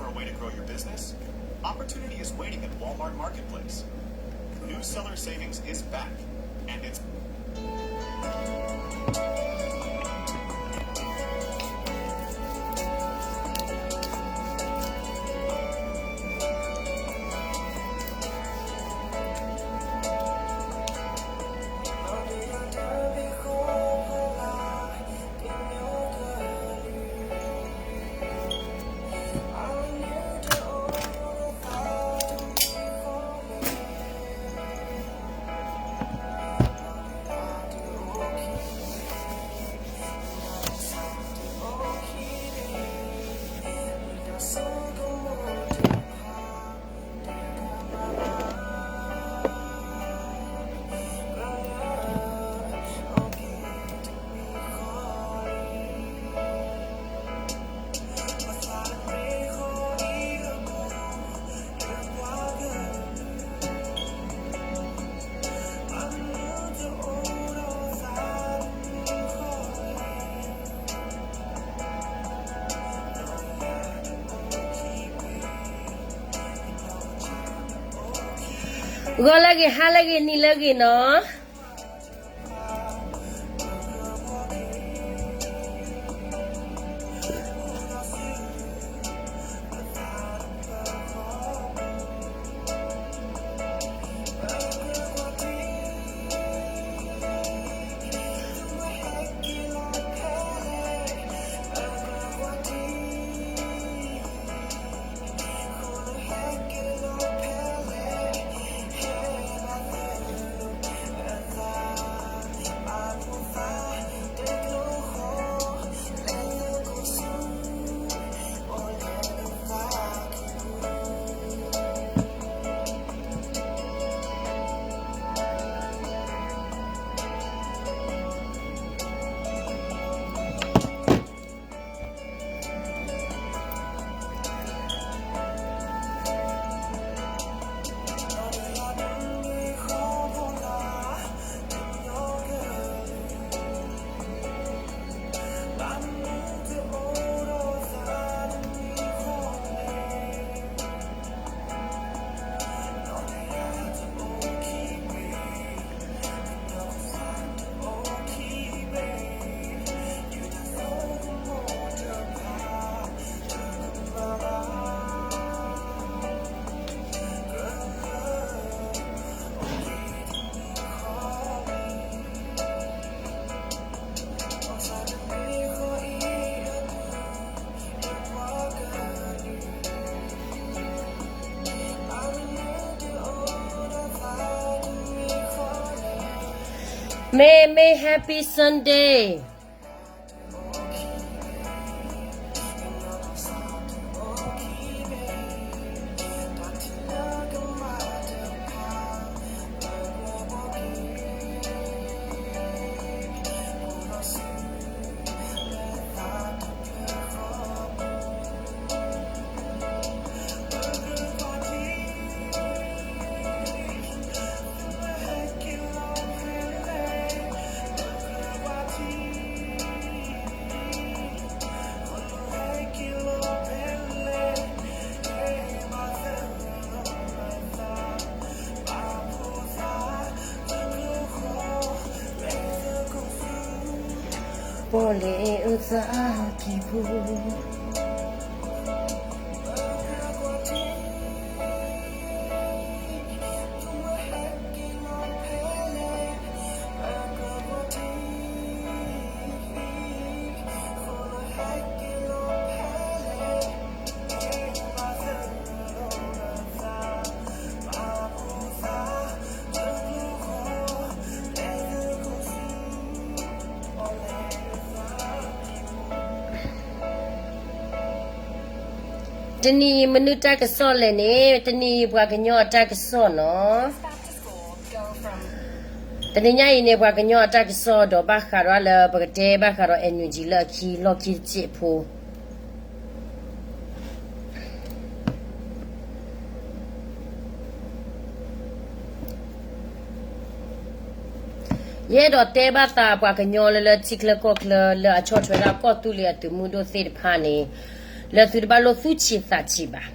A way to grow your business? Opportunity is waiting at Walmart Marketplace. New seller savings is back, and it's ဂီၤလၢအဂ့ၤ, ဟါလၢအဂ့ၤ, နံၤလၢအဂ့ၤနီၤ. မ့ၢ် မ့ၢ် Happy Sunday.တနံၤအံၤမနုၤတၢ်ကစီၣ်လဲၣ်န့ၣ်, တနံၤအံၤပှၤကညီအတၢ်ကစီၣ်နီၤ. တနံၤညါအံၤန့ၣ် ပှၤကညီအတၢ်ကစီၣ်ဒီး ဘၣ်ဃးဒီးလၢပကတဲဘၣ်ဃးဒီး NUG လၢအခံလီၢ်ခံတစဲးဖိ ယအဲၣ်ဒိးတဲဘၣ်သးပှၤကညီလၢ လၢထံချၢကီၢ်ချၢလၢအဆီၣ်ထွဲဒၣ်ကီၢ်သူလ့ၤအသုးမုၢ်ဒိၣ်သ့ၣ်တဖၣ်န့ၣ်, လၢသုတဘၣ်လိၣ်သူၣ်ဆံးသးဆံးဘၣ်.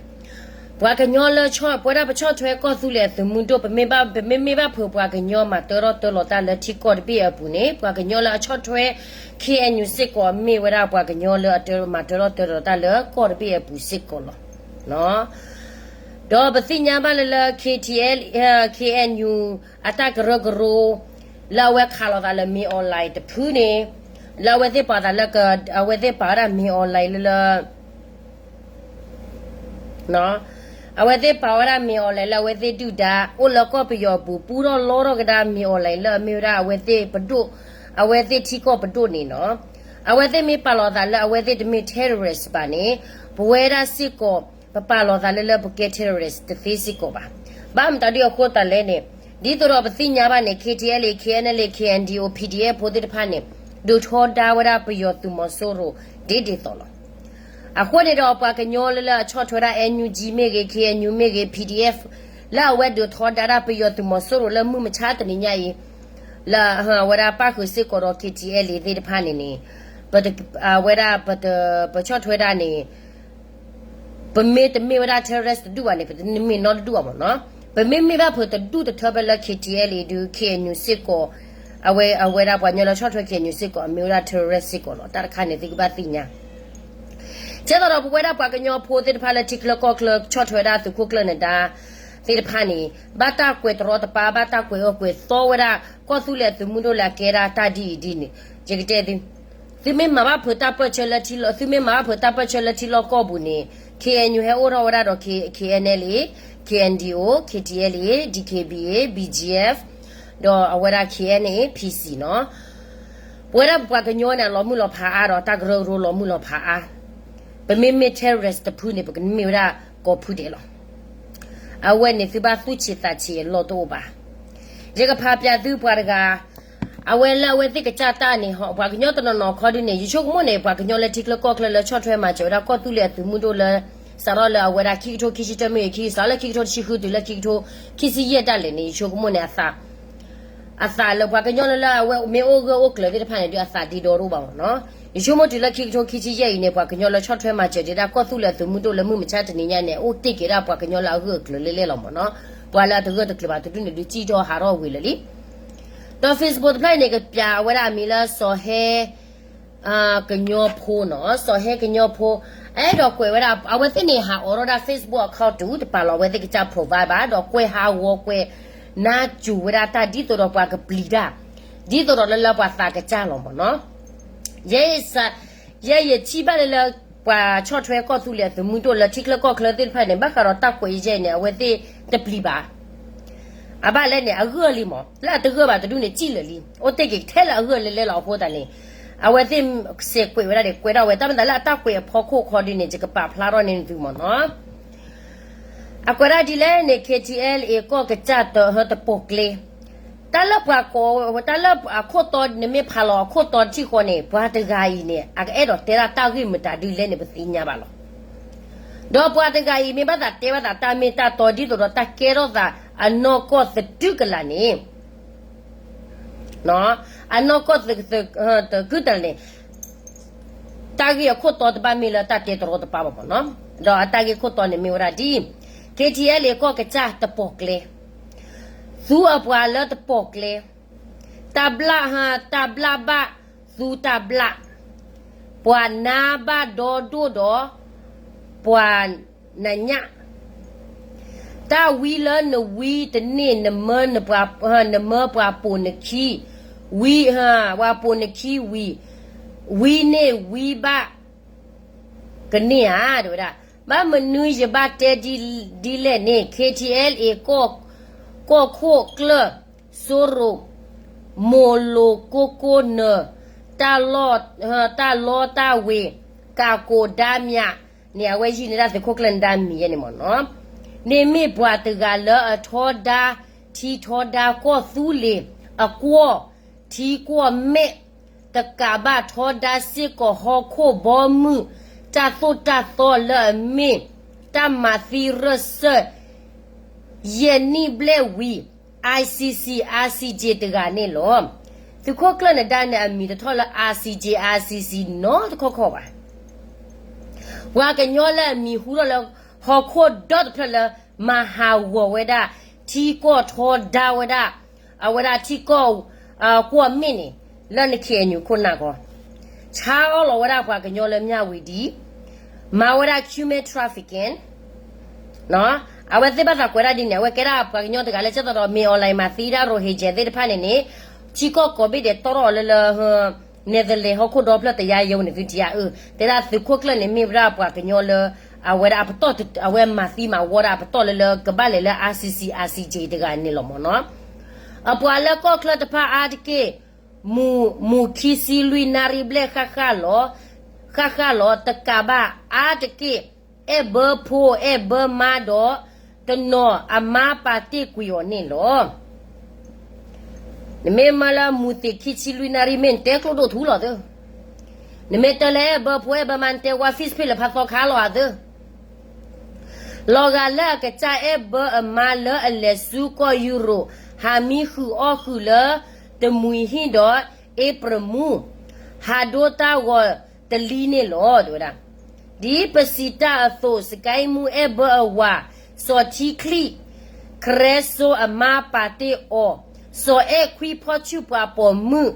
ပှၤကညီလၢ ပဝဲဒၣ်ပဆီၣ်ထွဲကီၢ်သူလ့ၤအသုးမုၢ်ဒိၣ် ပမ့မ့ၢ်ဘၣ် ပမ့မ့ၢ်ဘၣ်ဖုးပှၤကညီမၤတၢထီၣ်တၢလီၤတၢ်လၢထံကီၢ်တဘ့ၣ်အပူၤန့ၣ် ပှၤကညီလၢအဆီၣ်ထွဲ ခ့ၣ်အဲၣ်ယူၣ်စ့ၢ်ကီး မ့ၢ်ဝဲဒၣ်ပှၤကညီလၢအတမၤတၢထီၣ်တၢလီၤတၢ်လၢကီၢ်တဘ့ၣ်အပူၤစ့ၢ်ကီးလီၤ. ဒီးပသ့ၣ်ညါဘၣ်လၢလၢ ခ့ၣ်အဲၣ်ယူၣ် အတၢ်ကရၢကရိ လၢအဝဲခးလိာ်သးလၢ မင်းအောင်လှိုင် တဖုန့ၣ် လၢအဝဲသ့ၣ်ပာ်သးလၢ အဝဲသ့ၣ်ပာ်ဝဲဒၣ် မင်းအောင်လှိုင် လၢလၢ အဝဲသ့ၣ်ပာ်ဝဲဒၣ် မင်းအောင်လှိုင် လၢအဝဲသ့ၣ်ဒုၣ်ဒါ အိၣ်လၢကီၢ်ပယီၤပူၤ ပူထီၣ်လီထီၣ်ကဒါ မင်းအောင်လှိုင် လၢအမ့ၢ်ဝဲဒၣ်အဝဲသ့ၣ်ပဒိၣ်, အဝဲသ့ၣ်ထံကီၢ်ပဒိၣ်န့ၣ်နီၤ. အဝဲသ့ၣ်မ့ၢ်ပာ်လီၤသးလၢအဝဲသ့ၣ်တမ့ၢ် terrorist ဘၣ်န့ၣ် ပဝဲဒၣ်စ့ၢ်ကီး ပပာ်လီၤသးလၢလၢပကဲ terrorist တသ့စ့ၢ်ကီးဘၣ်. ဘၣ်မတၤဒ်အဃိသတးလဲၣ်န့ၣ် ဒ်သိးဒီးပသ့ၣ်ညါဘၣ်န့ၣ် ခ့ၣ်ထံၣ်အဲလ်အ့ၣ်, ခ့ၣ်အဲၣ်အၣ်အၣ်, ခ့ၣ်အဲၣ်ယူၣ် PDF ဖိသ့ၣ်တဖၣ်န့ၣ် ဒုးထီဒါဝဲဒၣ်ပယီၤသုးမီၤစိရိၤ ဒ်ဒ်သိးလီၤ. အဃိန့ၣ်ဒီးပှၤကညီလၢလၢအဆီၣ်ထွဲဒၣ် NUG မ့ၢ်ဂ့ၤ, KNU မ့ၢ်ဂ့ၤ, PDF လၢအဝဲဒုးထီဒါဒၣ်ပယီၤသုးမီၤစိရိၤလၢမုၢ်မဆါတနံၤညါအံၤ လၢအဝဲဒၣ်ပၣ်ဃုာ်စ့ၢ်ကီးဒီး ခ့ၣ်ထံၣ်အဲလ်အ့ၣ် သ့ၣ်တဖၣ်န့ၣ်န့ၣ် အဝဲဒၣ်ပဆီၣ်ထွဲဒၣ်န့ၣ် ပမ့တမ့ၢ်ဝဲဒၣ် terrorist တဒူၣ်ဘၣ်န့ၣ် ပတမ့ၢ်နီတဒူၣ်ဘၣ်မ့ၢ်နီၤ. ပမ့မ့ၢ်ဘၣ်ဖုးတဒူၣ်တထၢဖဲလၢ ခ့ၣ်ထံၣ်အဲလ်အ့ၣ် ဒုး KNU စ့ၢ်ကီး, အဝဲ အဝဲဒၣ်ပှၤကညီလၢဆီၣ်ထွဲ KNU စ့ၢ်ကီး အမ့ၢ်ဝဲဒၣ် terrorist စ့ၢ်ကီးလီၤ. တၢ်တခါန့ၣ် သုကဘၣ်သ့ၣ်ညါ ကဲသိးဒီးပဝဲဒၣ်ပှၤကညီဖိသ့ၣ်တဖၣ်လၢထံချၢကီၢ်ချၢ ဆီၣ်ထွဲဝဲဒၣ်သုးခိၣ်ကျၢၢ်နဒါသ့ၣ်တဖၣ်န့ၣ် ဘၣ်တၢ်ကွဲးတရီတပါ ဘၣ်တၢ်ကွဲးအၢကွဲးသီဝဲဒၣ် ကီၢ်သူလ့ၤအသုးမုၢ်ဒိၣ်လၢအကဲဒၣ်တၢ်ဒ်အံၤဒ်န့ၣ် ယကတဲသု သုမ့ၢ်မၤဘၣ်ဖုးတၢ်ပၢၢ်ဆၢလၢထံလီၢ်, သုမ့ၢ်မၤဘၣ်ဖုးတၢ်ပၢၢ်ဆၢလၢထံလီၢ်ကီၢ်ပူၤန့ၣ် KNU ဟဲအိၣ်ထီၣ်ဝဲဒၣ်ဒီး KNLA, KNDO, KTLA, DKBA, BGF, ဒီးအဝဲဒၣ် KNA PC နီၤ. ပဝဲဒၣ်ပပှၤကညီန့ၣ် အလီၤမုၢ်လီၤဖးအါဒီး တၢ်ကရၢကရိလီၤမုၢ်လီၤဖးအါ. ပမ့မ့ၢ် terrorist တဖုန့ၣ် ပကမ့ၢ်ဝဲဒၣ်ကိးဖုဒဲးလီၤ. အဝဲန့ၣ်သုဘၣ်သူၣ်ဆံးသးဆံးအလီၢ်တအိၣ်ဘၣ်. ယကဖးပၠးသုပှၤတဂၤ အဝဲလၢအဝဲသ့ၣ်ကစၢ်တၢ်န့ၣ် ပှၤကညီတနီၤနီၤခီဒုန့ၣ် ယဆိကမိၣ်န့ၣ် ပှၤကညီလၢထံချၢကီၢ်ချၢလၢဆီၣ်ထွဲမၤစၢၤဝဲဒၣ်ကီၢ်သူလ့ၤအသုးမုၢ်ဒိၣ်လၢ စးထီၣ်လၢအဝဲဒၣ်ခံကထိခံဆံတၢမ့ၢ်ဂ့ၤ ခံ စးလၢခံကထိတဆံဃုတုၤလၢခံကထိခံဆံယဲၢ်တၢ်လဲၣ်န့ၣ် ယဆိကမိၣ်န့ၣ် အသးလၢပှၤကညီလၢလၢအဝဲမ့ၢ်အိၣ်ဂၢၢ်အိၣ်ကျၢၤသ့ၣ်တဖၣ်န့ၣ်ဒီး အသးဒ့ဒီတအိၣ်ဘၣ်မ့ၢ်နီၤ. ယဆိကမိၣ်တုၤလၢခံကထိခံဆံယဲၢ်အံၤန့ၣ် ပှၤကညီလၢဆီၣ်ထွဲမၤစၢၤဒၣ်ကီၢ်သူလ့ၤအသုးမုၢ်ဒိၣ်လၢမုၢ်မဆါတနံၤညါန့ၣ် အိၣ်တ့ၢ်က့ၤဒၣ်ပှၤကညီလၢအဂၢၢ်အကျၢၤလဲၣ်လဲၣ်လီၤမ့ၢ်နီၤ. ပှၤလၢအတဂၢၢ်တကျၢၤဘၣ်တဒူၣ်န့ၣ်ဒုးစံၣ်ထီၣ်ဟးထီၣ်ဝံၤလၢာ်လံ. ဒီး Facebook တဖျၢၣ်အံၤန့ၣ် ကပၠးဝဲဒၣ်အမံၤလၢစီၤဟဲ ကညီဖိနီၤ, စီၤဟဲကညီဖိ အဲၣ်ဒိးကွဲးဝဲဒၣ် အဝဲသ့ၣ်န့ၣ် ဟးအိးထီၣ်ဒၣ် Facebook account တုၤတပာ်လီၤ အဝဲသ့ၣ်ကစၢ် provide ဘၣ် ဒီးကွဲးဟးဂီၤကွဲးနါစူၤဝဲဒၣ်တၢ်ဒ်သိးဒီးပှၤကပျံၤတၢ် ဒ်သိးဒီးလၢလၢပှၤသးကစၢ်လီၤမ့ၢ်နီၤ. ယဲယဲယထံၣ်ဘၣ်လၢလၢ ပှၤဆီၣ်ထွဲကီၢ်သူလ့ၤအသုးမုၢ်ဒိၣ်လၢထံချၢကီၢ်ချၢသ့ၣ်တဖၣ်န့ၣ် ဘၣ်ဃးဒီးတၢ်ကွဲးယဲန့ၣ် အဝဲသ့ၣ်တပျံၤဘၣ်. အဘၣ်လဲၣ်န့ၣ် အဂၢၢ်လံမ့ၢ် လၢအတဂၢၢ်ဘၣ်တဒူၣ်န့ၣ် စံၣ်လၢာ်လံ အိၣ်တ့ၢ်က့ၤထဲလၢအဂၢၢ်လဲၣ်လဲၣ်လီၤအဃိသတးန့ၣ် အဝဲသ့ၣ်စဲးကွဲးဝဲဒၣ်န့ၣ် ကွဲးထီၣ်ဝဲ တၢ်မ့ၢ်သးလၢအတၢ်ကွဲးအဖီခိၣ်ခီဒုန့ၣ် ယကပာ်ဖျါထီၣ်န့ၢ်သုမ့ၢ်နီၤ. အကွဲးဒၣ်ဒ်လဲၣ်န့ၣ် ခ့ၣ်ထံၣ်အဲလ်အ့ၣ် ကီၢ်ကစၢ်တဟၢတပိာ်ကျဲ တၢ်လၢပှၤကိး တၢ်လၢအခိၣ်တီ နမ့ၢ်ဖးလီၤအခိၣ်တီတထံၣ်ဃီန့ၣ် ပှၤတဂၤအံၤန့ၣ် အကအဲၣ်ဒိးတဲဒၣ်တၢ်ဂ့ၢ်မတၤဒ်လဲၣ်န့ၣ် ပသ့ၣ်ညါဘၣ်လီၤ. ဒီးပှၤတဂၤအံၤ မ့ၢ်ဘၣ်သးတဲဘၣ်သးတၢ်မ့ၢ်တၢ်တီ ဒ်သိးဒီးတၢ်ကဲထီၣ်သးအနီၢ်ကီၢ်သတုၤကလာ်န့ၣ် အနီၢ်ကီၢ်သ သ သကုၤတၢ်န့ၣ် တၢ်ဂ့ၢ်အခိၣ်တီတဘၣ်မ့ၢ်လၢတၢ်တဲတရီတပါဘၣ်မ့ၢ်နီၤ. ဒီးအတၢ်ဂ့ၢ်ခိၣ်တီန့ၣ်မ့ၢ်ဝဲဒၣ်ဒ် ခ့ၣ်ထံၣ်အဲလ်အ့ၣ် ကီၢ်ကစၢ်တပိာ်ကျဲ သူအပှၤလၢတပိာ်ကျဲ တၢ်ဘျၣ်ဟ တၢ်ဘျၣ်ဘၣ်သူတၢ်ဘျၣ် ပှၤနါဘၣ်ဒီဒိၣ်ဒီး ပှၤနညၣ် တၢ်ဝံလၢနဝံတန့ၢ် နမၢနပှၤ နမၢပှၤပိာ်နခံ ဝံ ပှၤပိာ်နခံဝံၤ ဝံန့ၢ်ဝံဘၣ်ကန့ၢ်ဧါ တဲဝဲဒၣ်. ဘၣ်မနုၤယဘၣ်တဲဒ်လဲၣ်န့ၣ် ခ့ၣ်ထံၣ်အဲလ်အ့ၣ် ကီၢ်ခိၣ်ကျၢၢ် စိရိၤ မိၤလိၤကိကိနၢၤ တၢ်လီတၢ်ဝ့ၤ ကးကိးဒါမျး န့ၣ် အဝဲယံာ်န့ၢ်ဒၣ်သုးခိၣ်ကျၢၢ်နဒါမံၤယဲန့ၣ်မ့ၢ်နီၤ. န့ၣ်မ့ၢ်ပှၤတဂၤလၢအထီဒါထံထီဒါကီၢ်သူလ့ၤ အကွီၢ် ထံကွီၢ်မဲာ် တကးဘၣ်ထီဒါစ့ၢ်ကီးဟီၣ်ခိၣ်ဘီမုၢ် တၢ်သိၣ်တၢ်သီလၢအမ့ၢ် တၢ်မၤသံရၢၢ်စၢၢ် ယဲၢ်နံၣ်ဘျဲၣ်ဝံၤ ICC ICJ တဂၤန့ၣ်လီၤ. သုးခိၣ်ကျၢၢ်နဒါန့ၣ် အမံၤတထီၣ်လၢ ICJ ICC နီတခီခီဘၣ်. ပှၤကညီလၢအမံၤဟူထီၣ်လၢ ဟီၣ်ခိၣ်ဒီတဖျၢၣ်လၢ မၤဟးဂီၤဝဲဒၣ် ထံကီၢ်ထီဒါဝဲဒၣ် အဝဲဒၣ်ထံကီၢ် ကွီၢ်မ့ၣ်န့ၣ် လၢန K N U ခိၣ်နၢ်ကီၢ် ဆါအီၣ်လီၤဝဲဒၣ်ပှၤကညီလၢမၠၣ်ဝံၤဒံး မၤဝဲဒၣ် human trafficking အဝဲသ့ၣ်ဘၣ်သးကွဲးဒၣ်ဒ်န့ၣ် အဝဲကဲဒၣ်ပှၤကညီတဂၤလၢ ကဲသိးဒီး မ့ၢ် online မၤသံဒၣ် Rohingya သ့ၣ်တဖၣ်န့ၣ်န့ၣ် ထံကီၢ်ကိးဘ့ၣ်ဒဲးတီၢ်ထီၣ်အီၤလၢလၢ Netherlands ဟီၣ်ခိၣ်ဒီဖျၢၣ်တယါယဲဝဲန့ၣ် သုထံၣ်ဧါအၢ တဲဒၣ်သုးခိၣ်ကျၢၢ်န့ၣ် မ့ၢ်ဝဲဒၣ်ပှၤကညီလၢ အဝဲဒၣ်အပတီၢ် အဝဲမၤသံမၤဝီဒၣ်အပတီၢ်လၢလၢကဘၣ်လဲၤလၢ I C C I C J တဂၤန့ၣ်လီၤမ့ၢ်နီၤ အပှၤလၢကီၢ်ချၢတဖၣ်အါတက့ၢ် မုၢ် မုၢ်ခံဆံလွံၢ်နၣ်ရံၣ်ဘျဲၣ်ဃၣ်ဃၣ်လီၤ ဃၣ်ဃၣ်လီၤ တကးဘၣ်အါတက့ၢ် အဲၣ်ဘၢဖိအဲၣ်ဘၢမါဒီး တနီၤအမါပာ်တ့ၢ်ကွံာ်အီၤန့ၣ်လီၤ. နမ့ၢ်မၢလၢမုၢ်သ့ၣ်ခံဆံလွံၢ်နၣ်ရံၣ်မ့ၢ်နတဲကျိဒိၣ်ထူလီၤသၢ နမ့ၢ်တဲလၢအဲၣ်ဘၢဖိအဲၣ်ဘၢမါ နတဲဝါ face ဖ့ၣ်လၢဖးသီခါလီၤသၢ လီၤဂာ်လၢအကစၢ်အဲၣ်ဘၢအမါလၢအလဲၤဆူကီၢ်ယူရိၣ် ဟးမံဃုာ်အီၣ်ဃုာ်လၢ တမှံၤဟံၣ်ဒီး အ့ဖြ့ၣ်မူ ဟးဒိတၢ်ဂီၤတလံန့ၣ်လီၤ တဲဝဲဒၣ်. ဒ်ပစံးတၢ်အသိး စကဲမူအဲၣ်ဘၢအဝၤ စီၤထံချံၣ် ခရဲစိအမါပာ်တ့ၢ်အီၤ, စီၤအဲၣ်ခွံဖီၣ်ဆူၣ်ပှၤပိာ်မုၣ်,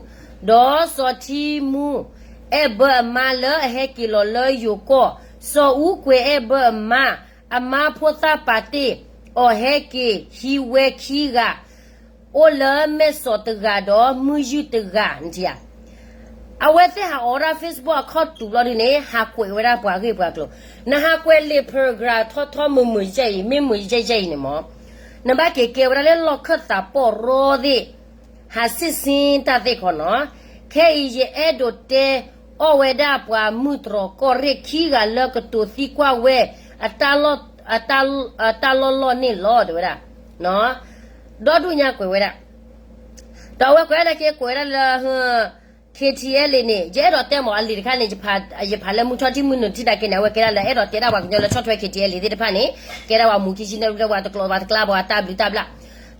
ဒီးစီၤထံမူ အဲၣ်ဘၢအမါလၢအဟဲက့ၤလီၤလၢယိၤကီၢ်, စီၤအူကွဲၤအဲၣ်ဘၢအမါ, အမါဖိသၣ်ပာ်တ့ၢ်အီၤဟဲက့ၤ ဟံးဝဲခံဂၤ အိၣ်လၢမဲၢ်စီးတဂၤဒီး မုၢ်ယုၢ်တဂၤ နထံၣ်ဧါ. အဝဲသ့ၣ်ဟးအိးဒၣ် Facebook အခီၣ်တူာ်ဘျီဒ်န့ၣ် ဟးကွဲးဝဲဒၣ်ပှၤဂ့ၢ်ပှၤကျိၤ, နဟးကွဲးလံာ် paragraph ထီထီမုၢ်မုၢ်ယဲၢ်အံၤ မ့ၢ်မုၢ်ယဲၢ်ယဲၢ်အံၤန့ၣ်မ့ၢ်, နဘၣ်က့ၤကဲဝဲဒၣ်လၢလီၢ်ခၢၣ်သးပီၢ်ရီသ့ၣ် ဟးဆ့ၣ်ဆ့တၢ်သ့ၣ်ခီနီၤ. ခဲအံၤယအဲၣ်ဒိးတဲအီၣ်ဝဲဒၣ်ပှၤမုၢ်တြီၢ်ကီၢ်ရ့ၣ် ခံဂၤလၢကတိၤသံကွၢ်ဝဲ အတၢ်လီၢ်လီၢ်န့ၣ်လီၤ တဲဝဲဒၣ်. ဒီဒူၣ်ညါကွဲးဝဲဒၣ်, ဒီးအဝဲကွဲးဒၣ်က့ၤကွဲးဝဲဒၣ်လၢ K T L A န့ၣ် ယအဲၣ်ဒိးတဲမ့ၢ်အလံာ်တခါန့ၣ် ယဖးလၢမုၢ်ထီၣ်ထံမုၢ်နုာ်ထံၣ်ဒၣ်က့ၤန့ၣ် အဝဲကဲဒၣ်လၢအဲၣ်ဒိးတဲဒၣ်ပှၤကညီလၢဆီၣ်ထွဲ K T L A သ့ၣ်တဖၣ်န့ၣ် ကဲဒၣ်ပှၤမူခံဆံန့ၣ် ပှၤတကျိၤဘၣ်တကျါဘၣ်တၢ်ဘျုးတၢ်ဘျၣ်,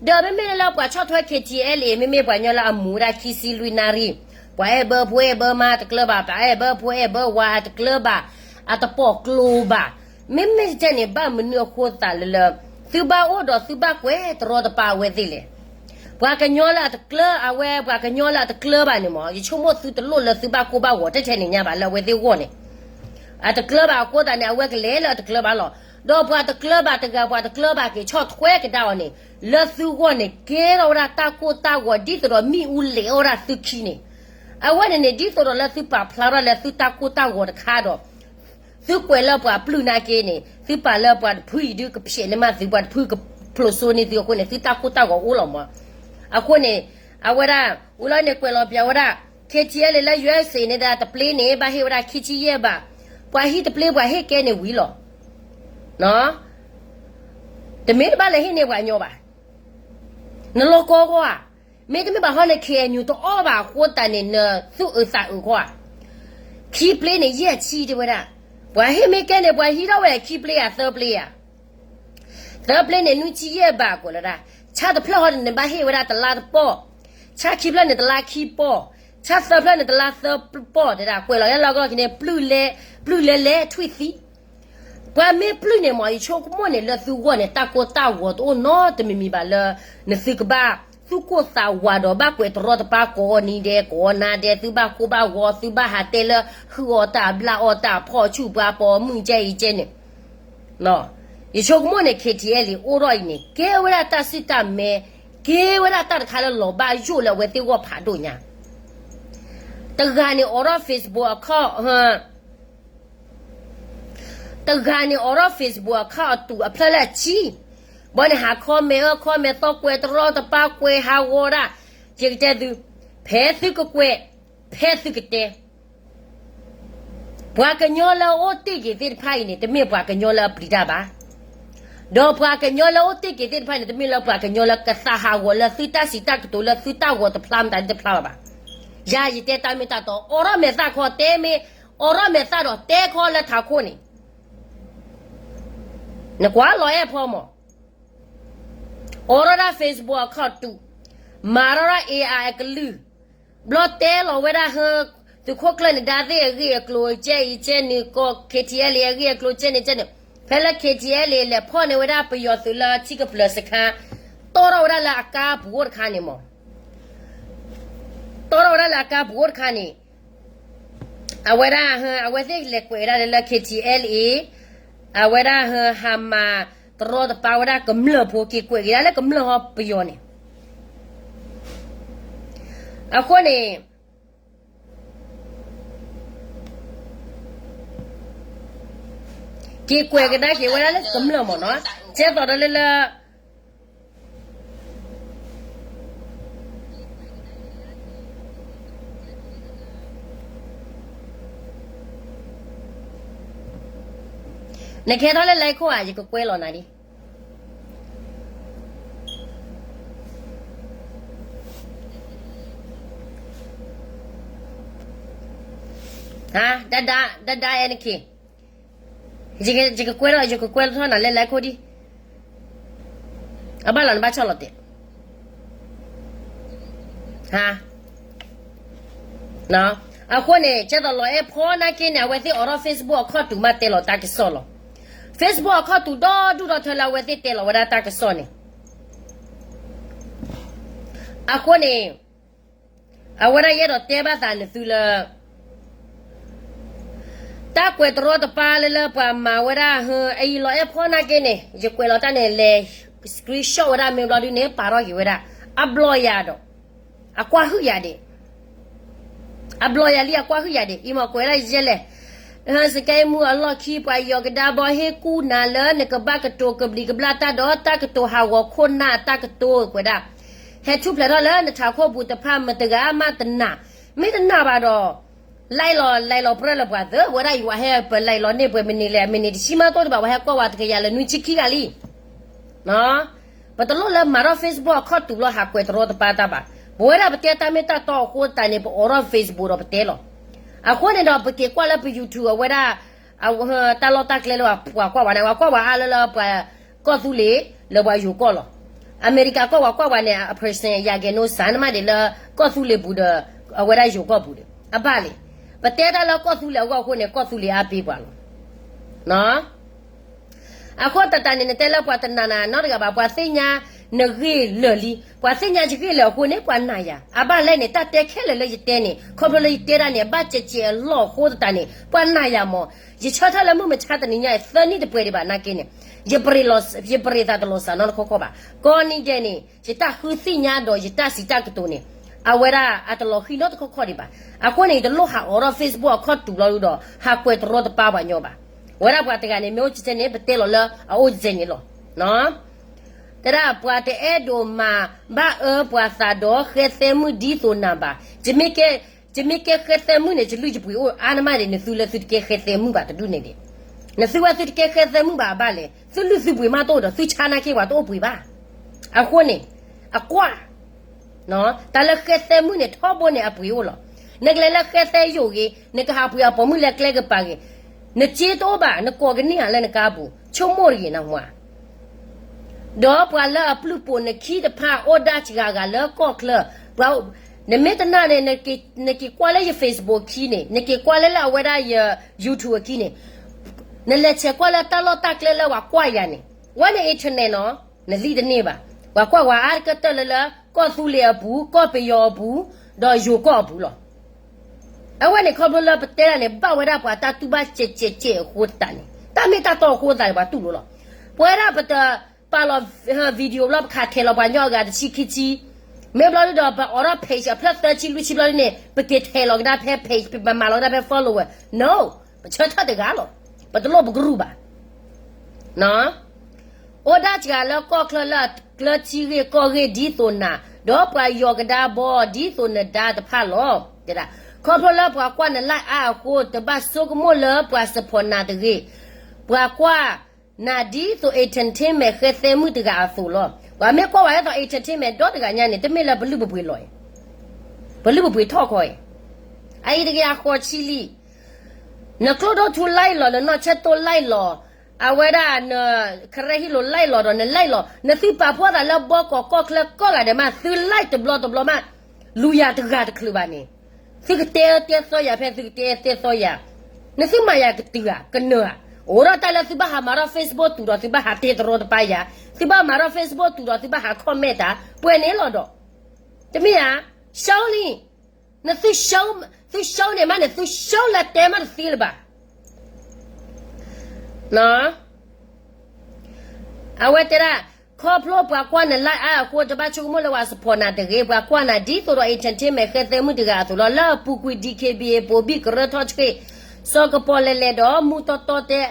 ဒီးမ့မ့ၢ်လၢပှၤဆီၣ်ထွဲ K T L A မ့မ့ၢ်ပှၤကညီလၢအမူဝဲဒၣ်ခံဆံလွံၢ်နၣ်ရံၣ်, ပှၤအဲၣ်ဘၢဖိအဲၣ်ဘၢမါတကျၢၤဘၣ်, ပှၤအဲၣ်ဘၢဖိအဲၣ်ဘၢဝၤအတကျၢၤဘၣ်, အတပိာ်ကျိဘၣ်, မ့မ့ၢ်တတဲန့ၣ် ဘၣ်မနုၤအဃိသးလၢလၢ သုဘၣ်အိၣ်ဒီးသုဘၣ်ကွဲးတရီတပါအဝဲသ့ၣ်လဲၣ်. ပှၤကညီလၢအတကျၢၤ အဝဲ ပှၤကညီလၢအတကျၢၤဘၣ်န့ၣ်မ့ၢ် ယဆိကမိၣ်သုတလိၣ်လၢသုဘၣ်ကိၢ်ဘၣ်ဂီၤ တဲထဲန့ၣ်ညါဘၣ်လၢအဝဲသ့ၣ်ဂီၢ်န့ၣ် အတကျၢၤဘၣ်အဃိသတးန့ၣ် အဝဲကလဲၤလၢအတကျၢၤဘၣ်လီၤ. ဒီးပှၤတကျၢၤဘၣ်တဂၤ ပှၤတကျၢၤဘၣ်က့ၤဆီၣ်ထွဲကဒါအီၤန့ၣ် လၢသုဂီၢ်န့ၣ် ကဲထီၣ်ဝဲဒၣ်တၢ်ကိၢ်တၢ်ဂီၤ ဒ်သိးဒီးမ့ၣ်အူလဲၤအီၣ်ဝဲဒၣ်သုခံန့ၣ်, အဝဲန့ၣ်န့ၣ် ဒ်သိးဒီးလၢသုပာ်ဖျါထီၣ်လၢသုတၢ်ကိၢ်တၢ်ဂီၤတခါဒီး သုကွဲးလၢပှၤပျုၢ်နာ်က့န့ၣ် သုပာ်လၢပှၤတဖုအံၤဒုးကဖျဲးန့ၢ်မးသု ပှၤတဖုကဖျိးစိန့ၢ်သုအဃိန့ၣ် သုတၢ်ကိၢ်တၢ်ဂီၤအိၣ်လီၤမး. အဃိန့ၣ် အဝဲဒၣ် အိၣ်လီၤန့ၣ်ကွဲးလီၤပျးဝဲဒၣ် K T L A လၢ U S A န့ၣ်ဒၣ်တပျ့န့ၣ် ဘၣ်ဟ့ၣ်ဝဲဒၣ်ခံဆံယဲၢ်ဘး, ပှၤဟံးတပျ့ပှၤဟ့ၣ်ကဲန့ၣ်ဝံၤလီၤ. တမ့ၢ်တဘၣ်လဲၤဟ့ၣ်န့ၢ်ပှၤကညီဘၣ်. နလီၤကီကီၢ်ဧါ, မ့တမ့ၢ်ဘၣ်ဟီန့ၣ် K N U တအီၣ်ဘၣ်အဃိသတးန့ၣ် နသူၣ်အုးသးအုးကီၢ်ဧါ. ခံပျ့န့ၣ် ယဲၢ်ဆံတဲဝဲဒၣ်, ပှၤဟ့ၣ်မ့ၢ်ကဲန့ၣ် ပှၤဟံးထီၣ်ဝဲခံပျ့ဧါ သၢပျ့ဧါ. သၢပျ့န့ၣ် နွံဆံယဲၢ်ဘးကွဲးလီၤဒၣ်, ဆၣ်တဖျၢၣ်ဟီန့ၣ် နဘၣ်ဟ့ၣ်ဝဲဒၣ်တလါတပီၢ်, ဆၣ်ခံဖျၢၣ်န့ၣ် တလါခံပီၢ်, ဆၣ်သၢဖျၢၣ်န့ၣ် တလါသၢပီၢ်တဲဒၣ် ကွဲးလီၤလၢလီၢ်ကီၢ်န့ၣ် ပျုၢ်လဲၤလဲၤထွံၣ်သံ ပှၤမ့ၢ်ပျုၢ်န့ၣ်မး ယဆိကမိၣ်န့ၣ် လၢသုဂီၢ်န့ၣ် တၢ်ကိၢ်တၢ်ဂီၤတအိၣ်နီတမံၤမံၤဘၣ်လၢ နသုကဘၣ်သူၣ်ကိၢ်သးဝးဒီးဘၣ်ကွဲးတရီတပါကိးနံၤဒဲးကိးနၤဒဲး သုဘၣ်ကိၢ်ဘၣ်ဂီၤ သုဘၣ်ဟးတဲလၢ ဟုၣ်အီၣ်တၢ်ဘျၣ်အီၣ်တၢ်ဖီၣ်ဆူၣ်ပှၤပိာ်မုၣ်ကဲအံၤကဲန့ၣ် ယဆိကမိၣ်န့ၣ် K T L A အိၣ်ထီၣ်အံၤန့ၣ် ကဲဝဲဒၣ်တၢ်စူၢ်တၢ်မဲာ်, ကဲဝဲဒၣ်တၢ်တခါလၢလီၤဘၣ်ယိၣ်လၢအဝဲသ့ၣ်ဂီၢ်ဖးဒိၣ်ညါ တဂၤန့ၣ်အိးထီၣ် Facebook account, တဂၤန့ၣ်အိးထီၣ် Facebook account အတူးအဖျၢၣ်လၢအဆံ, ဘီန့ၣ်ဟး comment အၢ comment သီ ကွဲးတရီတပါကွဲးဟးဂီၤဒၣ်, ယကတဲသု, ဖဲသုကကွဲး, ဖဲသုကတဲ ပှၤကညီလၢအအိၣ်တ့ၢ်က့ၤသ့ၣ်တဖၣ်အံၤန့ၣ် တမ့ၢ်ပှၤကညီလၢအပျံၤတၢ်ဘၣ်, ဒီးပှၤကညီလၢအအိၣ်တ့ၢ်က့ၤသ့ၣ်တဖၣ်န့ၣ် တမ့ၢ်လၢပှၤကညီလၢကသးဟးဂီၤလၢသုတၢ်စံးတၢ်ကတိၤလၢသုတၢ်ဂီၤတဖျါမတၤဒ်တဖျါလၢၤဘၣ်. ယၤယတဲတၢ်မ့ၢ်တၢ်တီ အိးထီၣ်မဲာ်သၣ်ခီတဲမ့ၢ်, အိးထီၣ်မဲာ်သၣ်ဒီးတဲခီလၢထးခိၣ်န့ၣ် နကွၢ်လီၤအဲၣ်ဖီမး အိးထီၣ်ဒၣ် Facebook account တူး, မၤထီၣ်ဒၣ် A I အကလုၢ်, ဘျီတဲလီၤဝဲဒၣ်ဟၢ သုးခိၣ်ကျၢၢ်နဒါသ့ၣ်အဂ့ၢ်အကျိၤကဲအံၤကဲနုာ်ကီၢ် K T L A အဂ့ၢ်အကျိၤကဲန့ၣ်ကဲန့ၣ် ဖဲလၢ K T L A လဲၤဖီၣ်န့ၢ်ဝဲဒၣ်ပယီၤသုးလၢထံကပျၢၤစခါ တီၣ်ထီၣ်ဝဲဒၣ်လၢအကါပူၤအိၣ်တခါန့ၣ်မး တီၣ်ထီၣ်ဝဲဒၣ်လၢအကါပူၤအိၣ်တခါန့ၣ် အဝဲဒၣ် အဝဲသ့ၣ်လဲၤကွဲးဝဲဒၣ်လၢ K T L A အဝဲဒၣ်ဟးမၤတရီတပါဝဲဒၣ်ကမျၢၢ်ဖိ က့ၤကွဲးက့ၤဒၣ်လၢကမျၢၢ်ဟီပယီၤန့ၣ် အဃိန့ၣ် က့ၤကွဲးကဒါက့ၤဝဲဒၣ်လၢကမျၢၢ်မ့ၢ်နီၤ ကဲသိးဒီးလၢလၢ နကဟဲထီၣ်လၢ line ခိၣ်ဧါ ယကကွဲးလီၤနၤဒ် ဟါ ဒဒါ ဒဒါ အဲနခ့ ယကကွဲးလီၤ ယကကွဲးလီၤထီၣ်နၤလၢ line ခိၣ်ဒ် အဘၣ်လီၤနဘၣ်ဆီၣ်လီၤတဲာ် ဟါ အဃိန့ၣ် ကဲသိးလီၤအဲၣ်ဖီနာ်က့န့ၣ် အဝဲသ့ၣ်အိးထီၣ် Facebook အခီၣ်တူာ်မးတဲလီၤတၢ်ကစီၣ်လီၤ. Facebook အခီၣ်တူာ်ဒီဒူၣ်ဒီထၢလၢအဝဲသ့ၣ်တဲလီၤဝဲဒၣ်တၢ်ကစီၣ်န့ၣ် အဃိန့ၣ် အဝဲဒၣ်ယအဲၣ်ဒိးတဲဘၣ်သးနသုလၢ တၢ်ကွဲးတရီတပါလၢလၢပှၤမၤဝဲဒၣ် အအံၤလီၤအဲၣ်ဖီနာ်က့န့ၣ် ယကွဲးလီၤတၢ်န့ၣ် လဲၤ screenshot ဝဲဒၣ်မ့ၢ်ဘျီဒုန့ၣ် ပာ်ထီၣ်က့ၤဝဲဒၣ် အဘျီယၤဒီး အကွၢ်ဟုၣ်ယၤဒံး အဘျီယၤလံအကွၢ်ဟုၣ်ယၤဒံး အံၤမ့ၢ်ကွဲးဒၣ်ယဲလဲၣ် စကဲမူအလီၢ်ခံ ပှၤယီၤကဒါဘီဟ့ၣ်ကူၣ်နၤလၢနကဘၣ်ကတိၤကဘျံးကဘျၣ်တၢ်ဒီး တၢ်ကတိၤဟးဂီၤခိၣ်နၢ်တၢ်ကတိၤကွဲးဒၣ် ဟဲထူၣ်ဖျဲးထီၣ်လၢနထးခိၣ်ပူၤတဖၣ်မတဂၤမးတနာ် မ့ၢ်တနာ်ဘၣ်ဒီး လဲလီၤ လဲလီၤပြၢလၢပှၤသၢ ဝဲဒၣ်ယွၤဟဲပလဲလီၤန့ၢ်ပှဲၤမနုၤလဲၣ် မနုၤတဆံမးတိၢ်တဘၣ် ပှၤဟဲကွၢ်ဝဲတကယၤလၢနွံဆံခံဂၤလံ ပတလိၣ်လၢမၤထီၣ် Facebook အခီၣ်တူာ်လီၤ ဟးကွဲးတရီတပါတၢ်ဘၣ်. ပဝဲဒၣ်ပတဲတၢ်မ့ၢ်တၢ်တီအဃိသတးန့ၣ် ပအိးထီၣ် Facebook ဒီးပတဲလီၤ. အဃိန့ၣ်ဒီး ပက့ၤကွၢ်လၢပ YouTube အဝဲဒၣ် တၢ်လီၢ်တၢ်ကျဲလၢပှၤကွၢ်ဝဲန့ၣ် ပှၤကွၢ်ဝဲအါလၢလၢပှၤကီၢ်သူလ့ၤ လၢပှၤယိၤကီၢ်လီၤ. အမဲရကၤကီၢ်ပှၤကွၢ်ဝဲန့ၣ် အ percent ယၤကဲၤနိစၢ်နမးဒံးလၢကီၢ်သူလ့ၤပူၤဒီး အဝဲဒၣ်ယိၤကီၢ်ပူၤဒီး အဘၣ်လံ. ပတဲတၢ်လၢကီၢ်သူလ့ၤအဂီၢ်အဃိန့ၣ် ကီၢ်သူလ့ၤအါပ့ၤပှၤလီၤ. အဃိသတးန့ၣ် နတဲလၢပှၤတနာ်နၤနီတဂၤဘၣ်, ပှၤသ့ၣ်ညါနဂ့ၢ်လၢာ်လံ. ပှၤသ့ၣ်ညါယဂ့ၢ်လၢာ်အဃိန့ၣ် ပှၤနာ်ယၤ. အဘၣ်လဲၣ်န့ၣ် တၢ်တဲခဲလၢာ်လၢယတဲန့ၣ် ခီဖျိလၢယတဲဒၣ်န့ၣ် အဘၣ်စဲးစဲးအလီၢ်အဃိသတးန့ၣ် ပှၤနာ်ယၤမး. ယဆၢထၢၣ်လၢမုၢ်မဆါတနံၤညါအံၤ သၢနံၣ်တပှဲၤဒံးဘၣ်နာ်က့န့ၣ် ယပရ့ၤသးတလီၤစၢ်နီတခီခီဘၣ်. ကိးနံၤဒဲးန့ၣ် ယတၢ်ဃုသ့ၣ်ညါဒီးယတၢ်စံးတၢ်ကတိၤန့ၣ် အဝဲဒၣ်အတလီၤဃံၤနီတခီခီဒံးဘၣ်. အဃိန့ၣ် ယတလိၣ်ဟးအိးထီၣ် Facebook အခီၣ်တူာ်လီၤဒီး ဟးကွဲးတရီတပါပှၤညီဘၣ်. ဝဲဒၣ်ပှၤတဂၤန့ၣ် မ့ၢ်အိၣ်ကဲန့ၣ် ပတဲလီၤလၢအအိၣ်ကဲန့ၣ်လီၤ. တဲဒၣ်ပှၤတအဲၣ်ဒိးမၤဘၣ်အၢပှၤသးဒီးဃဲသဲမုၣ်ဒ်သိးနၤဘၣ်. ယမ့ၢ်ကဲဃဲသဲမုၣ်န့ၣ် ယလုၢ်ယပှ့ၤအိၣ်အါနမးဒံး နသုလၢသုတကဲဃဲသဲမုၣ်ဘၣ်တဒူၣ်န့ၣ်ဒံး. နသုဝဲသုတကဲဃဲသဲမုၣ်ဘၣ်အဘၣ်လဲၣ်. သုလုၢ်သုပှ့ၤမးတအိၣ်ဒီး သုဆါနာ်က့ပှၤတအိၣ်ပှ့ၤဘၣ်. အဃိန့ၣ် အကွၢ် တၢ်လၢဃဲသဲမုၣ်န့ၣ် ထီဘိန့ၣ်အပှ့ၤအိၣ်လီၤ. နကလဲၤလၢဃဲသဲယိာ်ဂ့ၤ, နကဟးပှ့ၤအပိာ်မုၣ်လၢကျဲကပၤဂ့ၤ, နစ့တအိၣ်ဘၣ်, နကိးကန့ၢ်ဧါလၢနကါပူၤ, ဆိကမိၣ်တဂ့ၤနမါ. ဒီးပှၤလၢအပျုၢ်ပိာ်နခံတဖၣ်အိၣ်ဒၣ်စှၤဂၤလၢကီၢ်ချၢ, ပှၤ နမ့ၢ်တနာ်န့ၣ် နက့ၤကွၢ်လၢယ Facebook ခံန့ၣ်, နက့ၤကွၢ်လၢလၢအဝဲဒၣ်ယ YouTube အခံန့ၣ်, နလဲၤဆဲးကွၢ်လၢတၢ်လီၢ်တၢ်ကျဲလၢပှၤကွၢ်ယၤန့ၣ်, ဝဲန့ၣ် internet နီၤ, နလံၣ်တန့ၢ်ဘၣ်. ပှၤကွၢ်ဝဲအါတကတၢၢ်လၢလၢ ကီၢ်သူလ့ၤအပူၤ, ကီၢ်ပယီၤအပူၤ, ဒီးယိၤကီၢ်အပူၤလီၤ. အဝဲန့ၣ်ခီဖျိလၢပတဲဒၣ်န့ၣ် ဘၣ်ဝဲဒၣ်ပှၤတၢ်တူၢ်ဘၣ်စဲးစဲးစဲးအဃိသတးန့ၣ်, တၢ်မ့ၢ်တၢ်တီအဃိသတးန့ၣ် ပှၤတူၢ်လိာ်လီၤ. ပဝဲဒၣ်ပတပာ်လီၤ video ဘျီ ပခးထဲးလီၤပှၤညီအဂၤတဆံခံဆံ, မ့ၢ်ဘျီဒုဒီး ပအိးထီၣ် page အဖျၢၣ်သၢဆံလွံၢ်ဆံဘျီဒုန့ၣ် ပက့ၤထဲးလီၤကဒါဖဲ page ပမၤလီၤကဒါဖဲ follower, no, ပဆၢထၢၣ်တဂၤလီၤ. ပတလိၣ်ပကရူၢ်ဘၣ်. အိၣ်ဒၣ်စှၤလၢကီၢ်ချၢလၢအကျၢၤထံဂ့ၢ်ကီၢ်ဂ့ၢ်ဒ်သိးနၤ, ဒီးပှၤယီၤကဒါဘီဒ်သိးနဒါတဖၣ်လီၤ. တဲဒၣ်, ခီဖျိလၢပှၤကွၢ်န live အါအဃိ တဘၣ်ဆိကမိၣ်လၢပှၤ support နၤတဂ့ၤ. ပှၤကွၢ်နၤဒ်သိး entertainment ဃဲသဲမုၣ်တဂၤအသိးလီၤ. ပှၤမ့ၢ်ကွၢ်ဝဲဒ်သိး entertainment ဒီတဂၤညါန့ၣ် တမ့ၢ်လၢပလုၢ်ပပှ့ၤလီၤအံၤ, ပလုၢ်ပပှ့ၤထီၣ်ခီအံၤ, အအံၤတကယၤဃိးဆံလံ. နကျိၣ်ဒိၣ်ထူ like လီၤ, နနီၢ်ဆဲးတိၣ် like လီၤ, အဝဲဒၣ်န ခရဲဟံၣ်လိၤ like လီၤဒီးန like လီၤ, နသုပာ်ဖှိၣ်သးလၢဘီကီးကီၢ်ချၢကိးဂၤဒဲးမး သု like တဘျီတဘျီမး, လူၤယၤတဂၤတချုးဘၣ်န့ၣ်, သုကတဲအၢတဲသီယၤဖဲသုကတဲအၢတဲသီယၤ, နသုမၤယၤကတုၤဧါ ကနၢၤဧါ, အိၣ်ဒီးတၢ်လၢသုဘၣ်ဟးမၤထီၣ် Facebook တူၢ်ဒီးသုဘၣ်ဟးတဲတရီတပါယၤ, သုဘၣ်မၤထီၣ် Facebook တူၢ်ဒီးသုဘၣ်ဟး comment တၢ် ပှဲၤန့ၣ်လီၤဒီး, တမ့ၢ်ဧါ, ရှုံးလံ, နသုရှုံး, သုရှုံးန့ၣ်မးန့ၣ် သုရှုံးလၢတဲမးတသ့လၢၤဘၣ် အဝဲတဲဒၣ်, ခီဖျိပှၤကွၢ်န live အါအဃိ တဘၣ်ဆိကမိၣ်လၢပှၤ support နၤတဂ့ၤ, ပှၤကွၢ်နၤဒ်သိးဒီး entertainment ဃဲသဲမုၣ်တဂၤအသိးလီၤ. လၢအပူၤကွံာ် D K B A ပိာ်ဘံၣ်ကရၢထီၣ်ဆှ့ၣ် စီၤကပီၤလဲၤလဲၤဒီး မူတီတီတဲ,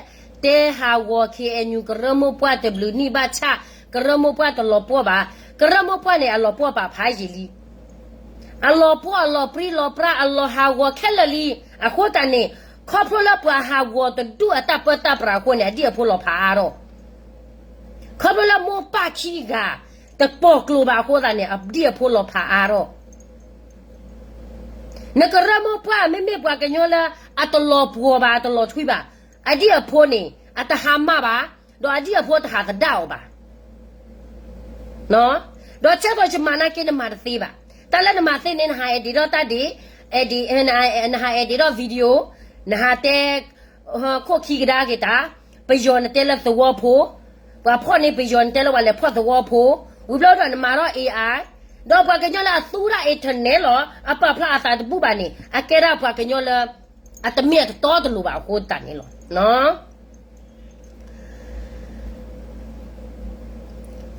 တဲဟးဂီၤ K N U ကရၢမိၢ်ပှၢ်တဘျုးနံၣ်ဘၣ်ဆၣ် ကရၢမိၢ်ပှၢ်တလီၤပှီၢ်ဘၣ်. ကရၢမိၢ်ပှၢ်န့ၣ် အလီၤပှီၢ်ပာ်ဖးယံာ်လံ အလီၤပှီၢ်အလီၤပြံလီၤပြါအလီၤဟးဂီၤခဲလၢာ်လံ. အဃိသတးန့ၣ် ခီဖျိလၢပှၤဟးဂီၤတဒူၣ်အတၢ်ပၢတၢ်ပြးအဃိန့ၣ် အဒံၣ်အဖိလီၤဖးအါထီၣ်, ခီဖျိလၢမိၢ်ပၢ်ခံဂၤ တပိာ်ကျိၤဘၣ်အဃိသတးန့ၣ် အဒံၣ်အဖိလီၤဖးအါထီၣ်, နကရၢမိၢ်ပှၢ်မ့မ့ၢ်ပှၤကညီလၢ အတလီၤပှီၢ်ဘၣ် အတလီၤထွံဘၣ်, အဒံၣ်အဖိန့ၣ် အတဟးမၢ်ဘၣ်, ဒီးအဒံၣ်အဖိတဟးသဒၣ်အီၤဘၣ် ဒီးဆၢကတီၢ်ယမၤနာ်က့ နမၤတသ့ဘၣ်. တၢ်လၢနမၤသ့န့ၣ် နဟး edit ဒီးတၢ်ဒ့ၣ်, နဟး edit ဒီး video, နဟးတဲ ခိၣ်ခံကဒါက့ၤတၢ်, ပယီၤနတဲလၢသဝီဖိ, ပှၤဖီၣ်န့ၢ်ပယီၤနတဲလၢပှၤလဲၤဖီၣ်သဝီဖိ, ဝံၤဘျီဒီးနမၤထီၣ် A I, ဒီးပှၤကညီလၢအသူဝဲဒၣ် internet လီၤ အပာ်ဖျါအသးတဘူၣ်ဘၣ်န့ၣ် အကဲဒၣ်ပှၤကညီလၢ အတမ့ၢ်အတတီတလိၤဘၣ်အဃိသတးန့ၣ်လီၤ.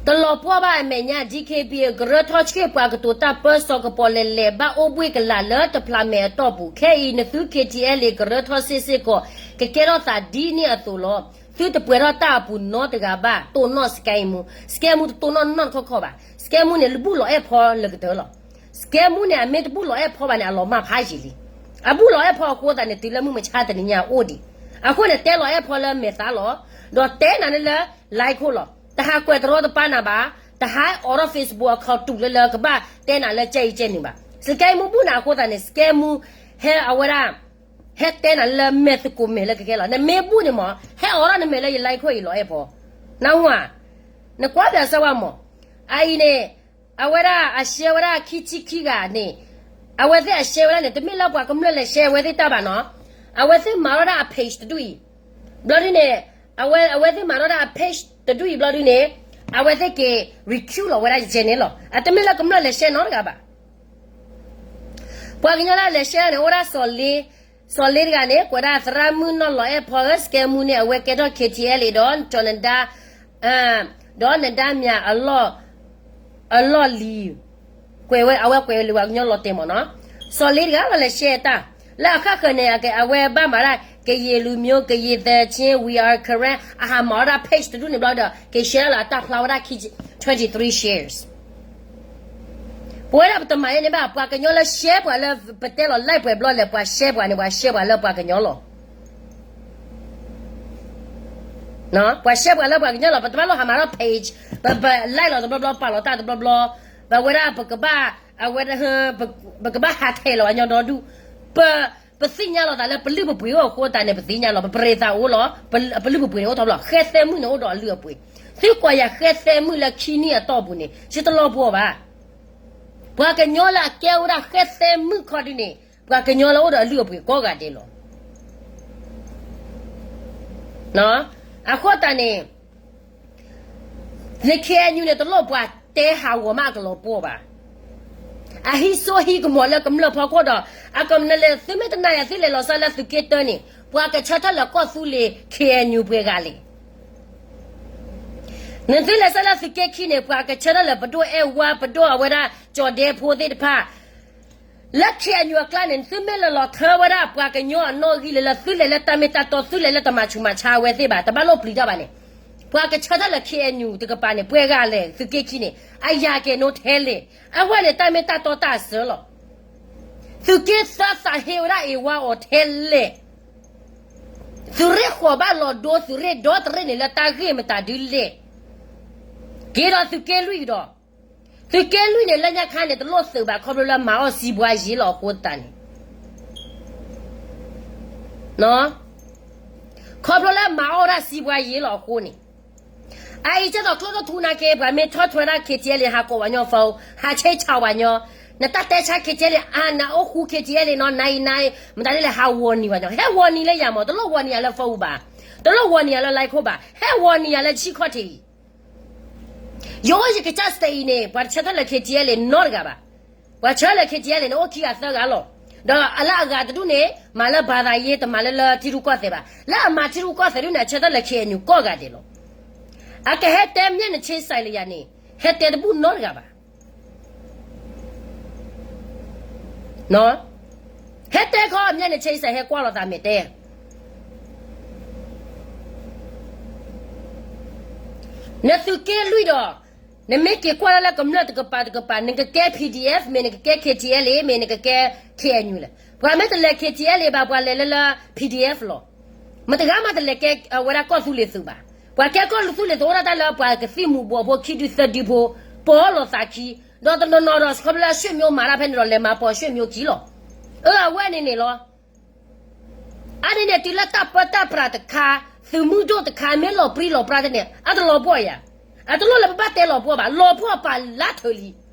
တလီၤပှီၢ်ဘၣ်အမဲာ်ညါ D K B A ကရၢထီၣ်ဆှ့ၣ်ပှၤကတိၤတၢ်ပၢစီၤကပီၤလဲၤလဲၤ ဘၣ်အိၣ်ဘှ့ၣ်ကလာ်လၢတဖျးမဲာ်အတီၢ်ပူၤ, ခဲအံၤနသု K T L A ကရၢထီၣ်စ့ၢ်စ့ၢ်ကီး ကကဲထီၣ်သးဒ်န့ၣ်အသိးလီၤ. သုတပှဲၤထီၣ်တၢ်အပူၤနီတဂၤဘၣ်, တိၢ်နီၣ် scam, scam တတိၢ်နီၣ်နီတခီခီဘၣ်. Scam န့ၣ် လၢဘူၣ်လီၤအဲၣ်ဖီလၢကတၢၢ်လီၤ. Scam န့ၣ် အမ့ၢ်တဘူၣ်လီၤအဲၣ်ဖီဘၣ်န့ၣ် အလီၤမၢ်ဖးယံာ်လံ. အဘူၣ်လီၤအဲၣ်ဖီအဃိသတးန့ၣ် တုၤလၢမုၢ်မဆါတနံၤညါအိၣ်ဒံး. အဃိန့ၣ် တဲလီၤအဲၣ်ဖီလၢမဲာ်သးလီၤ. ဒီးတဲနၤန့ၣ်လၢ line ခိၣ်လီၤ. တဟးကွဲးတရီတပါနၤဘၣ်, တဟးအိးထီၣ် Facebook account တူၢ်လၢလၢကဘၣ်တဲနၤလၢကဲအံၤကဲနုာ်ဘၣ်. Scam ဘူၣ်နၤအဃိသတးန့ၣ် Scam ဟဲအဝဲဒၣ် ဟဲတဲနၤလၢမဲာ်သကိးမဲာ်လၢကကဲလီၤ. နမ့ၢ်ဘူၣ်န့ၣ်မး ဟဲအိးထီၣ်နမဲာ်လၢယ line ခိၣ်အံၤလီၤအဲၣ်ဖီ. နၢ်ဟူဧါ, နကွၢ်ပၠးစၢၤဝဲမး. အအံၤန့ၣ် အဝဲဒၣ်အ share ဝဲဒၣ်ခံဆံခံဂၤန့ၣ်, အဝဲသ့ၣ်အ share ဝဲဒၣ်န့ၣ် တမ့ၢ်လၢပှၤကမျၢၢ်လဲၤ share အဝဲသ့ၣ်တၢ်ဘၣ်နီၤ. အဝဲသ့ၣ်မၤထီၣ်ဒၣ်အ page တဒူၣ်အံၤ, ဘျီဒုန့ၣ်, အဝဲသ့ၣ်မၤထီၣ်ဒၣ်အ page တဒူၣ်အံၤဘျီဒုန့ၣ်, အဝဲသ့ၣ်က့ၤ recruit လီၤဝဲဒၣ်ယဲန့ၣ်လီၤ. အတမ့ၢ်လၢကမျၢၢ်လဲၤ share နီတဂၤဘၣ်. ပှၤကညီလၢအလဲၤ share န့ၣ် အိၣ်ဒၣ်စီၤလ့, စီၤလ့တဂၤန့ၣ် ကွဲးဒၣ်သရၣ်မုၣ်နီၢ်လီၤအဲၣ်ဖီဧၢ Scam န့ၣ် အဝဲကဲထီၣ် K T L A ဒီး ဒီးနဒါ, ဒီးနဒါမၠး အလီၢ်လံၤ, ကွဲးဝဲ အဝဲကွဲးလံၤပှၤကညီလီၤတဲာ်မးနီၤ. စီၤလ့တဂၤလီၤလဲၤ share တၢ်, လၢအဃၣ်ဃၢၤန့ၣ် အဝဲဘၣ်မၤဒၣ် ကရင်လူမျိုး, ကရင်သီချင်း, We are Karen အဟးမၤဝဲဒၣ် page တဒူၣ်န့ၣ်ဘျီဒီး က့ၤ share လီၤအတၢ်ဖျါဝဲဒၣ် twenty three shares. ပဝဲဒၣ်ပတမၤယဲန့ၣ်ဘၣ်, ပှၤကညီလၢ share ပှၤလၢပတဲလီၤ like ပှဲၤဘျီလဲၣ်, ပှၤ share ပှၤန့ၣ် ပှၤ share ပှၤလၢပှၤကညီလီၤ. ပှၤ share ပှၤလၢပှၤကညီလီၤ. ပတဘၣ်လိၣ်ဟးမၤထီၣ် page, ပ like လီၤတဘျီဘျီ, ပာ်လီၤတၢ်တဘျီဘျီ, ပဝဲဒၣ်ပကဘၣ်, အဝဲ, ပကဘၣ်ဟးထဲးလီၤပှၤကညီဒီဒူၣ်, ပ, ပသ့ၣ်ညါလီၤသးလၢပလုၢ်ပပှ့ၤအိၣ်အဃိသတးန့ၣ် ပသ့ၣ်ညါလီၤ, ပပြ့ၤသးအိၣ်လီၤ, ပလုၢ်ပပှ့ၤန့ၣ်အိၣ်ထီၣ်ဘျီ, ဃဲသဲမုၣ်န့ၣ်အိၣ်ဒီးအလုၢ်အပှ့ၤ, သုကွၢ်ယၤဃဲသဲမုၣ်လၢခံနံၣ်အတီၢ်ပူၤန့ၣ် ယတလီၤပှီၢ်ဘၣ်. ပှၤကညီလၢအကဲဝဲဒၣ်ဃဲသဲမုၣ်ခီဒုန့ၣ် ပှၤကညီလၢအိၣ်ဒီးအလုၢ်အပှ့ၤကိးဂၤဒဲးလီၤ. အဃိသတးန့ၣ် န K N U န့ၣ် တလိၣ်ပှၤတဲဟးဂီၤမးအကလီၤပှီၢ်ဘၣ်. အဟံးစိဟံးကမီၤလၢကမျၢၢ်ဖီခိၣ်ဒီး အကမနလဲၣ် သုမ့ၢ်တနာ်ယၤ သုလဲၤလီၤစၢၤလၢသုးက့တၢန့ၣ် ပှၤကဆၢထၢၣ်လၢကီၢ်သူလ့ၤ K N U ပှဲၤဂၤလဲၣ်. နသုလဲၤစၢၤလၢသုးက့ခံန့ၣ် ပှၤကဆၢထၢၣ်လၢပဒိၣ်အဲၣ်ဝါ ပဒိၣ်အဝဲဒၣ်ကၠီၣ်ဒဲဖိသ့ၣ်တဖၣ် လၢ K N U အကျါန့ၣ် သုမ့ၢ်လဲၤလီၤထၢဝဲဒၣ်ပှၤကညီအနီၣ်ဂံၢ်လၢ လၢသုလဲၤလၢတၢ်မ့ၢ်တၢ်တီ သုလဲၤလၢတၢ်မၤဆူးမၤဆါအဝဲသ့ၣ်ဘၣ် တဘၣ်လိၣ်ပျံၤတၢ်ဘၣ်န့ၣ်, ပှၤကဆၢထၢၣ်လၢ K N U တကပၤန့ၣ် ပှဲၤဂၤလဲၣ် သုးက့ခံန့ၣ် အယၤကဲၤနိထဲလဲၣ်. အဝဲန့ၣ် တၢ်မ့ၢ်တၢ်တီတၢ်အစၢလီၤ. သုးက့သၢသးဟ့ဝဲဒၣ်အ့ၣ်ဝါအီၤထဲလဲၣ်. သုးရ့ၣ်ဃီၤဘၣ်လီၤဒိ သုးရ့ၣ်ဒီတရ့ၣ်န့ၣ် လၢတၢ်ဂ့ၢ်မတၤဒုလဲၣ်. က့ၤဒီးသုးက့လွံၢ်ဒီး သုးက့လွံၢ်န့ၣ် လၢညါခါန့ၣ် တလိၣ်သုးဘၣ် ခီဖျိလၢမၤအီၣ်စံးဘှါယ့လီၤအဃိသတးန့ၣ်, ခီဖျိလၢမၤအီၣ်ဒၣ်စံးဘှါယ့လီၤအဃိန့ၣ်, အအံၤကဲသိးကျိတထူနာ်က့ ပှၤမ့ၢ်ထီၣ်ထွဲဒၣ် K T L A ဟးကိးပှၤညီ phone ဟးဆဲးဆးပှၤညီ နတၢ်တဲဆါ KTLA အါ နအိၣ်ဃူ KTLA နီၤ နအံၤနအံၤ မတၤဒ်လဲၣ် ဟးဂီၤနံၤဘၣ်ညီ ဟဲဂီၤနံၤလၢယၤမး တလိၣ်ဂီၤနံၤယၤလၢ Facebook ဘၣ်, တလိၣ်ဂီၤနံၤယၤလၢ Line ခိၣ်ဘၣ်, ဟဲဂီၤနံၤယၤလၢဆံခီၣ်ထံးအံၤ ယအိၣ်ယကစၢ် state အံၤန့ၣ် ပှၤတဆၢထၢၣ်လၢ KTLA နီတဂၤဘၣ်. ပှၤဆၢထၢၣ်လၢ KTLA န့ၣ် အိၣ်ခံဂၤသၢဂၤလီၤ. ဒီးအလၢအဂၤတဒူၣ်န့ၣ် မၤလၢ ဘာသာရေး တမၤလၢလၢထံရူၢ်ကီၢ်သဲးဘၣ်. လၢအမၤထံရူၢ်ကီၢ်သဲးဒ်န့ၣ် အဆၢထၢၣ်လၢ KNU ကိးဂၤဒဲးလီၤ. အကဟဲတဲမျဲၢ်နဆ့စဲးလၢယၤန့ၣ် ဟဲတဲတဘူၣ်နီတဂၤဘၣ်. ဟဲတဲခီ မျဲၢ်နဆ့စဲး ဟဲကွၢ်လိာ်သးမဲာ်တဲ နသုးက့လွံၢ်ဒီး နမ့ၢ်က့ၤကွၢ်လၢလၢကမျၢၢ်တကပၤတကပၤ နကကဲ PDF မ့ၢ် နကကဲ KTLA မ့ၢ် နကကဲ KNU လဲၣ်. ပှၤမ့ၢ်တလဲၤ KTLA ဘၣ် ပှၤလဲၤလၢလၢ PDF လီၤ. မတဂၤမးတလဲၤကဲဝဲဒၣ်ကီၢ်သူလ့ၤသုးဘၣ်. ပှၤကဲကီၢ်သူလ့ၤသုးအိၣ်ဒၣ်တၢ်လၢပှၤကသံၣ်မူၤဘှီးဖိ ခံဒုသၢဒုဖိ ပီၢ်လိာ်သးခံ ဒီးတနီၤနီၤဒီးဆှီဖျၢၣ်ရွှေ့မျိုးမၤတၢ်ဖဲန့ၣ်ဒီး လဲၤမၤပိာ်ရွှေ့မျိုးခံလီၤ. အၢ အဝဲန့ၣ်န့ၣ်လီၤ. အါန့ၣ်န့ၣ် တုၤလၢတၢ်ပၢတၢ်ပြးတခါ သုးမုၢ်ဒိၣ်တခါ မ့ၢ်လီၤပြံလီၤပြါတန့ၣ် အတလီၤပှီၢ်ယၤ. အတလိၣ်လၢပဘၣ်တဲလီၤပှီၢ်ဘၣ်, လီၤပှီၢ်ပာ်လၢထၢၣ်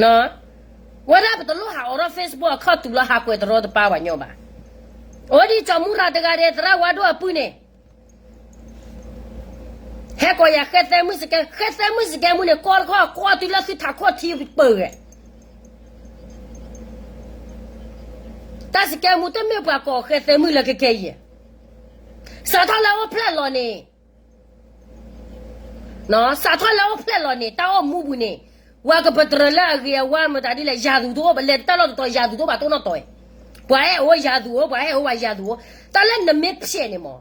လံ. ဝဲဒၣ်ပတလိၣ်ဟးအိးထီၣ် Facebook အခီၣ်တုၤလီၤ ဟးကွဲးတရီတပါပှၤညီဘၣ်. အိၣ်ဒ်ကၠီၤမူရၤတဂၤဒဲး သရၣ်ဝါဒိၣ်အပုၢ်န့ၣ် ဟဲကိးယၤ ဃဲသဲမုၣ်စကဲ, ဃဲသဲမုၣ်စကဲမူန့ၣ် ကိးတခီ ကိးတုၤလၢသုထးခိၣ်ထံပၢၢ်ဂဲၤ. တၢ်စကဲမူတမ့ၢ်ပှၤကိးဃဲသဲမုၣ်လၢခဲကဲအံၤ. စးထီၣ်လၢအိၣ်ဖျဲၣ်လီၤန့ၣ် စးထီၣ်လၢအိၣ်ဖျဲၣ်လီၤန့ၣ် တၢ်အိၣ်မူပူၤန့ၣ် ပှၤကပတြၢၤလၢအဂ့ၤအဝါမတၤဒ်လဲၣ် ယၤသူတအိၣ်ဘၣ်, လဲၤတၢ်လီၢ်တတီၤ ယၤသူတအိၣ်ဘၣ် တအိၣ်နီတီၤ. ပှၤအဲၣ်အိၣ်ယၤသူအိၣ်, ပှၤအဲၣ်အိၣ်ဝဲယၤသူအိၣ်. တၢ်လၢနမ့ၢ်ဖျဲးန့ၣ်မး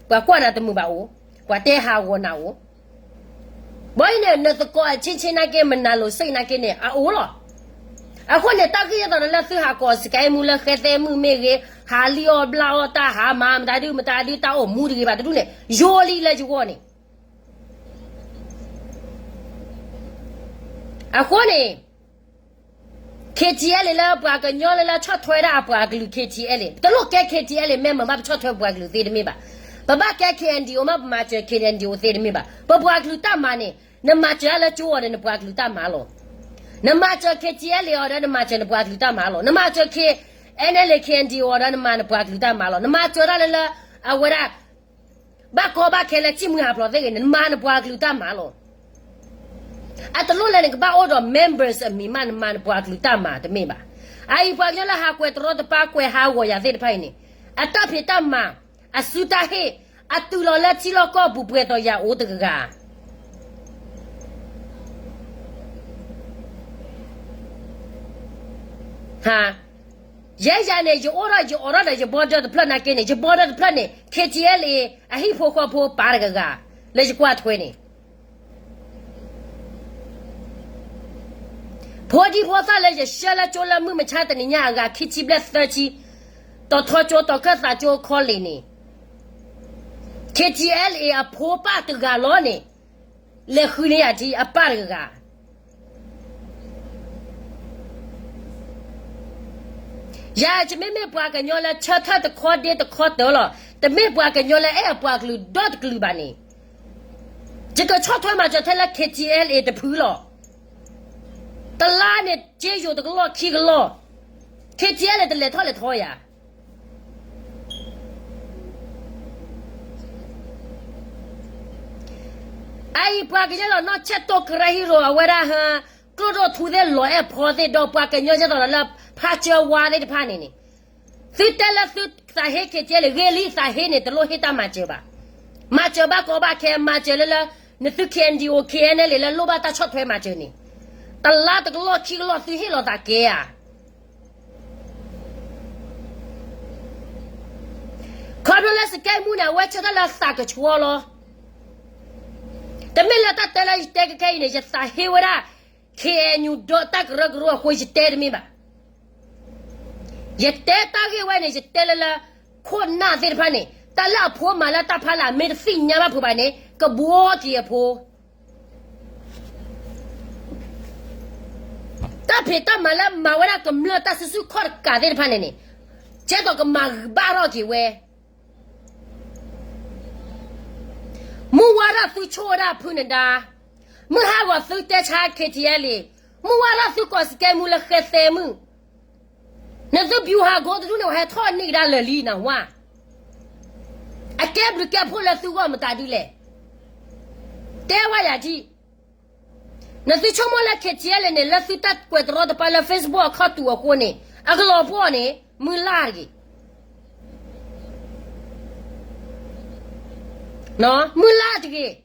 ပှၤကွၢ်နၤတမုာ်ဘၣ်အိၣ်, ပှၤတဲဟးဂီၤနၤအိၣ်. ဘၣ်အံၤန့ၣ် နသကိးအဆ့ဆ့နာ်က့ မနၤလိၤစ့ၣ်နာ်က့န့ၣ် အအိၣ်လီၤ. အဃိန့ၣ် တၢ်ဂ့ၢ်ယဲၢ်သိးဒီးလၢသုဟးကိးစကဲမူလၢဃဲသဲမုၣ်မ့ၢ်ဂ့ၤ, ဟးလံၣ်အီၣ်ဘျၣ်အီၣ်တၢ် ဟးမၤမတၤဒုမတၤဒု တၢ်အိၣ်မူတဂ့ၤဘၣ်တဒူၣ်န့ၣ် ယိလံလၢယဂီၢ်န့ၣ် အဃိန့ၣ် KTLA လၢပှၤကညီလၢလၢဆီၣ်ထွဲဒၣ်အပှၤကလုာ် KTLA တလိၣ်ကဲ KTLA မ့ၢ်မၤဘၣ်ပဆီၣ်ထွဲပှၤကလုာ်သ့တမ့ၢ်ဘၣ်. ပဘၣ်ကဲ KNDO မ့ၢ်ပမၤစၢၤ KNDO သ့တမ့ၢ်ဘၣ်. ပပှၤကလုာ်တၢ်မၤန့ၣ် နမၤစၢၤလၢကၠိအီၤဒီးနပှၤကလုာ်တၢ်မၤလီၤ. နမၤစၢၤ KTLA အီၤဒီးနမၤစၢၤနပှၤကလုာ်တၢ်မၤလီၤ. နမၤစၢၤ KNLA KNDO အီၤဒီးနမၤနပှၤကလုာ်တၢ်မၤလီၤ. နမၤစၢၤတၢ်လၢလၢ အဝဲဒၣ် ဘၣ်ကီဘၣ်ခဲလၢစံၣ်မှံဟးဖျိးသ့ၣ်ဂ့ၤန့ၣ် နမၤနပှၤကလုာ်တၢ်မၤလီၤ. အတလိၣ်လၢနကဘၣ်အိၣ်ဒီး members အမံၤမး နမၤနပှၤကလုာ်တၢ်မၤတမ့ၢ်ဘၣ်. အအံၤပှၤကညီလၢဟးကွဲးတရီတပါကွဲးဟးဂီၤယၤသ့ၣ်တဖၣ်အံၤန့ၣ် အတၢ်ဖံးတၢ်မၤ အစုတၢ်ဟ့ၣ် အတုၤလီၤလၢထံလီၢ်ကီၢ်ပူၤ ပှဲၤသိးယၤအိၣ်တဂၤဂၤ ယဲယၤန့ၣ် ယအိၣ်ထီၣ်ယအိးထီၣ်ဒီး ယ border တဖျၢၣ်နာ်က့န့ၣ် ယ border တဖျၢၣ်န့ၣ် KTLA အဟံၣ်ဖိဃီဖိပၢ်တဂၤဂၤ လၢယကွၢ်ထွဲန့ၣ် ဖိဒံဖိသၣ်လၢယဆှၢလၢကၠိလၢမုၢ်မဆါတနံၤညါအဂၤ ခံဆံဘျဲၣ်သၢဆံ တီၤထီကၠိ တီၤခၢၣ်သးကၠိခီလ့ၣ်န့ၣ် KTLA အဖိပၢ်တဂၤလီၤန့ၣ် လဲၤဃုန့ၢ်ယၤထံအပၢ်တဂၤဂၤ ယၤယမ့မ့ၢ်ပှၤကညီလၢ ဆၢထၢၣ်တခီဒ့တခီတၢၢ်လီၤ. တမ့ၢ်ပှၤကညီလၢအဲၣ်အပှၤကလုာ်ဒီတကလုာ်ဘၣ်န့ၣ် ယကဆီၣ်ထွဲမၤစၢၤထဲလၢ KTLA တဖုလီၤ. တလါန့ၣ် က့ယိၤတကလီၢ်ခံကလီၢ် KTLA တလဲၤထီၣ်လဲၤထီယၤ အအံၤပှၤကညီလီၤနီၢ်ဆဲးတိၢ်ကရၢဟံၣ်ရိၤအဝဲဒၣ်ဟၢ ကျိၣ်ဒိၣ်ထူသ့ၣ်လီၤအဲၣ်ဖီသ့ၣ်ဒီးပှၤကညီကဲသိးလီၤလၢ ဖးကၢဝါသ့ၣ်တဖၣ်န့ၣ်န့ၣ် သုတဲလၢသုသးဟ့ KTLA ဂ့ၤလံသးဟ့န့ၣ် တလိၣ်ဟ့ၣ်တၢ်မၤစၢၤဘၣ်. မၤစၢၤဘၣ်ကီဘၣ်ခဲ မၤစၢၤလၢလၢ နသု KNDO KNLA လၢလိၣ်ဘၣ်တၢ်ဆီၣ်ထွဲမၤစၢၤန့ၣ် တလါတကလီၢ်ခံကလီၢ်သုဟ့ၣ်လီၤသးကဲဧါ ခီဖျိလၢစကဲမူန့ၣ် အဝဲဆၢထၢၣ်လၢသးကဆှီလီၤ. တမ့ၢ်လၢတၢ်တဲလၢယတဲကဲခဲအံၤန့ၣ် ယသးဟ့ဝဲဒၣ် KNU ဒီးတၢ်ကရၢကရိအဃိ ယတဲတမ့ၢ်ဘၣ်. ယတဲတၢ်ဂ့ၢ်ဝဲန့ၣ် ယတဲလၢလၢ ခိၣ်နၢ်သ့ၣ်တဖၣ်န့ၣ် တၢ်လၢအဖိမၤလၢတၢ်ဖးလၢ် မ့ၢ်တသ့ၣ်ညါဘၣ်ဖုးဘၣ်န့ၣ် ကဘှီက့ၤအဖိ တၢ်ဖံးတၢ်မၤလၢမၤဝဲဒၣ်ကမျၢၢ်တၢ်စုဆူၣ်ခီၣ်တကးသ့ၣ်တဖၣ်န့ၣ်န့ၣ် ကဲသိးကမၤဘၣ်ထီၣ်က့ၤဝဲ မုၢ်ဝါထီၣ်သုဆိၣ်ဝဲဒၣ်ဖုနဒါ, မုၢ်ဟးဂီၤသုတဲဆါ K T L A, မုၢ်ဝါထီၣ်သုကီၢ်စကဲမုၢ်လၢဃဲသဲမုၢ်, နသု ဗျူဟာကုန်း တဒူၣ်န့ၣ် ဟဲထီၣ်န့ၢ်ကဒါလၢာ်လံနဝါ, အကဲဘျုးကဲဖှိၣ်လၢသုဂီၢ်မတၤဒုလဲၣ်, တဲဝဲယၤဒ် နသုဆိကမိၣ်လၢ K T L A န့ၣ် လၢသုတၢ်ကွဲးတရီတပါလၢ Facebook အခီၣ်တူာ်အဃိန့ၣ် အကလီၤပှီၢ်န့ၣ် မုၢ်လၢ်တဂ့ၤ, မုၢ်လၢ်တဂ့ၤ,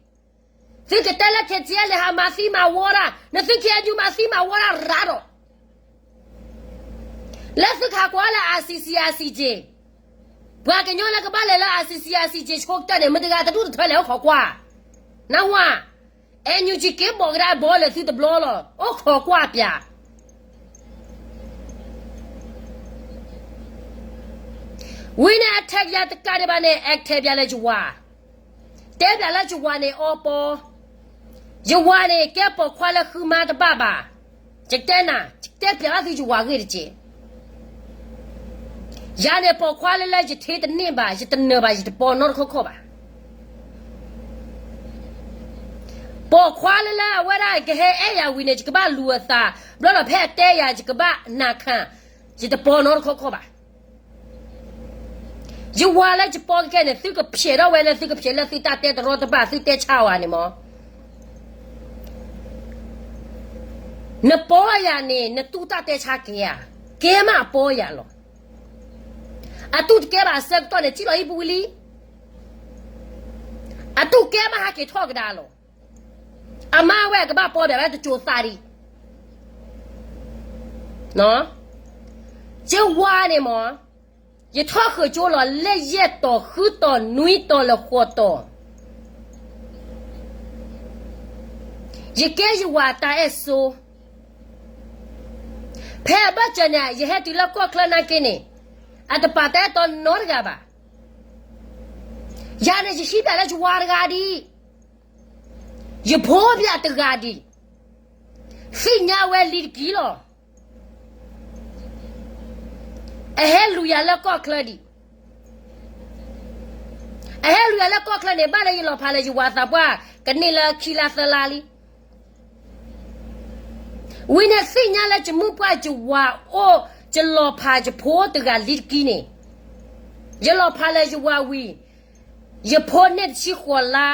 သုကတဲလၢ K T L A ဟးမၤသံမၤဝီတၢ်, နသု K N U မၤသံမၤဝီတၢ်ရၤဒီး လၢသုကဟးကွၢ်လၢ I C C I C J, ပှၤကညီလၢကဘၣ်လဲၤလၢ I C C I C J ဆိကတၢၢ်န့ၣ် မတၤတဂၤတဒူၣ်တထၢလဲၣ် အိၣ်ခိးကွၢ်, နဝါ, NUG က့ၤဘီၣ်ကဒါဘီလၢသုတဘျီလီၤ အိၣ်ခိးကွၢ်ပၠး ဝံၤန့ၣ် အထဲပၠးတကးဒံးဘၣ်န့ၣ် အထဲပၠးလၢယဝၤ, တဲပၠးလၢယဝၤန့ၣ်အီပီ, ယဝၤန့ၣ် ကဲပိာ်ခွါလၢဃုမါတဘၣ်ဘၣ်, ယတဲနၤ, ယတဲပၠးဘၣ်သုယဝၤဂ့ၢ်တက့ၢ်, ယၤန့ၣ်ပိာ်ခွါလၢလၢယထ့တန့ၢ်ဘၣ်, ယတနၢၤဘၣ်, ယတပီနီတခီခီဘၣ် ပိာ်ခွါလၢလၢအဝဲဒၣ်ကဟဲအဲၣ်ယၤဝံၤန့ၣ် ယကဘၣ်လူၤအသး, ဘျီဒီးဖဲအတဲယၤ ယကဘၣ်နာ်ခံ, ယတပီနီတခီခီဘၣ်. ယဝၤလၢယပီကကဲန့ၣ် သုကဖျဲးထီၣ်ဝဲလၢ သုကဖျဲးလၢသုတၢ်တဲတရီတပါ သုတဲဆါအီၤန့ၣ်မး. နပီယၤန့ၣ် နတူၢ်တၢ်တဲဆါကဲဧါ, ကဲမးအပီယၤလီၤ. အတူၢ်တကဲဘၣ်အဆၢကတီၢ်န့ၣ် ထံၣ်လီၤဟံၣ်ပူၤဝံၤလံ. အတူၢ်ကဲမးဟးက့ၤထီၣ်ကဒါလီၤ. အမါဝဲကဘၣ်ပီဘၣ်ဝဲတစိၤသးဒံး. ယဝၤန့ၣ်မး, ယထီၣ်ဃုာ်ကၠိလီၤ လၢယဲၢ်တီၤ ဃုတီၤ နွံတီၤ လၢဃိးတီၤ. ယကဲယဝၤတၢ်အဲၣ်စိ ဖဲအဘၢၣ်စၢၤန့ၣ် ယဟဲတုၤလၢကီၢ်ချၢနာ်က့န့ၣ် အတပာ်တၢ်အဲၣ်တီနီတဂၤဘၣ်. ယၤန့ၣ် ယဟံးဘၣ်လၢယဝၤတဂၤဒံး, ယဖိဘၣ်တဂၤဒံး, သ့ၣ်ညါဝဲလံတက့ၢ်လီၤ. အဟဲလူၤယၤလၢကီၢ်ချၢဒံး. အဟဲလူၤယၤလၢကီၢ်ချၢန့ၣ် ဘၣ်လၢယလီၤဖးလၢယဝၤသးပှၢ် ကန့ၢ်လၢခံလါသၢလါလံ. ဝံၤန့ၣ်သ့ၣ်ညါလၢယမုၣ်ပှၢ်ယဝၤအိၣ် ယလီၤဖးယဖိတဂၤလံတက့ၢ်န့ၣ်, ယလီၤဖးလၢယဝၤဝံၤ, ယဖိန့ၢ်တဆံဃိးလါ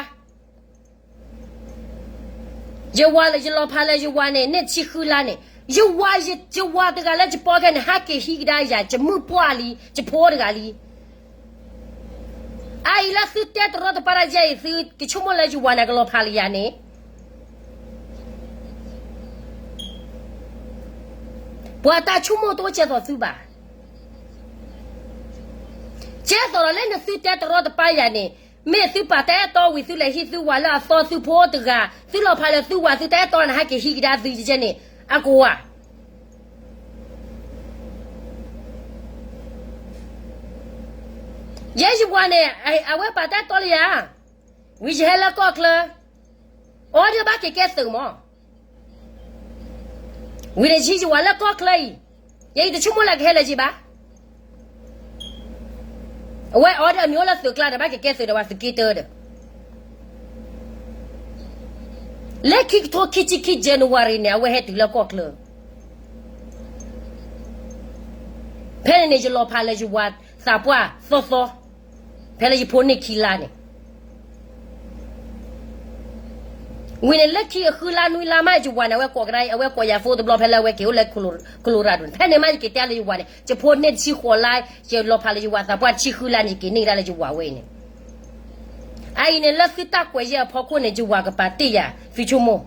ယဝၤလၢယလီၤဖးလၢယဝၤန့ၣ် န့ၢ်တဆံဃုလါန့ၣ်, ယဝၤ, ယဝၤတဂၤလၢယပီခဲန့ၣ် ဟဲက့ၤဟံးကဒါယၤ ယမုၣ်ပှၢ်လံ ယဖိတဂၤလံ. အအံၤလၢသုတဲတရီတပါတၢ်ယဲအံၤ သုကဆိကမိၣ်လၢယဝၤန့ၣ် ကလီၤဖးလၢယၤန့ၣ် ပှၤတၢ်ဆိကမိၣ်တအိၣ်ကဲသိးသုဘၣ်. ကဲသိးဒီးလၢနသုတဲတရီတပါယၤန့ၣ်, မ့ၢ်သုပာ်တၢ်အဲၣ်တီဝံၤ သုလဲၤဟံးသုဝၤလၢအသီ သုဖိတဂၤ, သုလီၤဖးလၢသုဝၤ သုတၢ်အဲၣ်တီန့ၣ် ဟဲက့ၤဟံးကဒါသုယဲန့ၣ် အကိးဧါ. ယဲယဝၤန့ၣ် အဝဲပာ်တၢ်အဲၣ်တီလၢယၤ, ဝံၤယဟဲလၢကီၢ်ချၢ, အီဒီးဘၣ်က့ၤကဲသုးမး. ဝံၤဒီးယဟံးယဝၤလၢကီၢ်ချၢအံၤ, ယဲယတဆိကမိၣ်လၢကဟဲလၢယဘၣ်. အဝဲအီဒီးအမံၤအိၣ်လၢသုးကျါဒီး ဘၣ်က့ၤကဲသုးဒီးပှၤသုးက့တၢဒီး လၢခံကထိခံဆံခံ January န့ၣ် အဝဲဟဲတုၤလၢကီၢ်ချၢ. ဖဲန့ၣ်န့ၣ် ယလီၤဖးလၢယဝၤသးပှၢ်သီသီ, ဖဲလၢယဖိန့ၢ်ခံလါန့ၣ်, ဝံၤန့ၣ်လၢခံအဃုလါနွံလါမး ယဝၤန့ၣ် အဝဲကိးကဒါ, အဝဲကိးယၤဖိတဘျီ ဖဲလၢအဝဲက့ၤအိၣ်လၢ Colorado န့ၣ်. ဖဲန့ၣ်မးယက့ၤတဲလၢယဝၤန့ၣ် ယဖိန့ၢ်တဆံဃိးလါ, ယလီၤဖးလၢယဝၤသးပှၢ်တဆံဃုလါန့ၣ် ယက့ၤန့ၢ်ကဒါလၢယဝၤဝဲအံၤန့ၣ်. အအံၤန့ၣ် လၢသုတၢ်ကွဲးယဲအဖီခိၣ်န့ၣ် ယဝၤကပာ်တ့ၢ်ယၤ သုဆိကမိၣ်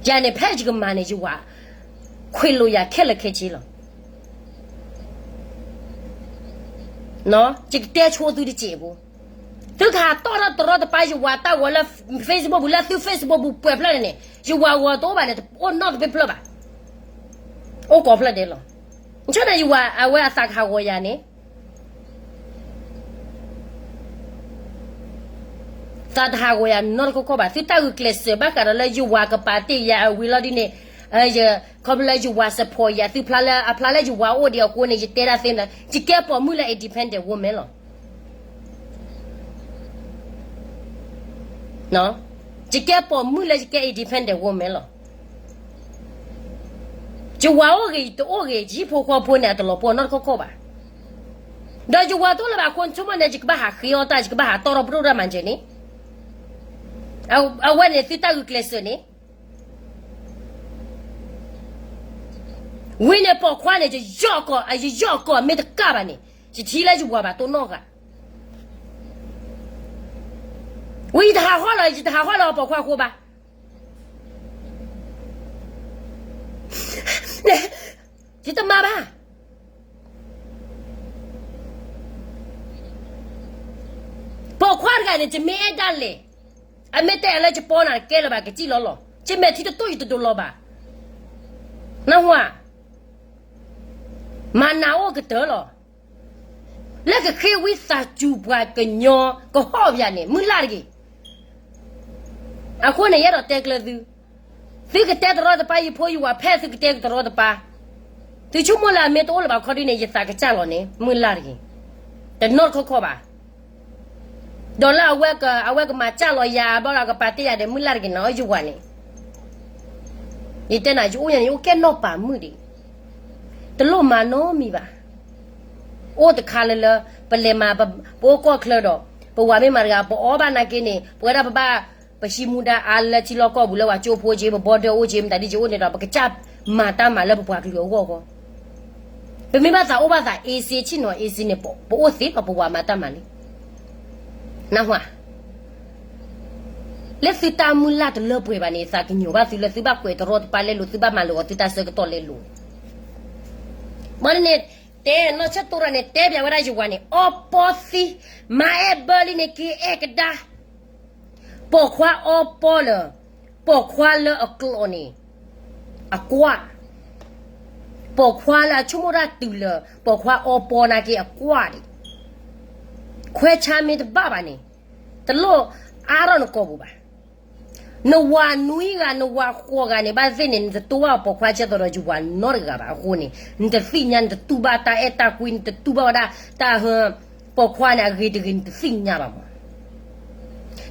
ယၤန့ၣ် ဖဲယကမၤန့ၣ် ယဝၤခွဲးလိာ်ယၤခဲလၢာ်ခဲဆ့လီၤ. ယကတဲဆိသုတစဲးဖိ, သုကဟးတီၣ်ထီၣ်တရီတပါယဝၤတၢ်ဂီၤလၢ Facebook ပူၤ, လၢသု Facebook ပူၤပှဲၤဖျၢၣ်န့ၣ်န့ၣ် ယဝၤဂီၤတအိၣ်ဘၣ်န့ၣ် တအိၣ်နီတဘ့ၣ်ဖျၢၣ်ဘၣ်, အိၣ်ကိးဖျၢၣ်ဒဲးလီၤ. ဆိန့ၣ် ယဝၤအဝဲအသးကဟးဂီၤယၤန့ၣ် သးတဟးဂီၤယၤနီတခီခီဘၣ်. သုတၢ်ဂုာ်ကျဲးစၢးဘၣ်ဃးဒီးလၢ ယဝၤကပာ်တ့ၢ်ယၤအဝံၤလီၤဒ်န့ၣ်, ခီဖျိလၢယဝၤ support ယၤ, သုဖျါလၢအဖျါလၢယဝၤအိၣ်ဒံးအဃိန့ၣ် ယတဲဒၣ်သ့မး, ယကဲပိာ်မုၣ်လၢ independent woman လီၤ. ယကဲပိာ်မုၣ်လၢယကဲ independent woman လီၤ. ယဝၤအိၣ်ဂ့ၤ ယတအိၣ်ဂ့ၤ ယဟံၣ်ဖိဃီဖိန့ၣ် အတလီၤပှီၢ်နီတခီၣ်ခီၣ်ဘၣ်. ဒီးယဝၤတအိၣ်လၢၤဘၣ်အဃိ နဆိကမိၣ်န့ၣ် ယကဘၣ်ဟးဃ့အီၣ်တၢ် ယကဘၣ်ဟးတီၢ်ထီၣ်ပဒိၣ်တၢ်မၤစၢၤန့ၣ်, အဝဲန့ၣ်သုတၢ်ဂုာ်ကျဲးစၢးန့ၣ် ဝံၤန့ၣ်ပိာ်ခွါန့ၣ် ယယီၣ်ကီၢ် ယယီၣ်ကီၢ်မ့ၢ်တကးဘၣ်န့ၣ် ယထံၣ်လၢယဝၤဘၣ်တိၢ်နီၣ်ဂၤ, ဝံၤယတဟးဟီၣ်လီၤ ယတဟးဟီၣ်လၢပိာ်ခွါအဃိဘၣ်, ယတမၤဘၣ်. ပိာ်ခွါတဂၤန့ၣ် ယမ့ၢ်အဲၣ်ဒၣ်လဲာ်, အမ့ၢ်တဲအလၢယပီနၤတကဲလၢၤဘၣ် ကစံၣ်လီၤလီၤ ယမဲာ်ထံတတိၢ်ယတဒိးလီၤဘၣ်. နၢ်ဟူဧါ, မၤနးအိၣ်ကတၢၢ်လီၤ. လၢကဃ့ဝံသးစူၤပှၤကညီကဟီၣ်ပယၤန့ၣ် မုၢ်လၢ်တဂ့ၤ. အဃိန့ၣ် ယအဲၣ်ဒိးတဲကျၢၤသု, သုကတဲတရီတပါ ယဖိယဝၤဖဲသုကတဲတရီတပါ, သုဆိကမိၣ်လၢအမ့ၢ်တအိၣ်လၢၤဘၣ်ခီဒုန့ၣ် ယသးကစၢ်လီၤန့ၣ် မုၢ်လၢ်တဂ့ၤ, တနီၢ်တခီခီဘၣ်. ဒီးလၢအဝဲကမၤစၢ်လီၤယၤ ဘၣ်ဒီးကပာ်တ့ၢ်ယၤဒီး မုၢ်လၢ်တဂ့ၤနီၤ ယဝၤန့ၣ်, ယတဲနၤ ယအိၣ်ညါန့ၣ် ယအိၣ်ကဲနီၢ်ပၤမုၣ်ဒံး, တလိၣ်မၤနီတမံၤဘၣ်. အိၣ်တခါလၢလၢ ပလဲၤမၤ ပအိၣ်ကီၢ်ချၢဒီး ပဝၤမ့ၢ်မၤတဂၤ ပအီၣ်ဘၣ်နာ်က့န့ၣ် ပဝဲဒၣ်ပဘၣ် ပဟံးမူဒါအါလၢထံလီၢ်ကီၢ်ပူၤလၢပှၤကၠိဖိက့ ပ border အိၣ်က့ မတၤဒ်က့အိၣ်န့ၣ်ဒီး ပကစၢ်မၤတၢ်မၤလၢပပှၤကလုာ်အဂီၢ်အဂီၢ်, ပမ့ၢ်ဘၣ်သးအိၣ်ဘၣ်သး easy ဆ့ၣ်နီၤ easy န့ၣ် ပအိၣ်သ့ဒီးပဝၤမၤတၢ်မၤလံ. နၢ်ဟူဧါ, လၢသုတၢ်မုၢ်လၢ်တလၢပှဲၤဘၣ်န့ၣ် သးကညီၤဘၣ်သုလၢသုဘၣ်ကွဲးတရီတပါလဲလိာ် သုဘၣ်မၤလိာ်အီၤသုတၢ်ဆၢကတီၢ်လဲလိာ်န့ၣ်, ဘၣ်န့ၣ်န့ၣ် တဲနီၢ်ဆၢတိရၤန့ၣ် တဲပျးဝဲဒၣ်ယဝၤန့ၣ် အီပီသံ, မၤအဲၣ်ဘၢလံန့ၣ်က့ၤအဲၣ်ကဒါ, ပိာ်ခွါအီပီလၢ ပိာ်ခွါလၢအကျိာ်န့ၣ် အကွၢ်, ပိာ်ခွါလၢအဆိကမိၣ်တၢ်တုၤလၢ ပိာ်ခွါအီပီနာ်က့အကွၢ်ဒံး, ခွဲးဆါမ့ၢ်တဘၣ်ဘၣ်န့ၣ် တလိၣ်အါထီၣ်နကိာ်ပူၤဘၣ်. နဝၤနွံဂၤ နဝၤဃိးဂၤန့ၣ် ဘၣ်သ့ၣ်န့ၣ် နတတိၢ်ဘၣ်ပိာ်ခွါကဲသိးဒီးယဝၤနီတဂၤဘၣ်အဃိန့ၣ် နတသ့ၣ်ညါ နတတူၢ်ဘၣ်တၢ်အဲၣ်တၢ်ကွံ နတတူၢ်ဘၣ်ဝဲဒၣ်တၢ်ဟၢ ပိာ်ခွါန့ၣ် အဂ့ၤတဂ့ၤ နတသ့ၣ်ညါဘၣ်မး.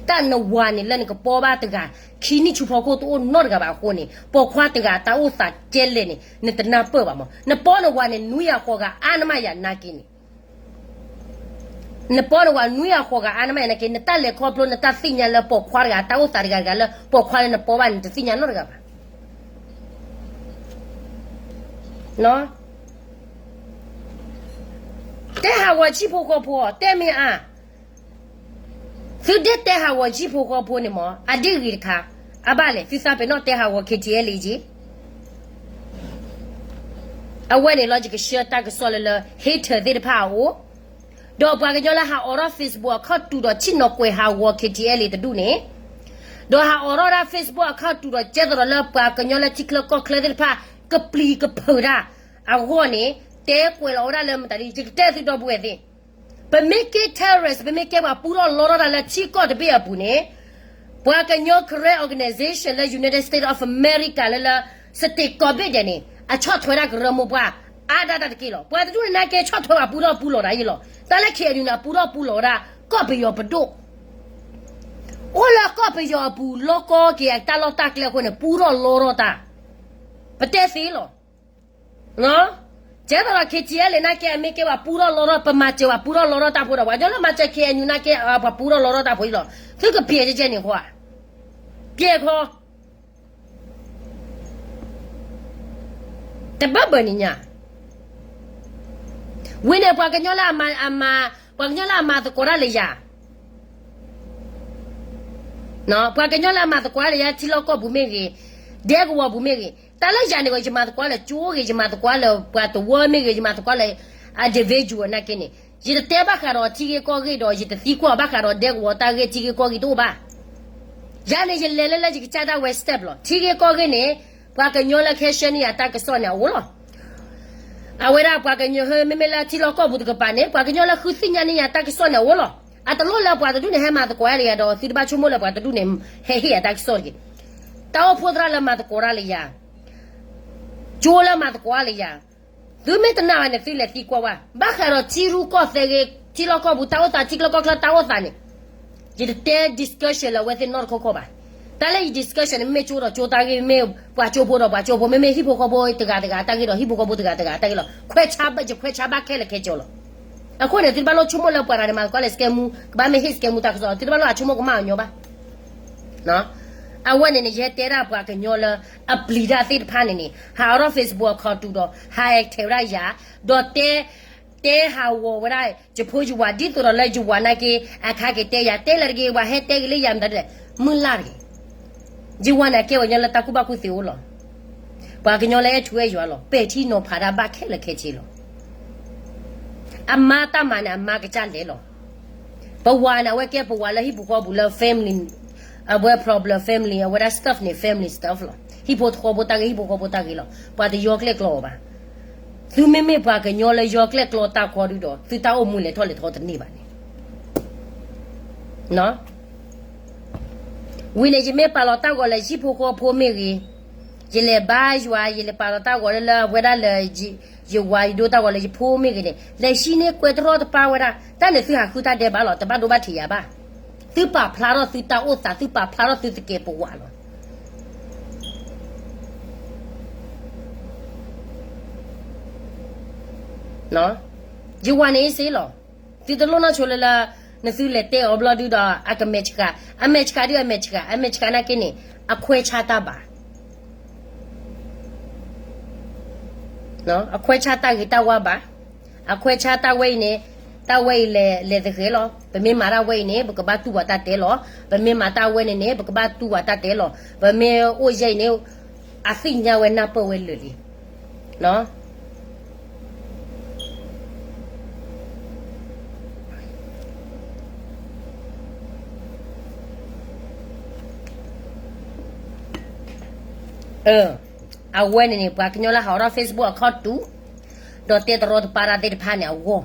တၢ်နဝၤန့ၣ်လၢနကပီဘၣ်တဂၤ ခံနံၣ်ဆူဖီခိၣ်တအိၣ်နီတဂၤဘၣ်အဃိန့ၣ် ပိာ်ခွါတဂၤတၢ်အိၣ်သးကဲလဲၣ်န့ၣ် နတနၢ်ပၢၢ်ဘၣ်မး. နပီနဝၤန့ၣ် နွံဂၤဃိးဂၤအါနမးယၤနာ်က့န့ၣ် နပီနဝၤနွံဂၤဃိးဂၤအါနမးယၤနာ်က့ နတၢ်လဲၤခီဖျိ နတၢ်သ့ၣ်ညါလၢပိာ်ခွါတဂၤ တၢ်အိၣ်သးတဂၤတဂၤလၢပိာ်ခွါလၢနပီဘၣ်န့ၣ် နတသ့ၣ်ညါနီတဂၤဘၣ်. တဲဟးဂီၤဟံၣ်ဖိဃီဖိ တဲမ့ၢ်အါ, သုဒ့တဲဟးဂီၤဟံၣ်ဖိဃီဖိန့ၣ်မး အဒ့ဂ့ၤတခါ, အဘၣ်လဲၣ် သုသးပ့ၤနီၣ်တဲဟးဂီၤ KTLA က့ အဝဲန့ၣ်လီၤ ယကဆှၢတၢ်ကစီၣ်လၢလၢ hater သ့ၣ်တဖၣ်အအိၣ်, ဒီးပှၤကညီလၢဟးအိးထီၣ် Facebook account တုၤဒီးဆ့ၣ်နီၤကွဲးဟးဂီၤ KTLA တဒူၣ်န့ၣ်, ဒီးဟးအိးထီၣ်ဒၣ် Facebook account တုၤဒီးကဲသိးဒီးလၢပှၤကညီလၢ ထံချၢကီၢ်ချၢသ့ၣ်တဖၣ် ကပျံၤကဖုးတၢ်အဂီၢ်န့ၣ် တဲကွဲးလီၤဝဲဒၣ်လၢမတၤဒ် ယကတဲသုဒီပုၢ်ဝဲၢ်သ့ၣ် ပမ့ၢ်ကဲ terrorist ပမ့ၢ်ကဲပှၤပူထီၣ်လီထီၣ်တၢ်လၢထံကီၢ်တဘ့ၣ်အပူၤန့ၣ်, ပှၤကညီ Karen organization လၢ United States of America လၢလၢ state ကိးဘ့ၣ်ဒဲးန့ၣ် အဆီၣ်ထွဲဒၣ်ကရၢမိၢ်ပှၢ် အါဒၣ်တၢ်တက့ၢ်လီၤ. ပှၤတဒူၣ်န့ၣ် နာ်က့ဆီၣ်ထွဲပှၤပူထီၣ်ပူလီၤတၢ်အံၤလီၤ. တၢ်လၢ KNU န့ၣ် အပူထီၣ်ပူလီၤဝဲဒၣ် ကီၢ်ပယီၤပဒိၣ် အိၣ်လၢကီၢ်ပယီၤအပူၤ လီကီက့ၤအတၢ်လီၢ်တၢ်ကျဲအဃိန့ၣ် ပူထီၣ်လီထီၣ်တၢ်, ပတဲသ့လီၤ. ကဲသိးဒီး KTLA နာ်က့ အမ့ၢ်ကဲပှၤပူထီၣ်လီထီၣ် ပမၤစၢၤပှၤပူထီၣ်လီထီၣ်တၢ်ဖိဒီး ပှၤကညီလၢမၤစၢၤ KNU နာ်က့ ပှၤပူထီၣ်လီထီၣ်တၢ်ဖိအံၤလီၤ. သုကပျဲၢ်ကဲကဲန့ၣ်ဃီဧါ, ပျဲၢ်ခီ တဘၢဘၢန့ၣ်ညါ, ဝံၤန့ၣ် ပှၤကညီလၢအမၤ ပှၤကညီလၢအမၤသကိးတၢ်လၢယၤ ပှၤကညီလၢအမၤသကိးတၢ်လၢယၤ ထံလီၢ်ကီၢ်ပူၤမ့ၢ်ဂ့ၤ, ဒဲကဝီၤပူၤမ့ၢ်ဂ့ၤ, တၢ်လၢယၤန့ၣ်ဂ့ၤ ယမၤသကိးလၢကၠိဂ့ၤ, ယမၤသကိးလၢပှၤသဝီမ့ၢ်ဂ့ၤ, ယမၤသကိးလၢ individual နာ်က့န့ၣ်, ယတတဲဘၣ်ဃးဒီးထံဂ့ၢ်ကီၢ်ဂ့ၢ်ဒီး ယတသံကွၢ်ဘၣ်ဃးဒီးဒဲကဝီၤတၢ်ဂ့ၢ်ထံဂ့ၢ်ကီၢ်ဂ့ၢ်တအိၣ်ဘၣ်. ယၤန့ၣ် ယလဲၤလၢလၢယကစၢ်ဒၣ်ဝဲ step လီၤ. ထံဂ့ၢ်ကီၢ်ဂ့ၢ်န့ၣ် ပှၤကညီလၢခဲရှဲန့ၢ်ယၤတၢ်ကစီၣ်န့ၣ်အအိၣ်လီၤ. အဝဲဒၣ်ပှၤကညီမ့မ့ၢ်လၢထံလီၢ်ကီၢ်ပူၤတကပၤန့ၣ် ပှၤကညီလၢဃုသ့ၣ်ညါန့ၢ်ယၤတၢ်ကစီၣ်န့ၣ်အအိၣ်လီၤ. အတလိၣ်လၢပှၤတဒူၣ်န့ၣ် ဟဲမၤသကိးတၢ်လၢယၤဒီး သုတဘၣ်ဆိကမိၣ်လၢပှၤတဒူၣ်န့ၣ် ဟဲဟ့ၣ်ယၤတၢ်ကစီၣ်တဂ့ၤ. တၢ်အိၣ်ဖှိၣ်သရၣ်လၢမၤသကိးတၢ်လၢယၤ, ကၠိလၢမၤသကိးတၢ်လၢယၤ, သုမ့ၢ်တနာ်ဘၣ်န့ၣ် သုလဲၤသံကွၢ်ဝဲ, ဘၣ်ဃးဒီးထံရူၢ်ကီၢ်သဲးဂ့ၤ, ထံလီၢ်ကီၢ်ပူၤတၢ်အိၣ်သး, ထံကျိကီၢ်ချၢတၢ်အိၣ်သးန့ၣ်, ယတတဲ discussion လၢအဝဲသ့ၣ်နီတခီခီဘၣ်. တၢ်လၢယ discussion န့ၣ် မ့မ့ၢ်ကၠိဒီးကၠိတၢ်ဂ့ၢ်, မ့မ့ၢ်ပှၤကၠိဖိဒီးပှၤကၠိဖိ, မ့မ့ၢ်ဟံၣ်ဖိဃီဖိတဂၤတဂၤတၢ်ဂ့ၢ်ဒီးဟံၣ်ဖိဃီဖိတဂၤတဂၤတၢ်ဂ့ၢ်လီၤ. ခွဲးဆါ, ယခွဲးဆါဘၣ်ခဲလၢာ်ခဲဆ့လီၤ. အဃိန့ၣ် သုတဘၣ်လိၣ်ဆိကမိၣ်လၢပှၤတဂၤန့ၣ် မၤသကိးလၢ scam မူ, ကဘၣ်မ့ၢ်ဟ့ၣ် scam မူတၢ်ကစီၣ်, သုတဘၣ်လိၣ်အဆိကမိၣ်ကမၣ်အီၤညီဘၣ်. အဝဲန့ၣ်န့ၣ် ယဟဲတဲဒၣ်ပှၤကညီလၢအပျံၤတၢ်သ့ၣ်တဖၣ်န့ၣ်န့ၣ် ဟးအီၤထီၣ် Facebook အခီတူာ်ဒီး ဟးအဲၣ်ထဲးဝဲဒၣ်ယၤ, ဒီးတဲ, တဲဟးဂီၤဝဲဒၣ် ယဖိယဝၤ ဒ်သိးဒီးလၢယဝၤနာ်က့ အခါက့ၤတဲယၤ, တဲလၢတဂ့ၤ ဝၤဟဲတဲက့ၤလၢယၤမတၤဒ်လဲၣ်, မုၢ်လၢ်တဂ့ၤ. ယဝၤန့ၣ် အကဲဝဲညီလၢတၢ်ကူၣ်ဘၣ်ကူၣ်သ့အိၣ်လီၤ. ပှၤကညီလၢအဲၣ်ထူအဲၣ်ယွၤလီၤ. ပဲာ်ထံနီၤဖးတၢ်ဘၣ်ခဲလၢာ်ခဲဆ့လီၤ. အမါတၢ်မၤန့ၣ် အမါကစၢ်လဲၤလီၤ. ပဝၤန့ၣ် အဝဲကဲပဝၤလၢဟံၣ်ပူၤဃီပူၤလၢ family, အဝဲ problem family, အဝဲဒၣ် stuff န့ၣ် family stuff လီၤ. ဟံၣ်ဖိဃီဖိတၢ်ဂ့ၢ်, ဟံၣ်ဖိဃီဖိတၢ်ဂ့ၢ်လီၤ. ပှၤတယီကျဲၣ်ကျီအီၤဘၣ်. သုမ့မ့ၢ်ပှၤကညီလၢယီကျဲၣ်ကျီတၢ်ခီဒုဒီး သုတၢ်အိၣ်မူလဲၤထီၣ်လဲၤထီတန့ၢ်ဘၣ်န့ၣ် ဝံၤန့ၣ် ယမ့ၢ်ပာ်လီၤတၢ်ဂီၤလၢယဟံၣ်ဖိဃီဖိမ့ၢ်ဂ့ၤ, ယလဲၤဘါယွၤ, ယလဲၤပာ်လီၤတၢ်ဂီၤလၢ လၢအဝဲဒၣ်လၢ ယဝၤယဒိတၢ်ဂီၤလၢယဖိမ့ၢ်ဂ့ၤန့ၣ် လဲၤဟံးန့ၢ်ကွဲးတရီတပါဝဲဒၣ်, တၢ်န့ၣ်သုဟးဃုတၢ်ဒဲးဘးလီၤ, တဘၣ်ဒိဘၣ်ထံးယၤဘၣ်. သုပာ်ဖျါထီၣ်သုတၢ်အိၣ်သး, သုပာ်ဖျါထီၣ်သုသကဲးပဝးလီၤ. ယဝၤန့ၣ်အ့ၣ်စ့လီၤ. သုတလိၣ်နီၢ်ဆိလၢလၢ နသုလဲၤတဲအီၤဘျီဒုဒီး အကမဲာ်ဆှး, အမဲာ်ဆှးဒုအမဲာ်ဆှး, အမဲာ်ဆှးနာ်က့န့ၣ် အခွဲးဆါတၢ်ဘၣ်. အခွဲးဆါတၢ်ဂ့ၤတၢ်ဝါဘၣ်. အခွဲးဆါတၢ်ဝဲအံၤန့ၣ်, တၢ်ဝဲအံၤလဲၤသဃဲၤလီၤ. ပမ့ၢ်မၤတၢ်ဝဲအံၤန့ၣ် ပကဘၣ်တူၢ်ဝဲတၢ်တဲလီၤ. ပမ့ၢ်မၤတၢ်ဝဲန့ၣ်န့ၣ် ပကဘၣ်တူၢ်ဝဲတၢ်တဲလီၤ. ပမ့ၢ်အိၣ်ယဲအံၤန့ၣ် အသ့ၣ်ညါဝဲနၢ်ပၢၢ်ဝဲလၢာ်လံ. အဝဲန့ၣ်န့ၣ် ပှၤကညီလၢဟးအီၤထီၣ် Facebook အခီတူာ်, ဒီးတဲတရီတပါတၢ်သ့ၣ်တဖၣ်န့ၣ်အဂီၢ်,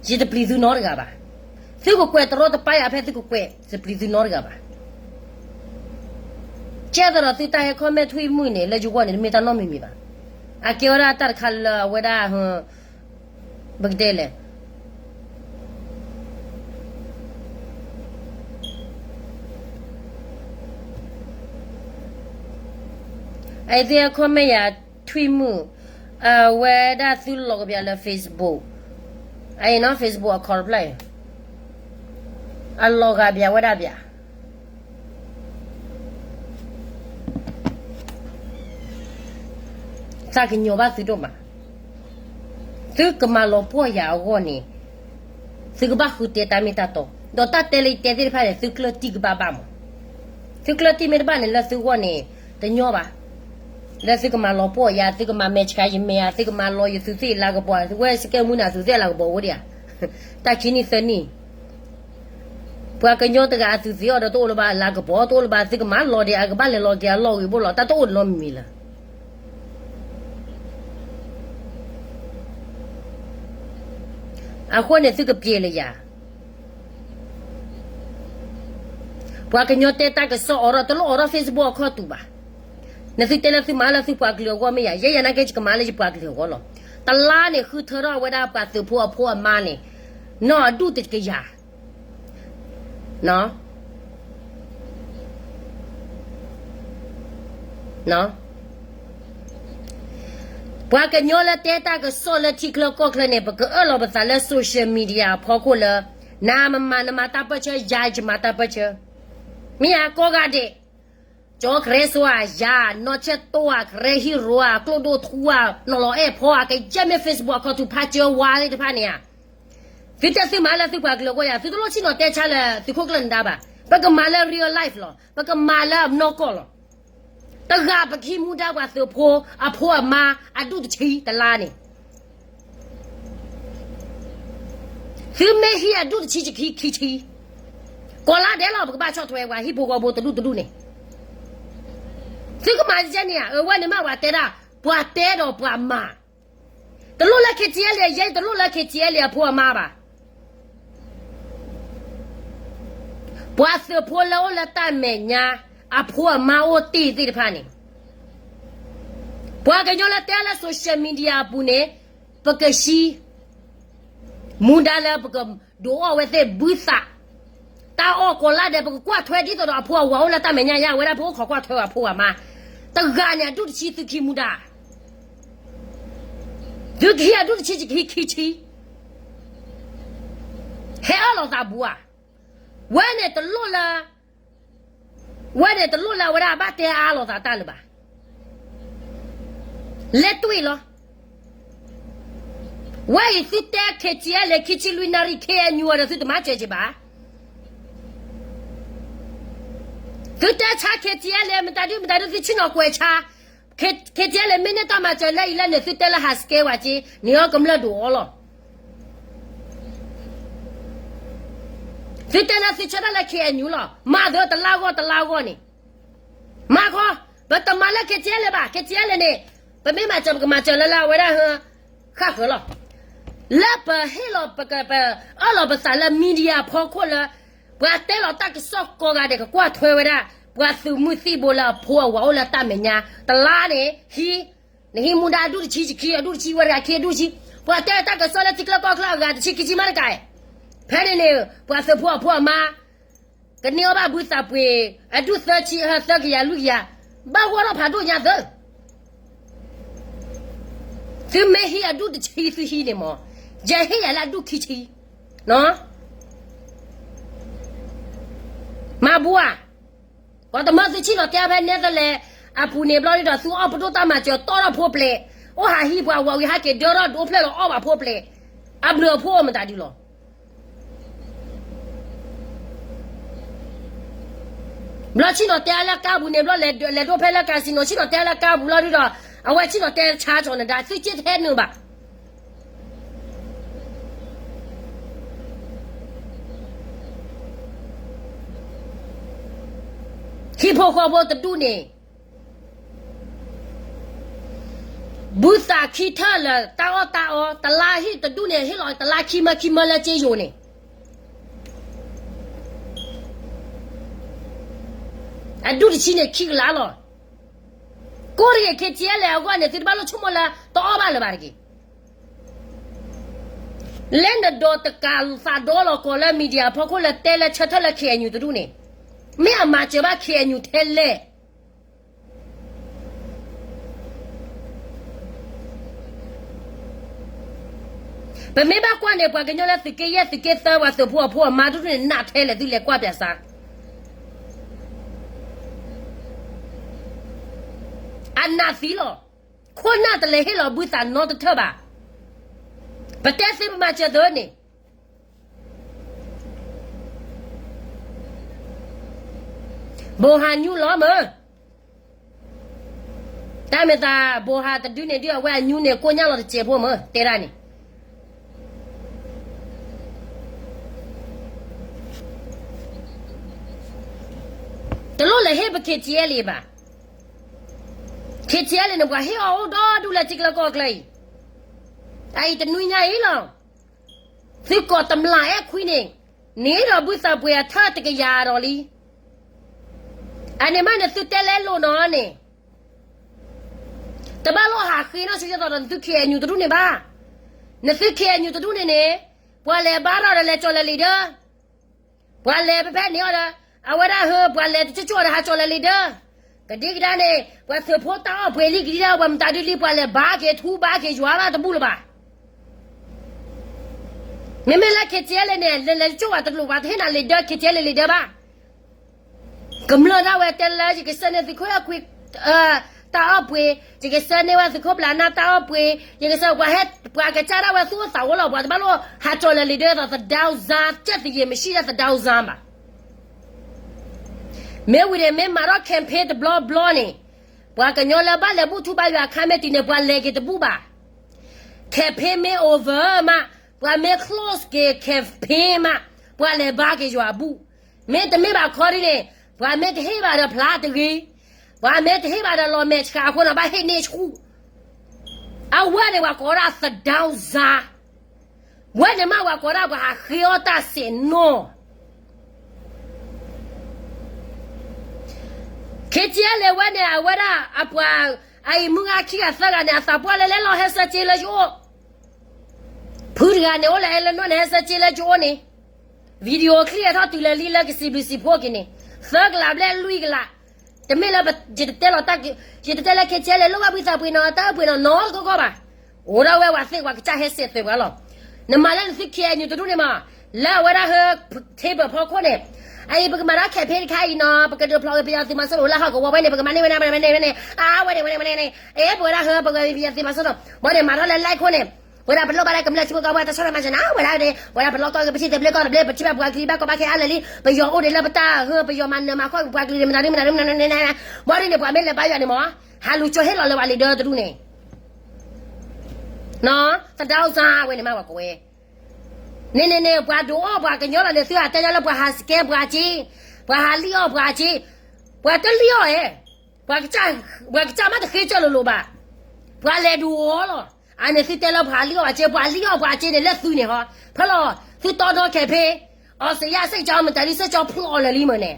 ယတပျံၤသုနီတဂၤဘၣ်. သုကကွဲးတရီတပါယၤဖဲသုကကွဲး, ယတပျံၤသုနီတဂၤဘၣ်. ကဲသးဒီးသုတၢ်ဟဲ comment ထွံၣ်မုၣ်န့ၣ် လၢယဂီၢ်န့ၣ် တမ့ၢ်တၢ်နီတမံၤမံၤဘၣ်. အကဲဝဲဒၣ်တၢ်တခါလၢအဝဲဒၣ် ပကတဲလဲၣ် အအံၤသုဟဲ comment ယၤ ထွံၣ်မုၣ်, အဝဲဒၣ်သုလီၤကဘၣ်လၢ Facebook, အအံၤနီၤ Facebook အခီတဖျၢၣ်အံၤ, အလီၤဂာ်ဘၣ်ဝဲဒၣ်ဘၣ်. သးကညီၤဘၣ်သုဒိၣ်မး, သုကမၤလီၤပှီၢ်ယၤအဂီၢ်န့ၣ်, သုကဘၣ်ဃုတဲတၢ်မ့ၢ်တၢ်တီ, ဒီးတၢ်တဲလၢယတဲသ့ၣ်တဖၣ်န့ၣ် သုကျၢၢ်တံၢ်ကဘၣ်ဘၣ်မး. သုကျၢၢ်တံၢ်မ့ၢ်တဘၣ်န့ၣ် လၢသုဂီၢ်န့ၣ် တညီဘၣ်. လၢသုကမၤလီၤပှီၢ်ယၤ, သုကမၤမဲာ်ဆှးယမဲာ်ဧါ, သုကမၤလီၤယသုသ့ၣ်လၤကပီၤ, ဝဲစကဲမူန့ၣ် အသုသ့ၣ်လၤကပီၤအိၣ်ဒံးဧါ, တၢ်ခံနံၣ်သၢနံၣ် ပှၤကညီတဂၤအသုသ့ၣ်အီၤဒီးတအိၣ်လၢၤဘၣ်လၤကပီၤ, တအိၣ်လၢၤဘၣ်သုကမၤလီၤဒံး, အကဘၣ်လဲၤလီၤက့ၤအလီၢ်ဂ့ၤဘိလီၤ, တၢ်တအိၣ်နီတမံၤလၢၤ. အဃိန့ၣ်သုကပျဲလၢယၤ, ပှၤကညီတဲတၢ်ကစီၣ်အီၤဒီး တလိၣ်အီၤဒီး Facebook အခီတူာ်ဘၣ်. နသုတဲလၢသုမၤလၢသုပှၤကလုာ်အဂီၢ်မ့ၢ်ယၤ, ယဲယၤနာ်က့ ယကမၤလၢယပှၤကလုာ်အဂီၢ်လီၤ. တလါန့ၣ် ဃုထၢထီၣ်ဝဲဒၣ်ပှၤသုးဖိအဖိအမါန့ၣ် နီၢ်အဒူၣ်တကယၤ ပှၤကညီလၢတဲတၢ်ကစီၣ်လၢထံချၢကီၢ်ချၢန့ၣ် ပကအၢၣ်လီၤပသးလၢ social media အဖီခိၣ်လၢ နမၤနမၤတၢ်ပၢၢ်ဆၢ, ယၤယမၤတၢ်ပၢၢ်ဆၢ, မ့ၢ်ယၤကိးဂၤဒဲး, ကၠီကရဲစိဧါ, ယၤနီၢ်ဆဲၣ်တိဧါ, ကရဲဟံၣ်ရိဧါ, ကျိၣ်ဒိၣ်ထူဧါ, နီၢ်လီၤအဲၣ်ဖီဧါ, ကယဲၢ်မ့ၢ် Facebook အခီတူာ်ဖးစၢၤဝါသ့ၣ်တဖၣ်န့ၣ်ဧါ. သုတဲသုမၤလၢသုပှၤကလုာ်အဂီၢ်ယၤ, သုတလိၣ်ဆ့ၣ်နီၤတဲဆါလၢသုးခိၣ်ကျၢၢ်နဒါဘၣ်. ပကမၤလၢ real life လီၤ. ပကမၤလၢအနီၢ်ကီၢ်လီၤ. တဂၤပကဟံးမူဒါပှၤသုးဖိအဖိအမါအဒူၣ်တဆံတလါန့ၣ်, သုမ့ၢ်ဟံးအဒူၣ်တဆံခံဆံ, ကိးလါဒဲးလီၤ ပကဘၣ်ဆီၣ်ထွဲပှၤဟံၣ်ဖိဃီဖိတဒူၣ်တဒူၣ်န့ၣ်, သုကမၤဒ်န့ၣ်ဧါ. အဝဲန့ၣ်မ့ၢ်ပှၤတဲဒၣ်, ပှၤတဲဒီးပှၤမၤ တလိၣ်လၢ KTLA ယဲ, တလိၣ်လၢ KTLA အဖိအမါဘၣ်. ပှၤသုးဖိလၢအိၣ်လၢတၢ်မဲာ်ညါ အဖိအမါအိၣ်တ့ၢ်သ့ၣ်တဖၣ်န့ၣ်, ပှၤကညီလၢတဲလၢ social media အပူၤန့ၣ်, ပကဟံး မူဒါလၢပကဒုးအီၣ်ဝဲသ့ၣ်ဘုသး, တၢ်အီၣ်ကိးလါဒီး ပကကွၢ်ထွဲဒ်သိးဒီးအဖိအဝၤအိၣ်လၢတၢ်မဲာ်ညါယါ အဝဲဒၣ်ဖိအိၣ်ခိးကွၢ်ထွဲအဖိအမါ, တဂၤန့ၣ် အဒူၣ်တဆံသုခံမူဒါ, သုကဟံးအဒူၣ်တဆံ ယကဟံးခံဆံ, ဟဲအၢၣ်လီၤသးဘူးဧါ, ဝဲန့ၣ်တလိၣ်လၢ ဝဲန့ၣ်တလိၣ်လၢအဝဲဒၣ် အဘၣ်တဲအါလိာ်သးတၢ်လၢၤဘၣ်. လဲၤတွံၢ်လီၤ. ဝဲအံၤသုတဲ KTLA ခံဆံလွံၢ်နၣ်ရံၣ် ခ့ၣ်အဲၣ်ယူၣ် ဒီးသုတမၤစၢၤက့ၤဘၣ်. သုတဲဆါ KTLA မတၤဒု မတၤဒု သုဆ့ၣ်နီၤကွဲးဆါ, KTLA မ့ၢ်န့ၢ်တၢ်မၤစၢၤလၢအံၤလၢန့ၣ် သုတဲလၢဟးစကဲဝဲက့ၤ န့ၢ်အီၤကမျၢၢ်ဒိၣ်အီၤလီၤ. သုတဲလၢသုဆၢထၢၣ်လၢ ခ့ၣ်အဲၣ်ယူၣ် လီၤ. မၤသၢတလါဂီၢ်တလါဂီၢ်န့ၣ် မၤခီ, ပတမၤလၢ KTLA ဘၣ်. KTLA န့ၣ် ပမ့ၢ်မၤစၢၤ ပကမၤစၢၤလၢလၢအဝဲဒၣ်ဟၢ ဃၣ်ဃၢၤလီၤ. လၢပဟ့ၣ်လီၤပကပ အၢၣ်လီၤပသးလၢ media ဖီခိၣ်လၢ ပှၤတဲလီၤတၢ်ကစီၣ်ကိးဂၤဒဲး ကကွၢ်ထွဲဝဲဒၣ် ပှၤသုးမုၢ်သံၣ်ဘိလၢအဖိအဝၤအိၣ်လၢတၢ်မဲာ်ညါ တလါန့ၣ် ဟံး, နဟံးမူဒါအဒူၣ်တဆံတခံ အဒူၣ်တဆံဝဲတဂၤခံ အဒူၣ်တဆံ, ပှၤတဲတၢ်ကစီၣ်လၢထံချၢကီၢ်ချၢအဂၤတဆံခံဆံမးတကး, ဖဲန့ၣ်န့ၣ် ပှၤသုးဖိအဖိအမါ ကန့ၢ်အီၣ်ဘၣ်ဘုသးပှ့ၤ အဒူၣ်သၢဆံ သၢကယၤလွံၢ်ကယၤ, ဘၣ်ဂီၢ်ထီၣ်ဖးဒိၣ်ညါသၢ. သုမ့ၢ်ဟံးအဒူၣ်တဆံသုဟံးန့ၣ်မး, ယဟ့ၣ်ယၤလၢအဒူၣ်ခံဆံ, မၤဘူဧါ. ပှၤတမၢသုဆ့ၣ်နီၤတဲဖဲ Netherlands အပူၤန့ၣ်ဘျီဒ်ဒီး သုအီၣ်ပဒိၣ်တၢ်မၤစၢၤတီၢ်ထီၣ်ဖိပျဲၤ, အိၣ်ဟးဟံးပှၤဝၤဝံၤဟးက့ၤဒၢထီၣ်ဒိဖျၢၣ်လီၤအီၣ်ဘၣ်ဖိပျဲၤ, အဘျုးအဖှိၣ်အိၣ်မတၤဒုလီၤ. ဘျီဆ့ၣ်နီၤတဲလၢကါပူၤန့ၣ်ဘျီ လဲၤဒိဖဲလၢ casino ဆ့ၣ်နီၤတဲလၢကါပူၤလီၤဒုဒီး အဝဲဆ့ၣ်နီၤတဲဆါကၠီၤနဒါ သုက့ၢ်ထဲနုာ်ဘၣ်. ဟံၣ်ဖိဃီဖိတဒူၣ်န့ၣ် ဘုသးခံထၢၣ်လၢတၢ်အီၣ်တၢ်အီ တလါဟံၣ်တဒူၣ်န့ၣ် ဟ့ၣ်လီၤတလါခံမၢခံမၢလၢက့ယိၤန့ၣ် အဒူၣ်တဆံန့ၣ်ခံကလးလီၤ. ကိးတဂ့ၤ KTLA အဂီၢ်န့ၣ် သုတဘၣ်လိၣ်ဆိကမိၣ်လၢတအီၣ်ဘၣ်လၢၤဘၣ်တဂ့ၤ. လၢနဒိးတကးသးဒီလီၤကီးလၢ media အဖီခိၣ်လၢတဲလၢဆၢထၢၣ်လၢ KNU တဒူၣ်န့ၣ် မ့ၢ်အမၤစၢၤဘၣ် KNU ထဲလဲၣ်. ပမ့ၢ်ဘၣ်ကွၢ်န့ၣ် ပှၤကညီလၢသုးက့ယဲၢ်သုးက့သၢ ပှၤသုးဖိအဖိအမါတဒူၣ်န့ၣ် နးထဲလဲၣ် သုလဲၤကွၢ်ပၠးစါ အနးသံလီၤ. ခိၣ်နၢ်တလဲၤဟ့ၣ်လီၤဘုသးနီတထၢၣ်ဘၣ်. ပတဲသ့ပမၤစၢၤသၢန့ၣ် ဘိဟးညူလီၤမၢ်. တၢ်မ့ၢ်သး ဘိဟးတဒုန့ၣ်ဒုး အဝဲအညူန့ၣ် ကိၣ်ညၣ်လီၤတစဲးဖိမၢ် တဲဒၣ်န့ၣ် တလိၣ်လဲၤဟ့ၣ်ပ KTLA ဘၣ်. KTLA န့ၣ် ပှၤဟ့ၣ်အီၤအိၣ်ဒီဒူၣ်လၢထံချၢကီၢ်ချၢအံၤ, အအံၤတနွံညါအံၤလီၤ. သုးကီၢ်တမျၢ်အဲၣ်ခွံန့ၣ် န့ၢ်ဒီးဘုသးပှ့ၤအထၢၣ်တကယၤဒီးလံ. အန့ၣ်မးန့ၣ်သုတဲလၢလိၤနီၤန့ၣ် တဘၣ်လိၣ်ဟးဃ့နီၢ်ဆူယဲၢ်သိးဒီးနသု KNU တဒူၣ်န့ၣ်ဘၣ်. နသု KNU တဒူၣ်န့ၣ်န့ၣ် ပှၤလဲၤဘါထီၣ်ဒီးလဲၤကၠီၤလဲၤလံၤဒၢ ပှၤလဲၤဖဲဖဲန့ၣ်အီၤဒီး အဝဲဒၣ်ဟၢ ပှၤလဲၤတကၠိကၠိဒီးဟးကၠီၤလဲၤလံၤဒၢ. ကဒံကဒါန့ၣ် ပှၤသုးဖိတၢ်အီၣ်ပှ့ၤလံကဒံဒၣ် ပှၤမတၤဒုလံ ပှၤလဲၤဘါက့ၤထူဘါက့ၤယွၤဘၣ်တဘူၣ်လၢၤဘၣ်. မ့မ့ၢ်လၢ KTLA န့ၣ် လဲၤလဲၤကၠိဝဲတလိၣ်ဘၣ် တဟ့ၣ်နၤလဲၤဒၢ KTLA လဲၤဒၢဘၣ်. ကမျၢၢ်ဒၣ်ဝဲတဲလၢ ယကဆှၢန့ၢ်သုးခိၣ်အဲၣ်ခွံ တၢ်အီၣ်ပှ့ၤ, ယကဆှၢန့ၢ်ဝဲသုးခိၣ်ပျၢ်နၢ်တၢ်အီၣ်ပှ့ၤ, ယကဆှၢ ပှၤဟဲ ပှၤကစၢ်ဒၣ်ဝဲသူၣ်အိၣ်သးအိၣ်လီၤ ပှၤတဘၣ်လိၣ်ဟးကၠီၤလဲၤလံၤဒၢသိးသဒၢစၢ် ကၠဲၣ်သယံၤမ့ၢ်ဆံၣ်ဒၣ်သဒၢစၢ်ဘၣ်. မ့ၢ်ဝံၤန့ၣ် မ့ၢ်မၤထီၣ် campaign တဘျီဘျီန့ၣ် ပှၤကညီလၢဘၣ်လဲၤဘူၣ်ထူဘါယွၤအခါမ့ၢ်တုၤန့ၣ် ပှၤလဲၤက့ၤတဘူၣ်ဘၣ်. campaign မ့ၢ် over မး, ပှၤမ့ၢ် close က့ၤ campaign မး, ပှၤလဲၤဘါက့ၤယွၤအဘူၣ်. မ့တမ့ၢ်ဘၣ်ခီဒ်န့ၣ် ပှၤမ့ၢ်တဟ့ၣ်ဘၣ်ဒီးဖျါတဂ့ၤ, ပှၤမ့ၢ်တဟ့ၣ်ဘၣ်ဒီးလီၤမဲာ်ဆှးအဃိန့ၣ် ဘၣ်ဟ့ၣ်န့ၢ်ဆူၣ်. အဝဲန့ၣ်ပှၤကိးဒၣ်သဒၢစၢ်, ဝဲန့ၣ်မးပှၤကိးဒၣ်ပှၤဟးဃ့အီၣ်တၢ်စဲးနီၢ် ခ့ကဲလဲၣ်ဝဲန့ၣ် အဝဲဒၣ်အပှၤ အအံၤမုၢ်ဂၤခံဂၤသၢဂၤန့ၣ် အသးပှၢ်လၢလဲၤလီၤဟဲဆၢက့ၤလၢယအိၣ်, ဖုတဂၤန့ၣ် အိၣ်လၢအဲလၢနီၢ်န့ၣ် ဟဲဆၢက့ၤလၢယအိၣ်န့ၣ်, video clip အထီၣ်တုၤလၢလံလၢကစံးဘျုးစံးဖှိၣ်က့ၤန့ၣ်, သၢကလးဘျဲၣ်လွံၢ်ကလး, တမ့ၢ်လၢယတတဲလီၤတၢ်, ယတတဲလၢ KTLA လိၣ်ဘၣ်ပှံသးပှ့ၤနီၤ တၢ်အၢပှ့ၤနီၤနီတကီကီဘၣ်. အိၣ်ဒၣ်ဝဲပှၤသ့ၣ်ပှၤကစၢ်ဟဲစဲးသွဲၣ်ပှၤလီၤ. နမၤလၢနသု KNU တဒူၣ်န့ၣ်မး, လၢအဝဲဒၣ်ဟၢ table ဖီခိၣ်န့ၣ်, အအံၤပကမၤတၢ် campaign တခါအံၤနီၤ ပကဒုးဖျိးက့ၤပယီၤသုးမီၤစိရိၤလၢဟီၣ်ကဝီၤဝဲန့ၣ် ပကမၤန့ၢ်ဝဲန့ၣ် မၤန့ၢ်ဝဲန့ၣ် အါဝဲန့ၣ်ဝဲန့ၣ်ဝဲန့ၣ်, အဲ ပဝဲဒၣ်ဟၢ ပကပယီၤသုးမီၤစိရိၤ ဘၣ်န့ၣ် မၤထီၣ်လၢ like ခိၣ်န့ၣ်, ဝဲဒၣ်ပလိၣ်ဘၣ်လၢကမျၢၢ်ထံဖိကီၢ်ဖိတၢ်ဆီၣ်ထွဲမၤစၢၤနၤ ဝဲဒၣ်န့ၣ် ဝဲဒၣ်ပလီၢ်ကီၢ်ကပထံၣ်တဘျ့ကီၢ်တဘျ့ ပထံၣ်ဘၣ်ကီၢ်ဘၣ်ခဲအါလဲၣ်လံ ပယီၤအိၣ်ဒံးလၢပတၢ်ဟၢ ပယီၤမၤနၢၤမၤခီၣ်ပှၤကလုာ်ဒံးမတၤဒုမတၤဒုမတၤဒုမတၤဒု, ဘၣ်ဒ်န့ၣ် ပှၤမ့ၢ်လဲၤဘါယွၤန့ၣ်မး, ဟးလူၤကၠိဟ့ၣ်လီၤလၢပှၤလံၤဒၢတဒူၣ်န့ၣ် သဒါစၢ်ဝဲန့ၣ်မးပှၤကိးဝဲ, န့ၣ်န့ၣ်န့ၣ် ပှၤဒုးအီၣ်ပှၤကညီလီၤန့ၣ် သုဟးတဲညါလၢပှၤဟး scam ပှၤက့, ပှၤဟးလံၣ်အီၣ်ပှၤက့, ပှၤတလံၣ်အီၣ်ဧဲ, ပှၤကစၢ်မးတဃ့ကၢၢ်လိၤလိၤဘၣ်, ပှၤလဲၤဒုးအီၣ်လီၤ. အန့ၣ်သုတဲလၢပှၤလံၣ်အီၣ်ပှၤက့, ပှၤလံၣ်အီၣ်ပှၤက့န့ၣ်လၢသုန့ၣ်ဟီ, ဖဲလီၤ သုတီဒီ campaign, အီစယါစ့ၢ်ကီးမတၤဒုစ့ၢ်ကီးဖျိးအီၤလၢာ်လံမ့ၢ်န့ၣ်,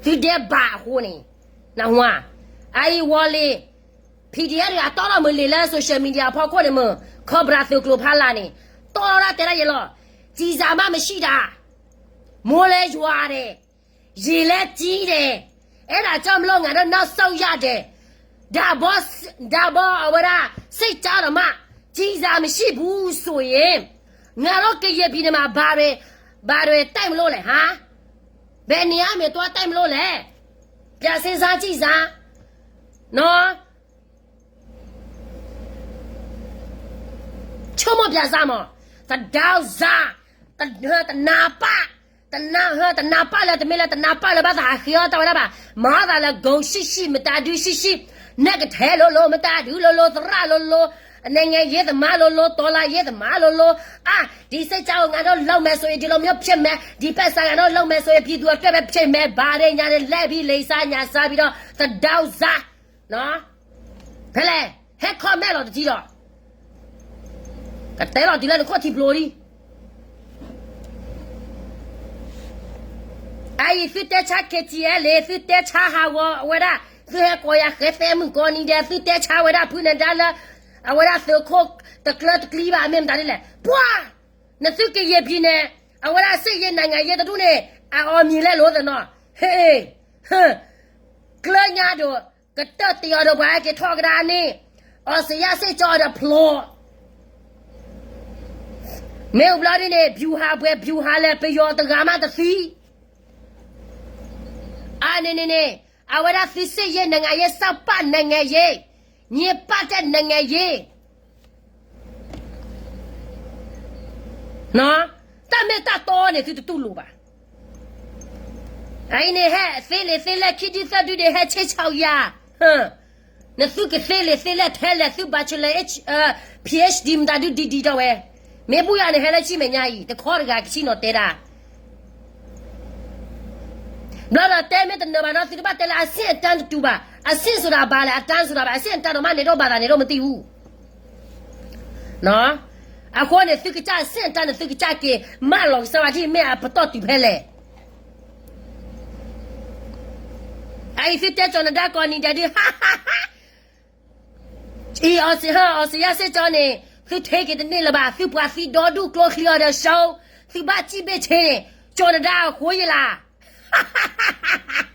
သုဒဲးဘးအဃိန့ၣ်, နၢ်ဟူဧါ, အအံၤဝီၤလံ PDF တဂၤတီထီၣ်မုၢ်လံာ်လၢ social media အဖီခိၣ်န့ၣ်မ့ၢ် ခီၣ်ပြၢသုးကျိၤဖးလၢ်န့ၣ် တီထီၣ်တဲဒၣ်ယဲလီၤ, ကျည်ဆံမ့ၢ်မရှိတာ, မိုးလည်းရွာတယ်, ရေလည်းကြီးတယ်, အဲဒါကြောင့်မလို့ ငါတို့နောက်ဆုတ်ရတယ်, ဒါဘော ဒါဘောအဝဲဒၣ် စစ်ကြောင်းတော်မှ ကျည်ဆံမရှိဘူးဆိုရင် ငါတို့ကရင်ပြည်နယ်မှာ ဘာတွေ ဘာတွေတိုက်မလို့လဲ ဟာ? ဘယ်နေရာမှာ သွားတိုက်မလို့လဲ? ပြန်စဉ်းစားကြည့်စမ်းနော်. ဆိကမိၣ်ပၠးစၢ်မး, သဒၢစၢ်, တနၢ်ပၢၢ်, တနၢ်ဟၢ တနၢ်ပၢၢ်လၢ တမ့ၢ်လၢတနၢ်ပၢၢ်လၢဘၣ်သးဟးဃ့အီၣ်တၢ်ဝဲဒၣ်ဘၣ်, မၤသးလၢ ဂုဏ်ရှိရှိ မတၤဒုရှိရှိ, နကထဲလိၤလိၤ မတၤဒုလိၤလိၤ သရၣ်လိၤလိၤ, နိုင်ငံရေးသမားလိၤလိၤ တော်လှန်ရေးသမားလိၤလိၤ, အာ ဒီစစ်ကြောင်းကို ငါတို့လုပ်မယ်ဆိုရင် ဒီလိုမျိုးဖြစ်မယ်, ဒီဘက်ဆိုင် ငါတို့လုပ်မယ်ဆိုရင် ပြည်သူအတွက်ပဲဖြစ်မယ်, ဘာတွေညာတွေ လှည့်ပြီး လိမ်စား ညာစားပြီးတော့ သဒၢစၢ် ဖဲလဲၣ်, ဟဲ comment လီၤတထံၣ်ဒီး, ကတဲလီၤတုၤလၢနခိၣ်ထံဖျိလံ. အအံၤသုတဲဆါ KTLA သုတဲဆါဟးဂီၤအဝဲဒၣ်, သုဟဲကိးယၤဃဲသဲမုၣ်ကီၤနံၤဒဲး, သုတဲဆါဝဲဒၣ်ဖုနဒါလၢ အဝဲဒၣ်သုးခိၣ်တကျၢတကျံဘၣ် မ့ၢ်မတၤဒ်လဲၣ်, ပှၤ နသုကရင်ပြည်နယ် အဝဲဒၣ်စစ်ရေးနိုင်ငံရေးတဒူၣ်န့ၣ် အအောင်မြင်လဲၣ်လိၤသနီၤ, ဟ့ၣ် ဟ့ၣ် ကျၢညါဒီး ကတၢၢ်တ့ၢ်အီၤဒီးပှၤဟဲက့ၤထီၣ်ကဒါန့ၣ်, အီစယါစ့ၢ်ကီးဒီးဖျိး, မ့ၢ်အိၣ်ဘျီဒ်န့ၣ် ဗျူဟာဘွဲ့ ဗျူဟာလဲၢ် ပယီၤတဂၤမးတသံ, အန့ၣ်န့ၣ်န့ၣ် အဝဲဒၣ်သုစစ်ရေးနိုင်ငံရေး စပ နိုင်ငံရေး, ညင်ပၣ်တဲၣ် နိုင်ငံရေး တၢ်မ့ၢ်တၢ်တီန့ၣ် သုတတူၢ်လိာ်ဘၣ်. အအံၤန့ၣ်ဟဲသ့လံာ်သ့လဲၢ် ခံဒုသၢဒုန့ၣ် ဟဲဆ့ဆီၣ်ယၤ, နသုကသ့လံာ်သ့လဲၢ်ထဲလဲၣ် သု bachelor, PhD မတၤဒု ဒံးဒံးထီၣ်ဝဲ, မ့ၢ်ဘူၣ်ယၤန့ၣ် ဟဲလၢဆံမဲာ်ညါအံၤ တခီတဂၤကဆံၣ်နီၤတဲဒၣ် ဘျီဒီးတဲမ့ၢ်တနၢၤဘၣ်ဒီး သုတဘၣ်တဲလၢ အဆင့်အတန်း တတူးဘၣ်, အဆင့်ဆိုတာဘာလဲ အတန်းဆိုတာဘာလဲ, အဆင့်အတန်းတော့ မ့ၢ်န့ၣ်ဒိၣ်ဘၣ်သးန့ၣ်ဒိၣ် မသိဘူး. အဃိန့ၣ် သုကစၢ်အဆင့်အတန်းန့ၣ် သုကစၢ်က့ၤ မၢလီၤကစၢ်ဝဲဒၣ် မ့ၢ်အပတီၢ်တုၤဖဲလဲၣ်. အအံၤသုတဲကၠီၤနဒါကီၢ်နံၤဒဲးဒုး အံၤ အီစ အီစယါစ့ၢ်ကီးန့ၣ် သုထဲက့ၤတန့ၢ်လၢၤဘၣ်, သုပှၤသံဒီဒူၣ်ကျိချံအီၤဒီး ရှုံး, သုဘၣ်စံၣ်ဘ့ၣ်ဆ့န့ၣ် ကၠီၤနဒါအဃိယလၢ် ကၠ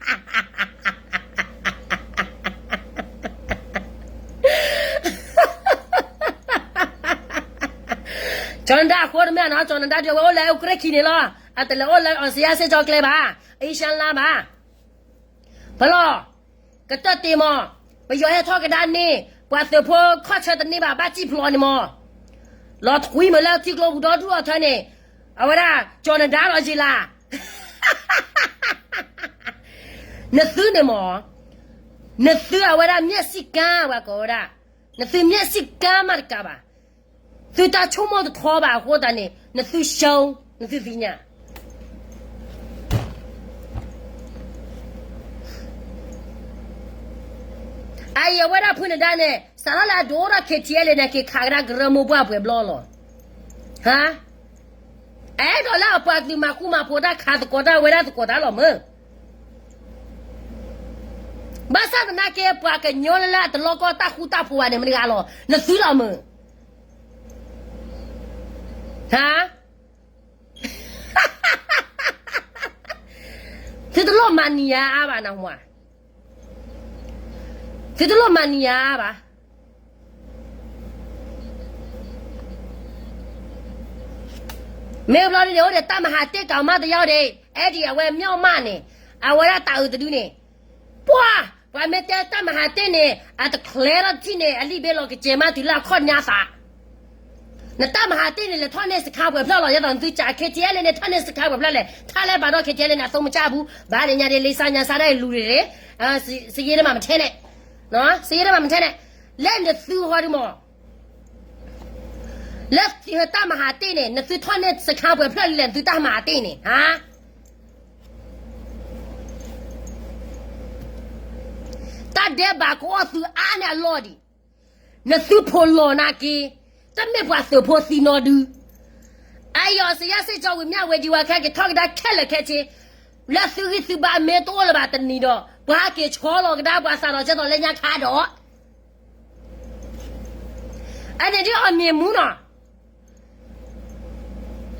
ီၤနဒါအဃိတမ့ၢ်နီၤ, ကၠီၤနဒါဒုး အဝဲအိၣ်လၢအူကရ့ၣ်ခံန့ၣ်လီၤ. အတလဲၤအိၣ်လၢအီစယါစ့ၢ်ကီးကျဲဘၣ်, အံၣ်ရှါလါဘၣ်. ဖဲလီၤ ကတၢၢ်တ့ၢ်မး, ပယီၤဟဲထီၣ်ကဒါန့ၣ် ပှၤသုးဖိခီၣ်ဆၢတန့ၢ်ဘၣ် ဘၣ်စံၣ်ဖျိးန့ၣ်မး, လီၤထွံမးလၢထံကျိပူၤဒီဒူၣ်အီၤထၢန့ၣ်, အဝဲဒၣ် ကၠီၤနဒါလီၤယံၤလၢ် နသုန့ၣ်မး, နသုအဝဲဒၣ်မျက်စိကန်း ပှၤကိးဝဲဒၣ်, နသုမျက်စိကန်းမးတကးဘၣ်, သုတၢ်ဆိကမိၣ်တထီဘၣ်အဃိသတးန့ၣ် နသုရှုံး, နသုသ့ၣ်ညါ အအံၤအဝဲဒၣ်ဖုနဒါန့ၣ် စးထီၣ်လၢအဒိၣ်ထီၣ် KTLA န့ၣ် က့ၤခးကဒါကရၢမိၢ်ပှၢ်ပှဲၤဘျီလီၤ. ဟါ, အဲၣ်ဒိးလၢအပှၤကလုာ်မၤဃူမၤဖိးတၢ် ခးသကိးတၢ်ဝဲဒၣ်သကိးတၢ်လီၤမၢ်. ဘၣ်ဆၣ်သနာ်က့ ပှၤကညီလၢအတလီကီၢ်တၢ်ဃူတၢ်ဖိးဘၣ်န့ၣ် မတၤတဂၤလီၤ, နသုလီၤမၢ်. ဟါ သုတလိၣ်မၤနံၤယၤအါဘၣ်နဟူဧါ, သုတလိၣ်မၤနံၤယၤအါဘၣ်. မ့ၢ်ဘျီဒ်န့ၣ် အိၣ်ဒီးတၢ်မၤဟးတ့ၢ်ကးမးတယါဒီး အဲၣ်ဒိးအဝဲမၠီၣ်မးန့ၣ်, အဝဲဒၣ်တၢ်အုးတဒုန့ၣ်, ပှၢ်, ပှၤမ့ၢ်တဲတၢ်မၤဟးတ့ၢ်န့ၣ် အတချဲထီၣ်တထံၣ်န့ၣ် အလံာ်ဘ့လီၤကစဲးမးတုၤလၢအခီၣ်ညါသး နတၢ်မၤဟးတ့ၢ်န့ၣ် လဲၤထီၣ်န့ၢ်စခါပှဲၤဖျၢၣ်လီၤ. ယသးနသုကး KTLA န့ၣ် ထီၣ်န့ၢ်စခါပှဲၤဖျၢၣ်လဲၣ်, ထါလဲၤဘၣ်ဒီး KTLA န့ၣ် အသိမုၢ်ကၢ်ဘူး, ဘၣ်န့ၣ်ညါဒ်လံစၢ်ညါစၢ်ဒၣ်လူၤရ့ၤရ့ၤ, စယ့တမၤမထဲန့ၣ်, စယ့တမၤမထဲန့ၣ်, လၢနသုဟီဒုမး လၢတၢ်မၤဟးတ့ၢ်န့ၣ် နသုထီၣ်န့ၢ်စခါပှဲၤဖျၢၣ်လံလဲၣ် နသုတၢ်မၤဟးတ့ၢ်န့ၣ်, ဟါ တၢ်ဒဲးဘးကအီၣ်သုအါန့ၢ်အလီၢ်ဒံး, နသုဖိးလီၤနာ်က့, တမ့ၢ်ပှၤသုးဖိသံနီဒု, အယီၤစယါစ့ၢ်ကီးဝံၤမ့ၢ်ဝဲဒံးဝဲခဲက့ၤထီၣ်ကဒါခဲလၢာ်ခဲဆ့, လၢသုဂံၢ်သုဘါမ့ၢ်တအိၣ်လၢၤဘၣ်တနံၤဒီး ပှၤက့ၤဆီလီၤကဒါပှၤစးထီၣ်ကဲသိးလၢညါခါဒီး အန့ၣ်ဒ်အီၣ်မံၤမူနီၤ,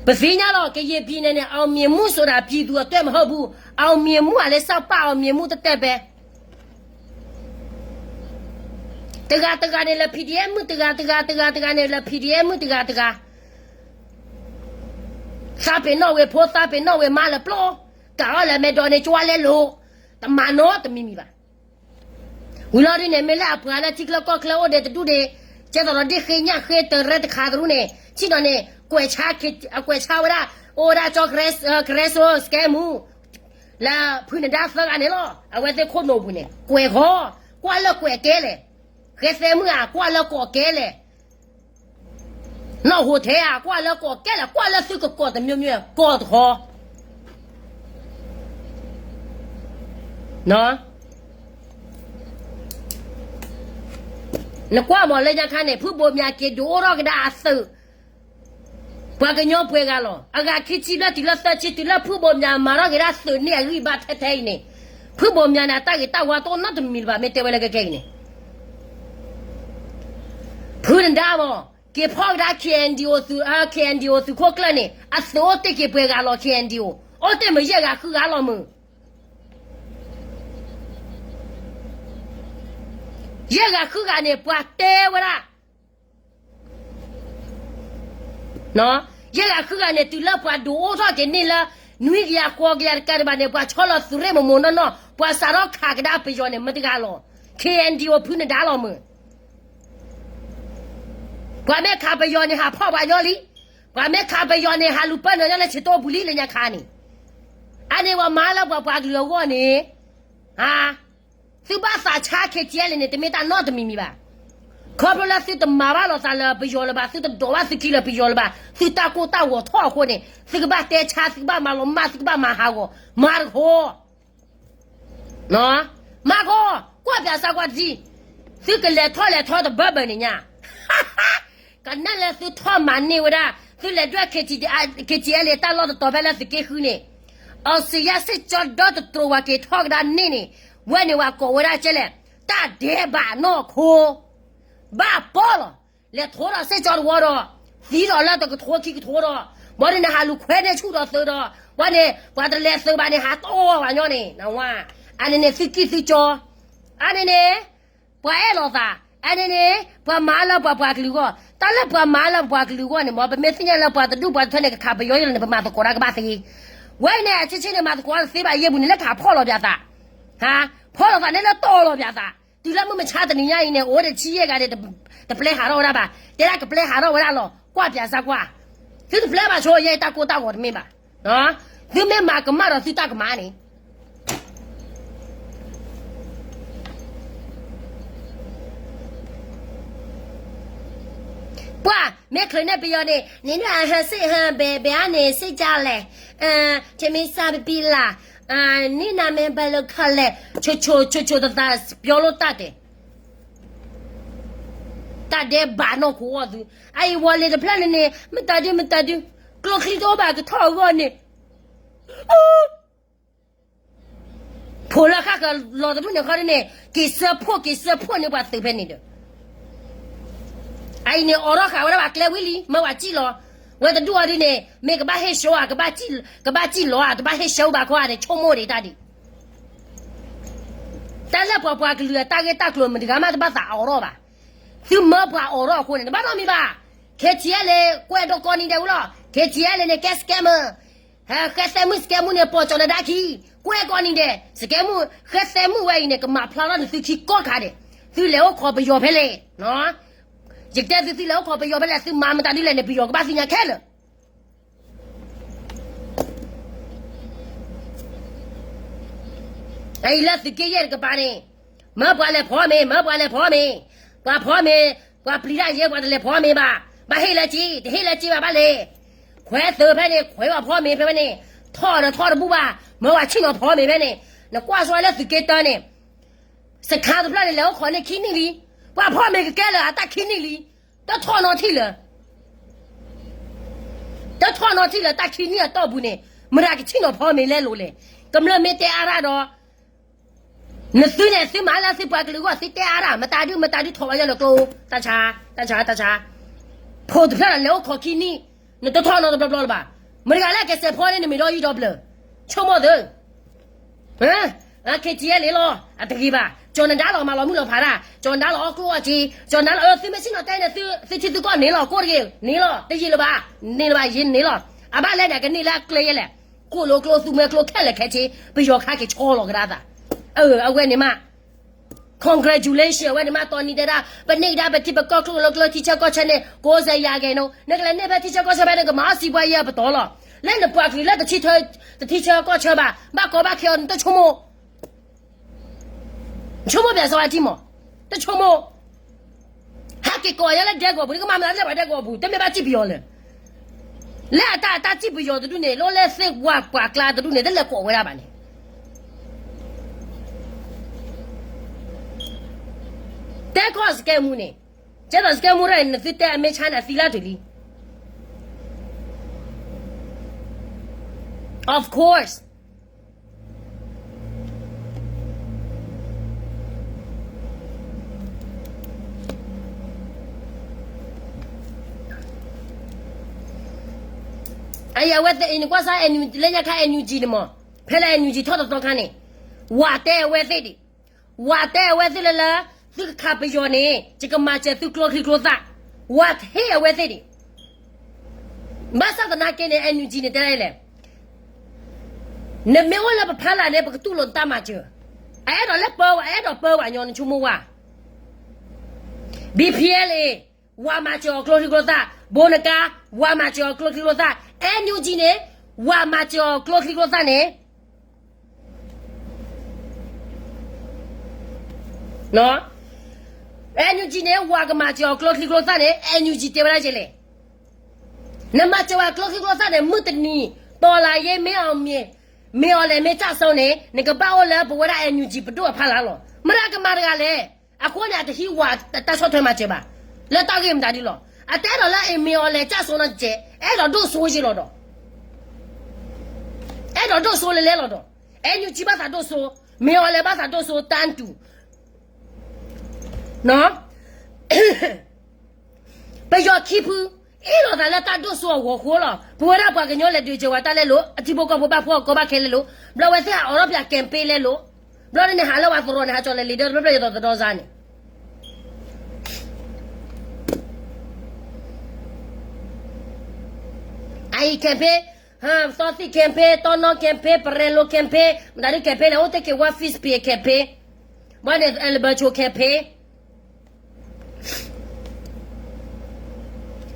ပသ့ၣ်ညါလီၤ ကယဲၢ်ပံၤန့ၣ်န့ၣ် အီၣ်မံၤမူဆိဒၣ်ပံၤသူအတွဲမဟၢၣ်ဘူး, အီၣ်မံၤမူအလဲၤစၢ်ပာ်အီၣ်မံၤမူတတဲပဲ တဂၤတဂၤန့ၣ်လၢ PDF မုၣ်တဂၤတဂၤတဂၤတဂၤန့ၣ်လၢ PDF မုၣ်တဂၤတဂၤ, သးပ့ၤနီၣ်ဝဲဖိ သးပ့ၤနီၣ်ဝဲမါလၢပျီ, ကးအီၣ်လၢမဲာ်ဒိးန့ၣ် ကၠွလဲလိာ်, တမၤနီတမံၤမံၤဘၣ်. ဝံၤလီၤဒ်န့ၣ် မ့ၢ်လၢအပှၤလၢထံချၢကီၢ်ချၢအိၣ်ဒဲးတဒူၣ်န့ၣ်, ကဲသိးဒီးဒ့ၣ်ဃ့ညၣ်ဃ့တရဲတခါတရူၣ်န့ၣ် ထံၣ်ဒီးန့ၣ် ကွဲးဆါဝဲဒၣ် အိၣ်ဝဲဒၣ်ကၠီ ကရဲစိ စကဲမူ လၢဖုနဒါသၢဂၤန့ၣ်လီၤ. အဝဲသ့ၣ်ခိၣ်နူာ်ပူၤန့ၣ် ကွဲးဃီ, ကွၢ်လၢကွဲးကဲလဲၣ်, ဃဲသဲမုၣ်ဧါ ကွၢ်လၢကိးကဲလဲၣ်, နီၢ်ဟိးထဲဧါ ကွၢ်လၢကိးကဲလဲၣ်, ကွၢ်လၢသုကကိးတမံၤမံၤ ကိးတဃီ နကွၢ်မးလၢညါခါန့ၣ် ဖုဘိးမၠးက့ၤဒုးအိၣ်ထီၣ်ကဒါအသုး, ပှၤကညီပှဲၤဂၤလီၤ. အဂၤခံဆံဘျဲၣ်တုၤလၢသၢဆံ တုၤလၢဖုဘိးမၠးမၤထီၣ်က့ၤဒၣ်သုးန့ၢ်အဂံၢ်ဘါထဲထဲအံၤန့ၣ်, ဖုဘိးမၠးန့ၣ် အတၢ်ဂ့ၤတၢ်ဝါတအိၣ်နီတမံၤလၢၤဘၣ် မ့ၢ်တဲဝဲလၢကဲကဲအံၤန့ၣ်, ဖုနဒါမး က့ၤဖီၣ်ကဒါ KNDO သုး KNDO သုးခိၣ်ကျၢၢ်န့ၣ် အသုးအိၣ်တ့ၢ်က့ၤပှဲၤဂၤလီၤ KNDO အိၣ်တ့ၢ်မ့ၢ်ယဲၢ်ဂၤဃုဂၤလီၤမုၢ် ယဲၢ်ဂၤဃုဂၤန့ၣ် ပှၤတဲဝဲဒၣ်, ယဲၢ်ဂၤဃုဂၤန့ၣ် တုၤလၢပှၤဒုးအိၣ်ထီၣ်က့ၤန့ၢ်လၢ နွံကယၤဃိးကယၤတကးဒံးဘၣ်န့ၣ် ပှၤဆီလီၤသုးရ့ၣ်မိၢ်မိၢ်နီၢ်နီၢ် ပှၤစးထီၣ်ခးကဒါပယီၤန့ၣ် မတၤတဂၤလီၤ, KNDO ဖုနဒါလီၤမုၢ် ပှၤမ့ၢ်ခးပယီၤန့ၣ် ဟးဖီၣ်ပှၤညီလံ, ပှၤမ့ၢ်ခးပယီၤန့ၣ် ဟးလူၤပၢနုာ်ညီလၢဆံးတိၢ်ပူၤလံလၢညါခါန့ၣ်, အန့ၣ်ပှၤမၤလၢပှၤပှၤကလုာ်အဂီၢ်န့ၣ်, သုဘၣ်သးဆါ KTLA န့ၣ် တမ့ၢ်တၢ်နီတမံၤမံၤဘၣ်. ခီဖျိလၢသုတမၤဘၣ်လိာ်သးလၢပယီၤလၢၤဘၣ်, သုတဒိးဘၣ်သုခံလၢပယီၤလၢၤဘၣ်, သုတၢ်ကိၢ်တၢ်ဂီၤထီၣ်အဃိန့ၣ် သုကဘၣ်တဲဆါ, သုကဘၣ်မၤလီၤမၢ်, သုကဘၣ်မၤဟးဂီၤ, မၤတခီ မၤဃီ, ကွၢ်ပၠးစၢ်ကွၢ်တထံၣ်, သုကလဲၤထီၣ်လဲၤထီတဘၢဘၢန့ၣ်ညါ, ကနၣ်လၢသုထီၣ်မၤန့ၢ်ဝဲဒၣ်, သုလဲၤဒွဲၣ် KTLA တၢ်လီၢ်တတီၤဖဲလၢသုးက့ဃုန့ၣ်, အီစံးယါစ့ၢ်ကီးဒီတတြိၤဝဲက့ၤထီၣ်ကဒါန့ၢ်န့ၣ်, ဝဲန့ၣ်ဝဲကိးဝဲဒၣ်ကဲလဲၣ်, တၢ်ဒဲးဘးနီၢ်ခိ ဘၣ်ပီလီၤ, လဲၤထိဒီးစ့ၢ်ကီးတဝီဒီး, သံဒီးလၢတကထိခံကထိဒီး, ဘၣ်ဒ်န့ၣ်ဟးလူၤခွဲန့ၢ်ဆူၣ်ဒီးသုးဒီး, ဘၣ်န့ၣ် ပှၤတလဲၤသုးဘၣ်န့ၣ် ဟးတီၢ်ဝဲညီန့ၣ်, အန့ၣ်န့ၣ်သုကံၢ်သုကၠီ, အန့ၣ်န့ၣ်, ပှၤအဲၣ်လိာ်သး, အန့ၣ်န့ၣ်, ပှၤမၤလၢပှၤပှၤကလုာ်အဂီၢ်, တၢ်လၢပှၤမၤလၢပှၤကလုာ်အဂီၢ်န့ၣ် မ်ပမ့ၢ်သ့ၣ်ညါလၢပှၤတဒူၣ်ပှၤတထၢန့ၣ် ကခးပယီၤယဲၢ်လီၤန့ၣ် ပမၤသကိးတၢ်ကဘၣ်သ့, ဝဲအံၤန့ၣ် အဆ့ဆ့န့ၣ် မၤသကိးတသ့ဘၣ်ယဲၢ်ပူၤန့ၣ် လၢကဟးဖီၣ်လီၤပၠးသး, ဟါ, ဖီၣ်လီၤသးန့ၣ်လၢတီၢ်လီၤပၠးသး, တုၤလၢမုၢ်မဆါတနံၤညါအံၤန့ၣ် အိၣ်ဒီးဆံယဲၢ်ဂၤန့ၣ် တပျဲဟးထီၣ်ဝဲဒၣ်ဘၣ်, တဲဒၣ်ကပျဲဟးထီၣ်ဝဲဒၣ်လီၤ, ကွၢ်ပၠးစၢ်ကွၢ်, သုတပျဲဘၣ်ဆိ ယဲအံၤတၢ်ကိၢ်တၢ်ဂီၤတမ့ၢ်ဘၣ်, သုမ့ၢ်မၤကမၣ်ဒီးသုတၢ်ကမၣ်န့ၣ် ပှၤမ့ၢ်ချုးန့ၢ်ပယီၤန့ၣ် နံၤဒွဲၣ်အဟၢစ့ၣ်ဟၢဘဲဘဲအါန့ၣ် စ့ၢ်ကၢ်လဲၣ်, ထမင်းစားပြီးပြီလား, နင့်နာမည်ဘယ်လိုခေါ်လဲ, ချိုချို ချိုချို တသး ပြောလို့တတ်တယ်, တၢ်ဒဲးဘးနီၢ်ခိအီၣ်သု, အအံၤဝီၤလံၤတဖျၢၣ်န့ၣ်န့ၣ် မတၤဒု မတၤဒု, ကျိချံတအိၣ်ဘၣ်ကထီၣ်အဂီၢ်န့ၣ် ဖိလၢဃၣ်ဃၢၤလီၤတဒူၣ်န့ၣ်ခီဒ်န့ၣ် က့ၤစၢဖှိၣ် က့ၤစၢဖှိၣ်န့ၢ်ပှၤသုးဖဲန့ၣ်ဒီး အအံၤန့ၣ် အိးထီၣ်ဃာ်ဝဲဒၣ်ဘၣ်ကျဲဝံၤလံ မၢဝဲစံၣ်လီၤ, ဝဲတဒူၣ်အီၤဒ်န့ၣ် မ့ၢ်ကဘၣ်ဟ့ၣ်ဆှိဧါ, ကဘၣ်စံၣ်လီၤဧါ, တဘၣ်ဟ့ၣ်ဆှိဘၣ်ခီဧါန့ၣ် ဆိကမိၣ်ဒံးတၢ်ဒံး, တၢ်လၢပှၤပှၤကလုာ်အတၢ်ဂ့ၢ်တၢ်ကျိၤ မတၤတဂၤမးတဘၣ်သးအိးထီၣ်ဘၣ်. သုမၢပှၤအိးထီၣ်အဃိန့ၣ် တဘၣ်နီတမံၤဘၣ်. ခဲထံအဲလ့ ကွဲးဒီးကိးနံၤဒဲးဝံၤလီၤ. ခဲထံအဲလ့န့ၣ် ကဲ scammer, ဃဲသဲမုၣ် scammer န့ၣ် ပိာ်ကၠီၤနဒါခံ, ကွဲးကိးနံၤဒဲး scammer ဃဲသဲမုၣ်ဝဲအံၤန့ၣ် ကမၤဖျါထီၣ်န့ၢ်သုခံကိးခါဒဲး, သုလဲၤအိၣ်ခိးပယီၤဖဲလဲၣ်. ယကတဲသု သုလဲၤအိၣ်ခိးပယီၤဖဲလဲၣ်, သုမၤမတၤဒ်လဲၣ်န့ၣ် ပယီၤကဘၣ်သ့ၣ်ညါခဲလၢာ်. အအံၤလၢသုးက့ယဲၢ်တကပၤန့ၣ်, မၢပှၤလဲၤဖီမ့ၤ, မၢပှၤလဲၤဖီမ့ၤ, ပှၤဖီမ့ၤ, ပှၤပျံၤတၢ်ယဲ ပှၤတလဲၤဖီမ့ၤဘၣ်, ဘၣ်ဟ့ၣ်လၢက့, တဟ့ၣ်လၢက့ဘၣ်ဘၣ်လဲၣ်. ခွဲးသုးဖဲန့ၣ် ခွဲးပှၤဖီမ့ၤဖဲဖဲန့ၣ်, ထီၣ်ဒီးထီၣ်တဘူၣ်ဘၣ်, မၢပှၤဆ့ၣ်နီၤဖီမ့ၤဖဲန့ၣ်, နကွၢ်ဆိလၢသုးက့တၢန့ၣ်, စခါတဖျၢၣ်န့ၣ် လဲၤအိၣ်ခိးန့ၢ်ခံနံၣ်လံ, ပှၤဖီမ့ၤကကဲလၢအတၢ်ခံနံၣ်လံ, တထီၣ်နီထံၣ်လၢ တထီၣ်နီထံၣ်လၢတၢ်ခံနံၣ်အတီၢ်ပူၤန့ၣ်, မတၤကဆ့ၣ်နီၤဖီမ့ၤလဲလိာ်လဲၣ်. ကမျၢၢ်မ့ၢ်တဲအါရၣ်ဒီး, နသုန့ၣ် သုမၤလၢသုပှၤကလုာ်အဂီၢ် သုတဲအါရၣ်, မတၤဒု မတၤဒု ထီၣ်ဝဲညါလၢကျိ, တၢ်ဆါ, တၢ်ဆါ, တၢ်ဆါ, ဖိတဖျၢၣ်လၢလဲၤအိၣ်ခိးခံနံၣ်, နတထီၣ်နီတဘျီဘျီလၢၤဘၣ်. မတၤတဂၤလၢကစဲးဖီန့ၣ် နမ့ၢ်ဒီးယံၤဒီးဘျၢၣ်, ဆိကမိၣ်သု ခဲထံအဲလ့လီၤ, အတဂ့ၤဘၣ်, ကၠီၤနဒါလီၤမၤလီၤမုၢ်လီၤဖးတၢ်, ကၠီၤနဒါလီၤအီၣ်ကျိအီၣ်စ့, ကၠီၤနဒါလီၤ, သုမ့ၢ်ဆ့ၣ်နီၤတဲန့ၣ် သုထံသုကီၢ်န့ၣ်လီၤ, ကိးတဂ့ၤ, န့ၣ်လီၤ, တယံာ်လၢၤဘၣ်, န့ၣ်လၢၤဘၣ်, ယန့ၣ်လီၤ. အဘၣ်လဲၣ်န့ၣ် အကန့ၢ်လၢအကျဲယဲလဲၣ်, ကိၣ်လိကျိ သူမှဲကျိခဲလၢာ်ခဲဆ့, ပယီၤခါက့ၤဆီလီၤကဒါသး, အဝဲန့ၣ်မး congratulation အဝဲန့ၣ်မး တီနံၤတဲဒၣ် ပန့ၢ်ကဒါပထံပကီၢ်ကျိၣ်လိကျိ ထံဆၢကီၢ်ဆၢန့ၣ် ကိးစဲးယၤဂဲၤနီၤ, နကလဲၤန့ၢ်ဖဲထံဆၢကီၢ်ဆၢဖဲန့ၣ် ကမၤအီၣ်စံးပှၤယဲၢ်ပတီၢ်လီၤ. လၢနပှၤကလုာ်လၢ တထံဆၢကီၢ်ဆၢဘၣ်, ဘၣ်ကီဘၣ်ခဲအီၤ နတဆိကမိၣ်, ဆိကမိၣ်ပျဲစီဝါထံမး, တဆိကမိၣ်, ဟဲက့ၤကိးယဲလၢဒဲကဝီၤပူၤ နကမၤမတၤလၢပှၤဒဲကဝီၤပူၤ တမ့ၢ်ဘၣ်စံးပယီၤလၢၤ, လၢအတၢ်အတၢ်စံးပယီၤတဒူၣ်န့ၣ် လၢလၢသ့ၣ်ဝါပှၤကျါတဒူၣ်န့ၣ် တလဲၤကိးဝဲဒၣ်ဘၣ်န့ၣ် တဲကီၢ်စကဲမူန့ၣ်, ကဲသိးစကဲမူရၣ်န့ၣ် နသုတဲအမဲာ်ဆါန့ၣ် အသံလၢတုၤလံ. Of course. အအံၤအဝဲသ့ၣ်အံၤ နကွၢ်စၢ် လၢညါခါ NUG န့ၣ်မး, ဖဲလၢ NUG ထီၣ်တသီခါန့ၣ်, ဝၤတဲအဝဲသ့ၣ်ဒံး, ဝၤတဲအဝဲသ့ၣ်လၢလၢ သုကခးပယီၤန့ၣ် ယကမၤစၢၤသုကျိချံကျိသၣ်, ဝၤဟ့ၣ်အဝဲသ့ၣ်ဒံး. ဘၣ်ဆၣ်သနာ်က့န့ၣ် NUG န့ၣ် တဲဒ်လဲၣ်, နမ့ၢ်အိၣ်လၢပဖီလာ်န့ၣ် ပကတူၢ်လိာ်နတၢ်မၤစၢၤ, အအဲၣ်ဒိးလၢပၢဝဲ အအဲၣ်ဒိးပၢဝဲညီ နဆိကမိၣ်ဝဲ BPLA ဝၤမၤစၢၤအီၤကျိချံကျိသၣ်, ဘိနကါ, ဝၤမၤစၢၤအီၤကျိချံကျိသၣ်, NUG န့ၣ် ဝၤမၤစၢၤအီၤကျိချံကျိသၣ်န့ၣ် NUG န့ၣ် ဝၤကမၤစၢၤအီၤကျိချံကျိသၣ်န့ၣ် NUG တဲဝဲဒၣ်ကလဲၣ်, နမၤစၢၤဝဲကျိချံကျိသၣ်န့ၣ် မုၢ်တနံၤ တော်လှန်ရေး မင်းအောင်လှိုင် မင်းအောင်လှိုင် မ့ၢ်ကျဆုံးန့ၣ် နကဘၣ်အိၣ်လၢပဝဲဒၣ် NUG ပဒိၣ်အဖီလာ်လီၤ. မတၤကမၤတဂၤလဲၣ်. အဃိန့ၣ် အတဟံးဝၤတၢ်ဆီၣ်ထွဲမၤစၢၤဘၣ်, လၢတၢ်ဂ့ၢ်မတၤဒ်လီၤ. အတအဲၣ်ဒိးလၢ မင်းအောင်လှိုင် ကျဆုံး နီတစဲး, အဲၣ်ဒိးဒိၣ်စိယဲလီၤဒီး, အဲၣ်ဒိးဒိၣ်စိလဲၤလဲၤလီၤဒီး, NUG ဘၣ်သးဒိၣ်စိ, မင်းအောင်လှိုင် ဘၣ်သးဒိၣ်စိ တၢ်တူၢ် ပယီၤခံဖု အ့ၣ်လိာ်သးလၢတၢ်ဒိၣ်စိအဂီၢ်ဃိလီၤ. ပဝဲဒၣ်ပှၤကညီလဲၤဒုးစၢၤဝဲတၢ်လဲလိာ်, အထံဖိကီၢ်ဖိဘၣ်ဖှီၣ်ကီဘၣ်ခဲလဲလိာ်, ဘျီဝဲသ့ၣ်ဟးအိးထီၣ်ပၠး campaign လဲလိာ်, ဘျီန့ၣ် ဟးလၢဝၤသရိာ်န့ၣ် ဟးကၠီၤလဲၤလံာ်ဒၢတဖျၢၣ်ဖျၢၣ်ယသီသဒီစါန့ၣ် အအံၤ campaign, သီသံၣ် campaign, တီနီ campaign, ပရဲလိ campaign, မတၤဒု campaign န့ၣ် အိၣ်တ့ၢ်က့ၤဝဲ Facebook campaign, ဘၣ်န့ၣ် Alberta campaign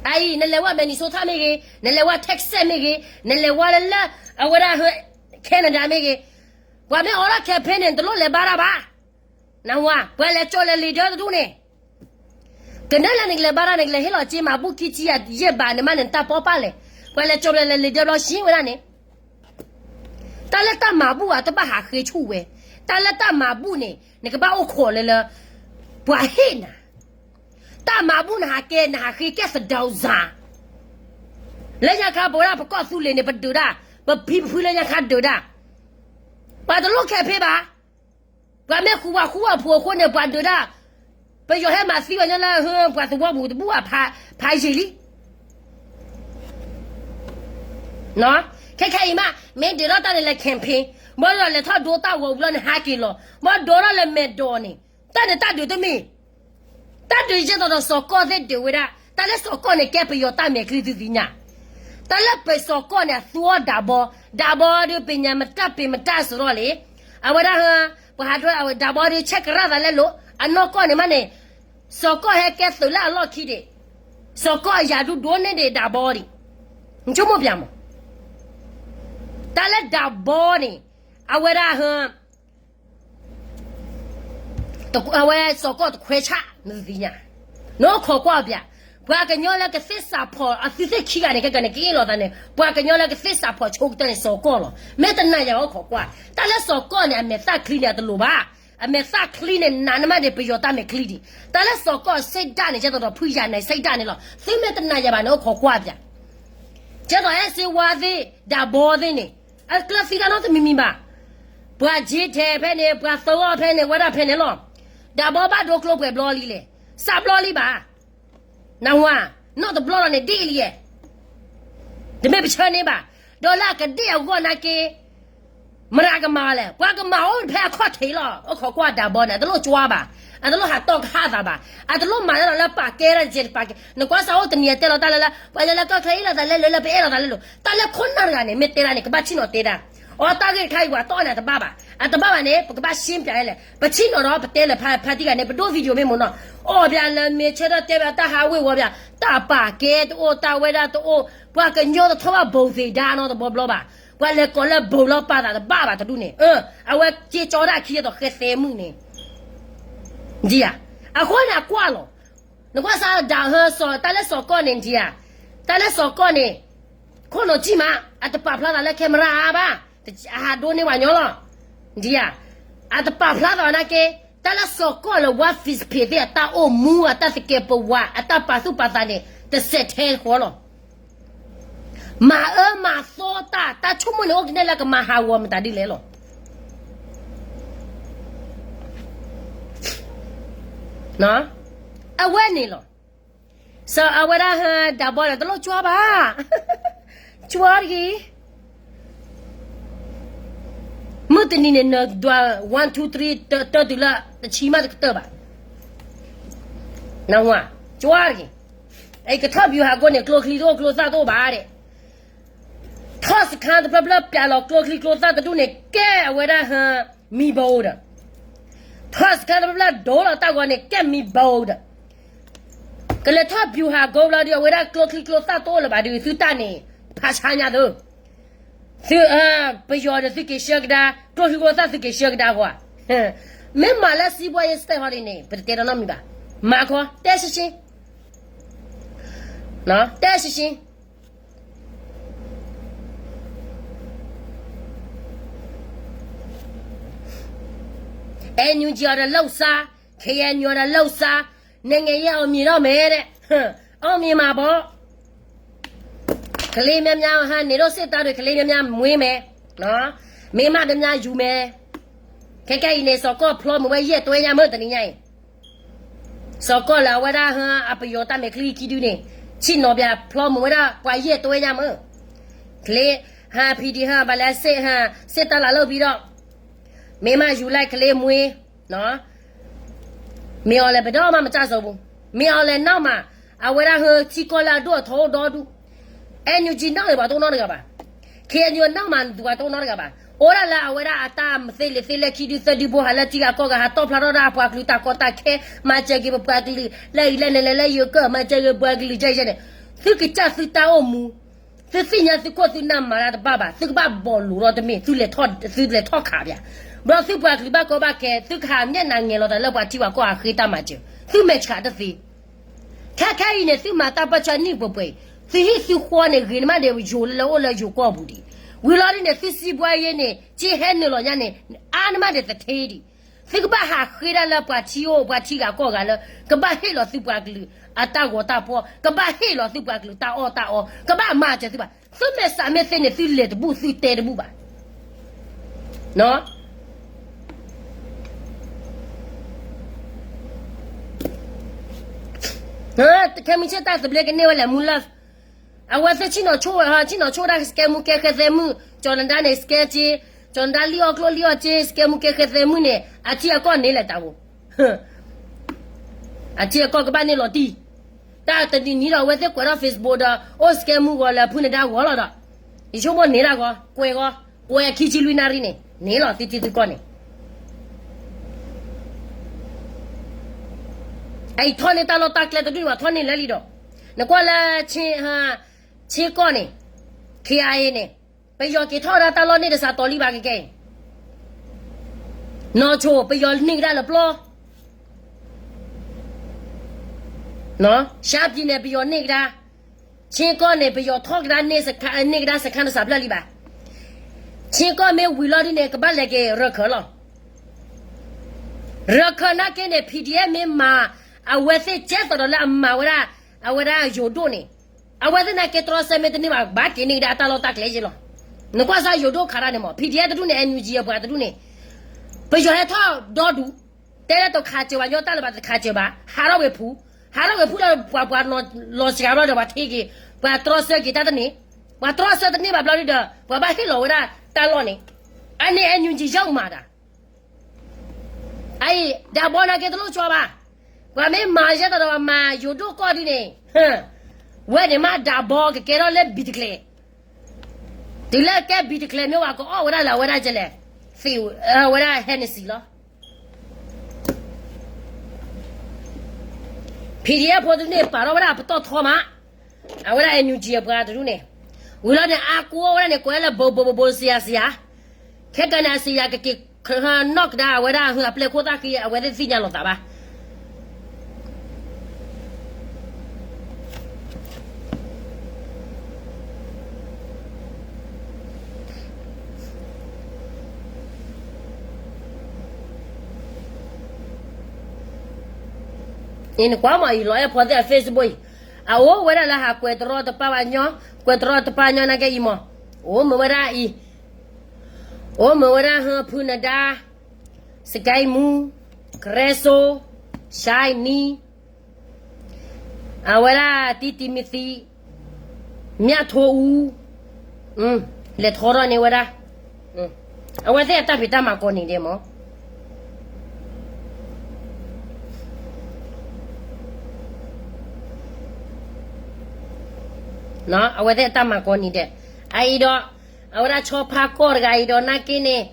အအံၤ နလဲၤဝဲ Minnesota မ့ၢ်ဂ့ၤ, နလဲၤဝဲ Texas မ့ၢ်ဂ့ၤ, နလဲၤဝဲလၢလၢ အဝဲဒၣ် Canada မ့ၢ်ဂ့ၤ, ပှၤမ့ၢ်အိးထီၣ် campaign န့ၣ် နတလိၣ်လဲၤဘါတၢ်ဘၣ်. နဝၤ ပှၤလဲၤကၠီၤလဲၤလံာ်ဒၢတဒူၣ်န့ၣ် ကနဲလၢနကလဲၤဘါတၢ် နကလဲၤဟ့ၣ်လီၤစ့မၤဘူၣ်ခံဆံယဲၢ်ဘးန့ၣ်မးန့ၣ် နတၢ်ပီၢ်ပာ်လဲၣ်. ပှၤလဲၤကၠီၤလဲၤလံာ်ဒၢဘျီ ရှင်းဝဲဒၣ်န့ၣ် တၢ်လၢတၢ်မၤဘူၣ်ဧါ တဘၣ်ဟးဃ့ဆူၣ်ဝဲ. တၢ်လၢတၢ်မၤဘူၣ်န့ၣ် နကဘၣ်အိၣ်ခိးလၢလၢ ပှၤဟ့ၣ်နၤ. တၢ်မၤဘူၣ်နဟးကဲ နဟးဃ့ကဲသဒၢစၤ. လၢညါခါ ပဝဲဒၣ်ပကီၢ်သူလ့ၤန့ၣ် ပဒုးတၢ်, ပဖံပဖုလၢညါခါဒုးတၢ်. ပှၤတလိၣ် campaign ဘၣ်. ပှၤမ့ၢ်ဃူဝဲဃူဝဲဖိအဃိန့ၣ် ပှၤဒုးတၢ်, ပယီၤဟဲမၤသံပှၤညီလၢ ပှၤသဝီပူၤတဘူၣ်ဘၣ် ဖးယံာ်လံ. ခဲခဲအံၤမး မ့ၢ်ဒုးထီၣ်တၢ်န့ၣ်လဲၤ campaign, ဘၣ်ဒီးလဲၤထီၣ်ဒိတၢ်ဂီၤဝံၤလီၤန့ၣ် ဟးက့ၤလီၤ. ဘၣ်ဒိထီၣ်လၢမဲာ်ဒိးန့ၣ် တၢ်န့ၣ်တၢ်ဒုးတမ့ၢ် တၢ်ဒုးယဲသိးဒီးစီၤကီၢ်သ့ၣ်ဒုးဝဲဒၣ် တၢ်လၢစီၤကီၢ်န့ၣ် ကဲပယီၤတၢ်မဲာ်ချံသုသ့ၣ်ညါ, တၢ်လၢပစီၤကီၢ်န့ၣ် အသူအီၣ်ဒးဘီ, ဒးဘီဒီးပညါမတၢ်ပ့ၤမတၢ်စရီလံ, အဝဲဒၣ်ဟ ပှၤဟးဒွဲအဝဲဒးဘီဒီးဆဲးကရၣ်သးလဲလိာ်, အနီၢ်ကီၢ်န့ၣ်မးန့ၣ် စီၤကီၢ်ဟဲကဲသုးလၢအလီၢ်ခံဒံး, စီၤကီၢ်အယၤဒူဒိၣ်န့ၢ်ဒံးဒးဘီဒံး, နဆိကမိၣ်ပၠးမး, တၢ်လၢဒးဘီန့ၣ် အဝဲဒၣ်ဟ အဝဲစီၤကီၢ်တခွဲးဆၣ် နသ့ၣ်ညါ, နအိၣ်ခိးကွၢ်ပၠး, ပှၤကညီလၢကသ့ၣ်စးဖီၣ် အသုသ့ၣ်ခံဂၤန့ၣ် ခဲကနံၣ်က့ၤအ့ၣ်လိာ်သးန့ၣ် ပှၤကညီလၢကသ့ၣ်စးဖီၣ်ဆိကတၢၢ်န့ၣ် စီၤကီၢ်လီၤ. မ့ၢ်တနာ်ယၤဘၣ်အိၣ်ခိးကွၢ်, တၢ်လၢစီၤကီၢ်န့ၣ် အမဲာ်သၣ်ချံန့ၣ် အတလိၣ်ဘၣ်, အမဲာ်သၣ်ချံန့ၣ် နးနမးဒံးပယီၤတၢ်မဲာ်ချံဒံး, တၢ်လၢစီၤကီၢ်စဲးဒၣ်န့ၣ် ကဲသိးဒီးဖုယၤန့ၣ် စဲးဒၣ်န့ၣ်လီၤ. သုမ့ၢ်တနာ်ယၤဘၣ်န့ၣ် အိၣ်ခိးကွၢ်ပၠး ကဲသိးဟဲစ့ဝါသ့ၣ် ဒးဘီသ့ၣ်န့ၣ် အကျၢၤသံတၢ်နီတမံၤမံၤဘၣ်. ပှၤက့ထဲဖဲန့ၣ် ပှၤသၢဂီၢ်ဖဲန့ၣ် ဝဲဒၣ်ဖဲန့ၣ်လီၤ. ဒးဘီဘၣ်ဒိကျိၤပှဲၤဘျီလံလဲၣ်, စးဘျီလံဘၣ်. နဝၤ, နီၢ်တဘျီလီၤန့ၣ် ဒ့ၣ်လံယဲၢ်, တမ့ၢ်ပဆၢန့ၢ်ဘၣ်. ဒီးလၢအကဒ့ၣ်အဂီၢ်နာ်က့ မတၤကမၤလဲၣ်, ပှၤကမၤအိၣ်ဖဲအခီၣ်ထံးလီၤ. အိၣ်ခိးကွၢ်ဒးဘီန့ၣ် အတလိၣ်ကွၢ်ဘၣ်, အတလိၣ်ဟးတီၢ်ကဟၣ်သးဘၣ်, အတလိၣ်မၤတၢ်လီၤလၢပာ်ကဲတၢ်တကဲးတပာ်ကဲ, နကွၢ်စးအိၣ်တနံၤအတဲလီၤတၢ်လၢလၢ ပှၤလၢလၢကီၢ်ချၢအ့ၣ်လိာ်သးလဲလိာ်လၢပအဲၣ်လိာ်သးလဲလိာ်, တၢ်လၢခိၣ်နၢ်တဂၤန့ၣ် မ့ၢ်တဲဒၣ်န့ၣ် ကဘၣ်ထံၣ်နီၤတဲဒၣ်, အီတၢ်ဂ့ၢ်တခါအံၤပှၤတီၢ်န့ၣ် အတဘၣ်ဘၣ်, အတဘၣ်ဘၣ်န့ၣ် ပကဘၣ်ရှင်းပြလဲၣ်, ပထံၣ်နီၤဒီးပတဲလၢဖါတံၢ်ဂၤန့ၣ် ပဒိၣ် video မ့ၢ်မ့ၢ်နီၤ, အီၣ်ဘၣ်လၢမ့ၢ်ဆၢထၢၣ်တဲဘၣ်တၢ်ဟးဝ့ၤဝီၤဘၣ်, တၢ်ပာ်ကဲတအိၣ် တၢ်ဝဲဒၣ်တအိၣ်, ပှၤကညီတထီၣ်ဘၣ်ဘိသ့ၣ်ဒါနီတဘျီဘျီဘၣ်, ပှၤလဲၤကိးလၢဘိလီၤပာ်သးတဘၣ်ဘၣ်တဒူၣ်န့ၣ်, အဝဲက့ၤကၠီဒၣ်ခံဒီးဃဲသဲမုၣ်န့ၣ် ဒ်ဧါ, အဃိန့ၣ်အကွၢ်လီၤ, နကွၢ်စးဒးဟၢစီၤ တၢ်လၢစီၤကီၢ်န့ၣ်ဒ်ဧါ, တၢ်လၢစီၤကီၢ်န့ၣ် ခိၣ်နူာ်ကံၢ်မး အတပာ်ဖျါသးလၢ camera ဘၣ်, အဟးဒိးန့ၢ်ပှၤညီလီၤ, ဒ်ဧါ, အတပာ်ဖျါသးနာ်က့, တၢ်လၢစီၤကီၢ်လၢ ဝါ Facebook သ့ၣ် အတၢ်အိၣ်မူ အတၢ်သကဲးပဝး အတၢ်ပာ်သူၣ်ပာ်သးန့ၣ် တစဲးထဲဃီလီၤ. မၤအၢမၤသီတၢ် တၢ်ဆိကမိၣ်န့ၣ် အိၣ်ကနဲၣ်လၢကမၤဟးဂီၤမတၤဒ်လဲၣ်လီၤ. အဝဲန့ၣ်လီၤ. စီၤအဝဲဒၣ်ဟဲဒးဘီန့ၣ် တလိၣ်ကွၢ်ဘၣ်, ကွၢ်တဂ့ၤ, မုၢ်တနံၤန့ၣ် နဒွး one two three တၢ်တုၤလၢတဆံမးတကတၢၢ်ဘၣ်, နဝၤ, ကွၢ်တဂ့ၤ, အကထီၣ် ဗျူဟာကုန်း န့ၣ် ကျိချံတအိၣ်ကျိသၣ်တအိၣ်ဘၣ်ဒဲး ထီၣ်စခါတဖျၢၣ်ဖျၢၣ် ပျးလီၤကျိချံကျိသၣ်တဒူၣ်န့ၣ် ကဲအဝဲဒၣ်ဟၢ မံဘိအိၣ်ဒီး, ထီၣ်စခါတဖျၢၣ်ဖျၢၣ်ဒိလီၤတၢ်ဂီၤန့ၣ် ကဲမံဘိအိၣ်ဒီး, ကလဲၤထီၣ် ဗျူဟာကုန်း ဘျီဒီး အဝဲဒၣ်ကျိချံကျိသၣ်တအိၣ်လၢၤဘၣ်ဒီး သုတၢ်န့ၣ် ဖးဆါညါသု, သု, ပယီၤဒီး သုက့ၤဆှၢကဒါ, ကျိချံကျိသၣ်သုက့ၤဆှၢကဒါဃီဧါ, မ့ၢ်မၤလၢစံးဘှီယဲစတဲဟီဒ်န့ၣ် ပတတဲတၢ်နီတမံၤဘၣ်, မၤခီ, တဲရှင်းရှင်း, တဲရှင်းရှင်း NUG အီၤဒီး လုပ်စား, KNU အီၤဒီး လုပ်စား, နိုင်ငံရေး အောင်မြင်တော့မယ်တဲ့, အောင်မြင်မှာပေါ့, ကလေးများများဟဲနေတော့ စစ်သားတွေ ကလေးများများမွေးမယ်, မိန်းမများများယူမယ်, ခဲကဲအံၤန့ၣ် စီၤကီၢ်ဖျီမုၢ်ဝဲယဲၢ်တွဲညါမ့ၢ်တနံၤညါအံၤ စီၤကီၢ်လၢအဝဲဒၣ်ဟၢ အပယီၤတၢ်မဲာ်ချံခံဒုန့ၣ် ဆ့ၣ်နီၤပၠးဖျီမုၢ်ဝဲဒၣ်ပှၤယဲၢ်တွဲညါမ့ၢ်, ကလ့, ဟးဖံးဒံးဟးဘၣ်လဲၣ်စ့ၢ်ဟး စစ်သားလာလုပ်ပြီးတော့ မင်းမယူလိုက် ကလေးမွေး, မင်းအောင်လှိုင် ဘယ်တော့မှ မကျဆုံးဘူး, မင်းအောင်လှိုင်နောက်မှာ အဝဲဒၣ်ဟၢထံကီၢ်လၢအဒိၣ်အထီအိၣ်ဒီဒူၣ် NUG နောက်န့ၣ် ပှၤတအိၣ်နီတဂၤဘၣ်, KNU နောက်မှာ ပှၤတအိၣ်နီတဂၤဘၣ်, အိၣ်ဒၣ်လၢအဝဲဒၣ်အတၢ်မသ့လံာ်သ့လဲၢ်ခံဒုသၢဒုဘိဟးလၢထံဂၤကီၢ်ဂၤ ဟးတီၣ်ဖျါထီၣ်ဒၣ်ပှၤကလုာ်တၢ်ကီတၢ်ခဲ, မၤစၢၤက့ၤပပှၤကလုာ်လၢအံၤလၢန့ၣ်လၢလၢယိၤကၢၢ် မၤစၢၤက့ၤပှၤကလုာ်ကဲယဲန့ၣ်, သုကစၢ်သုတၢ်အိၣ်မူ, သုသ့ၣ်ညါသုခိၣ်သုနၢ်မၤတၢ်တဘၣ်ဘၣ်, သုကဘၣ်ဘီၣ်လိာ်ဒီးတမ့ၢ်, သုလဲၤထီၣ်ခးပၠး, ဘျီသုပှၤကလုာ်ဘၣ်ကီဘၣ်ခဲ သုကဟးမျက်နှာငယ်လီၤသးလၢပှၤထံပှၤကီၢ်ဟးဃ့တၢ်မၤစၢၤ, သုမဲာ်ဆှးတသ့ ခဲခဲအံၤန့ၣ် သုမၤတၢ်ပၢၢ်ဆၢနံၣ်ပှဲၤပှဲၤအံၤ, သုဟံၣ်သုဃီန့ၣ် ဂ့ၤနမးဒဲးယိၤလၢလၢအိၣ်လၢယိၤကီၢ်ပူၤဒံး, ဝံၤလီၤဒ်န့ၣ် သုစံးဘှါယဲန့ၣ် က့ဟဲနုာ်လီၤညါန့ၣ် အါနမးဒဲးသထ့ဒံး, သုကဘၣ်ဟးဃ့ဒၣ်လၢပှၤထံအိၣ်ပှၤထံဂၤကီၢ်ဂၤလၢ ကဘၣ်ဟ့ၣ်လီၤသုပှၤကလုာ်အတၢ်ဂီၤတၢ်ဖီ, ကဘၣ်ဟ့ၣ်လီၤသုပှၤကလုာ်တၢ်အီၣ်တၢ်အီ, ကဘၣ်မၤစၢၤသုဘၣ်, သုမဲာ်ဆှးမ့ၢ်သ့န့ၣ် သုလဲၤတဘူၣ်သုတဲတဘူၣ်ဘၣ် ခဲမုၢ်ဆ့ၣ်တၢ်သဘျ့ကန့ၢ်ဝဲလဲၣ်မူလၢ်, အဝဲသ့ၣ်ဆ့ၣ်နီၤဆိၣ်ဝဲဟီ ဆ့ၣ်နီၤဆိၣ်ဝဲဒၣ်စကဲမူကဲဃဲသဲမုၣ် ကၠီၤနဒါန့ၣ် စကဲက့ ကၠီၤနဒါလံၣ်အီၣ်ကျိၣ်လံၣ်အီၣ်စ့ စကဲမူကဲဃဲသဲမုၢ်န့ၣ် အထံအကီၢ်န့ၣ်လဲၤတၢ်ဧိၤ, အထံအကီၢ်ကဘၣ်န့ၣ်လီၤတံၢ်, တၢ်တနံၤနံၤဒီး အဝဲသ့ၣ်ကွဲးထီၣ် Facebook ဒီး အိၣ်စကဲမူဂီၤလၢဖုနဒါဂီၤလီၤဒီး ယဆိကမိၣ်န့ၢ်တၢ်ဂီၤ ကွဲးဂီၤ ကွဲးခံဆံလွံၢ်နၣ်ရံၣ်န့ၣ် န့ၢ်လီၤသုထံသုကီၢ်န့ၣ် အအံၤထီၣ်န့ၢ်တၢ်လီၢ်တၢ်ကျဲတဒူၣ်န့ၣ် ပှၤထီၣ်န့ၢ်လၢလံဒီး နကွၢ်လၢ ဆ့ကီၢ်န့ၣ် ခ့အါအ့န့ၣ် ပယီၤက့ၤထီၣ်ဝဲဒၣ်တၢ်လီၢ်န့ၢ်တစးတီၤလံဘၣ်ကကဲအံၤ, နီၢ်ဆိ ပယီၤန့ၢ်ကဒါလၢပျီ ရှမ်းပြည်နယ် ပယီၤန့ၢ်ကဒါ, ဆ့ကီၢ်န့ၣ် ပယီၤထီၣ်ကဒါန့ၢ်စခါ န့ၢ်ကဒါစခါတစးဖျၢၣ်လံဘၣ်. ဆ့ကီၢ်မ့ၢ်ဝံၤလီၤဒ်န့ၣ် ကဘၣ်လဲၤက့ၤရခၢၣ်လီၤ. ရခၢၣ်နာ်က့န့ၣ် PDF မ့ၢ်မၤ အဝဲသ့ၣ်ကဲသိးဒီးလၢအမၤဝဲဒၣ် အဝဲဒၣ်ယိၤဒိၣ်န့ၣ် အဝဲသ့ၣ်နာ်က့တြီဆၢမ့ၢ်တန့ၢ်ဘၣ် ဘၣ်က့ၤန့ၢ်ကဒါအတၢ်လီၢ်တၢ်ကျဲယ့လီၤ. နကွၢ်စၢ်ယိၤဒိၣ်ခးတၢ်န့ၣ်မး PDF တဒူၣ်န့ၣ် NUG အပှၤတဒူၣ်န့ၣ် ပယီၤဟဲထီၣ်ဒီဒူၣ် တဲလၢတခးစၢၤဘၣ်ညီတၢ်လၢၤဘၣ်တခးစၢၤဘၣ် ဟးထီၣ်ဝဲဖူ ဟးထီၣ်ဝဲဖူဒီးပှၤပှၤလီၤစှၤဘျီဒီး ပှၤထံက့ၤ ပှၤတြီဆၢက့ၤတၢ်တန့ၢ် ပှၤတြီဆၢတန့ၢ်ဘၣ်ဘျီဒီး ပှၤဘၣ်ဟ့ၣ်လီၤဝဲဒၣ်တၢ်လီၢ်န့ၣ် အန့ၣ် NUG ယီမၤတၢ် အအံၤ ဒးဘီနာ်က့တလိၣ်ကၠီဘၣ်. ပှၤမ့ၢ်မၤယဲသိးဒီးပှၤမၤယိၤဒိၣ်ကီၢ်ဒ်န့ၣ် ဝဲန့ၣ်မးဒးဘီကကဲထီၣ်လၢဘံၣ်တကျဲၤ တုၤလၢကဲဘံၣ်တကျဲၤမ့ၢ်ဝဲ ကအီၣ်ဝဲဒၣ်လၢအဝဲဒၣ်ကဲလဲၣ် သ့ၣ်ဝဲဒၣ် Hennessy လီၤ. PDF ဖိတဒူၣ်န့ၣ် ပာ်ထီၣ်ဝဲဒၣ်ပတီၢ်ထီမး အဝဲဒၣ် NUG အပှၤတဒူၣ်န့ၣ် ဝံၤလီၤန့ၣ် အါကူအီၣ်ဝဲဒၣ်န့ၣ် ကွဲးလၢဘိးဘိးဘိးဘိး စယၤစယၤ ခဲကနံၣ်အစယၤကက့ၤ နီၢ်ကဒါအဝဲဒၣ်အပျဲၢ်ခိၣ်သၣ်ဃံ အဝဲသ့ၣ်သ့ၣ်ညါလီၤသးဘၣ်. အံၤနကွၢ်မးအံၤ လီၤအဲၣ်ဖီသ့ၣ်အ Facebook အံၤ အအိၣ်ဝဲဒၣ်လၢဟးကွဲးတရီတပါဘၣ်ညီ ကွဲးတရီတပါညီနာ်က့အံၤမး အိၣ်မ့ၢ်ဝဲဒၣ်အံၤ အိၣ်မ့ၢ်ဝဲဒၣ်ဟၢဖုနဒါ စကဲမူ ကရဲစိ ရှဲနံ အဝဲဒၣ်တံတံမံသံ မၠၣ်ထိအူ လဲၤထီထီၣ်န့ၢ်ဝဲဒၣ် အဝဲသ့ၣ်အတၢ်ဖံးတၢ်မၤကိးနံၤဒဲးမး အဝဲသ့ၣ်အတၢ်မၤကိးနံၤဒဲး အအံၤဒီး အဝဲဒၣ်ဆီဖါကီၢ်တဂၤအံၤဒီးနာ်က့န့ၣ်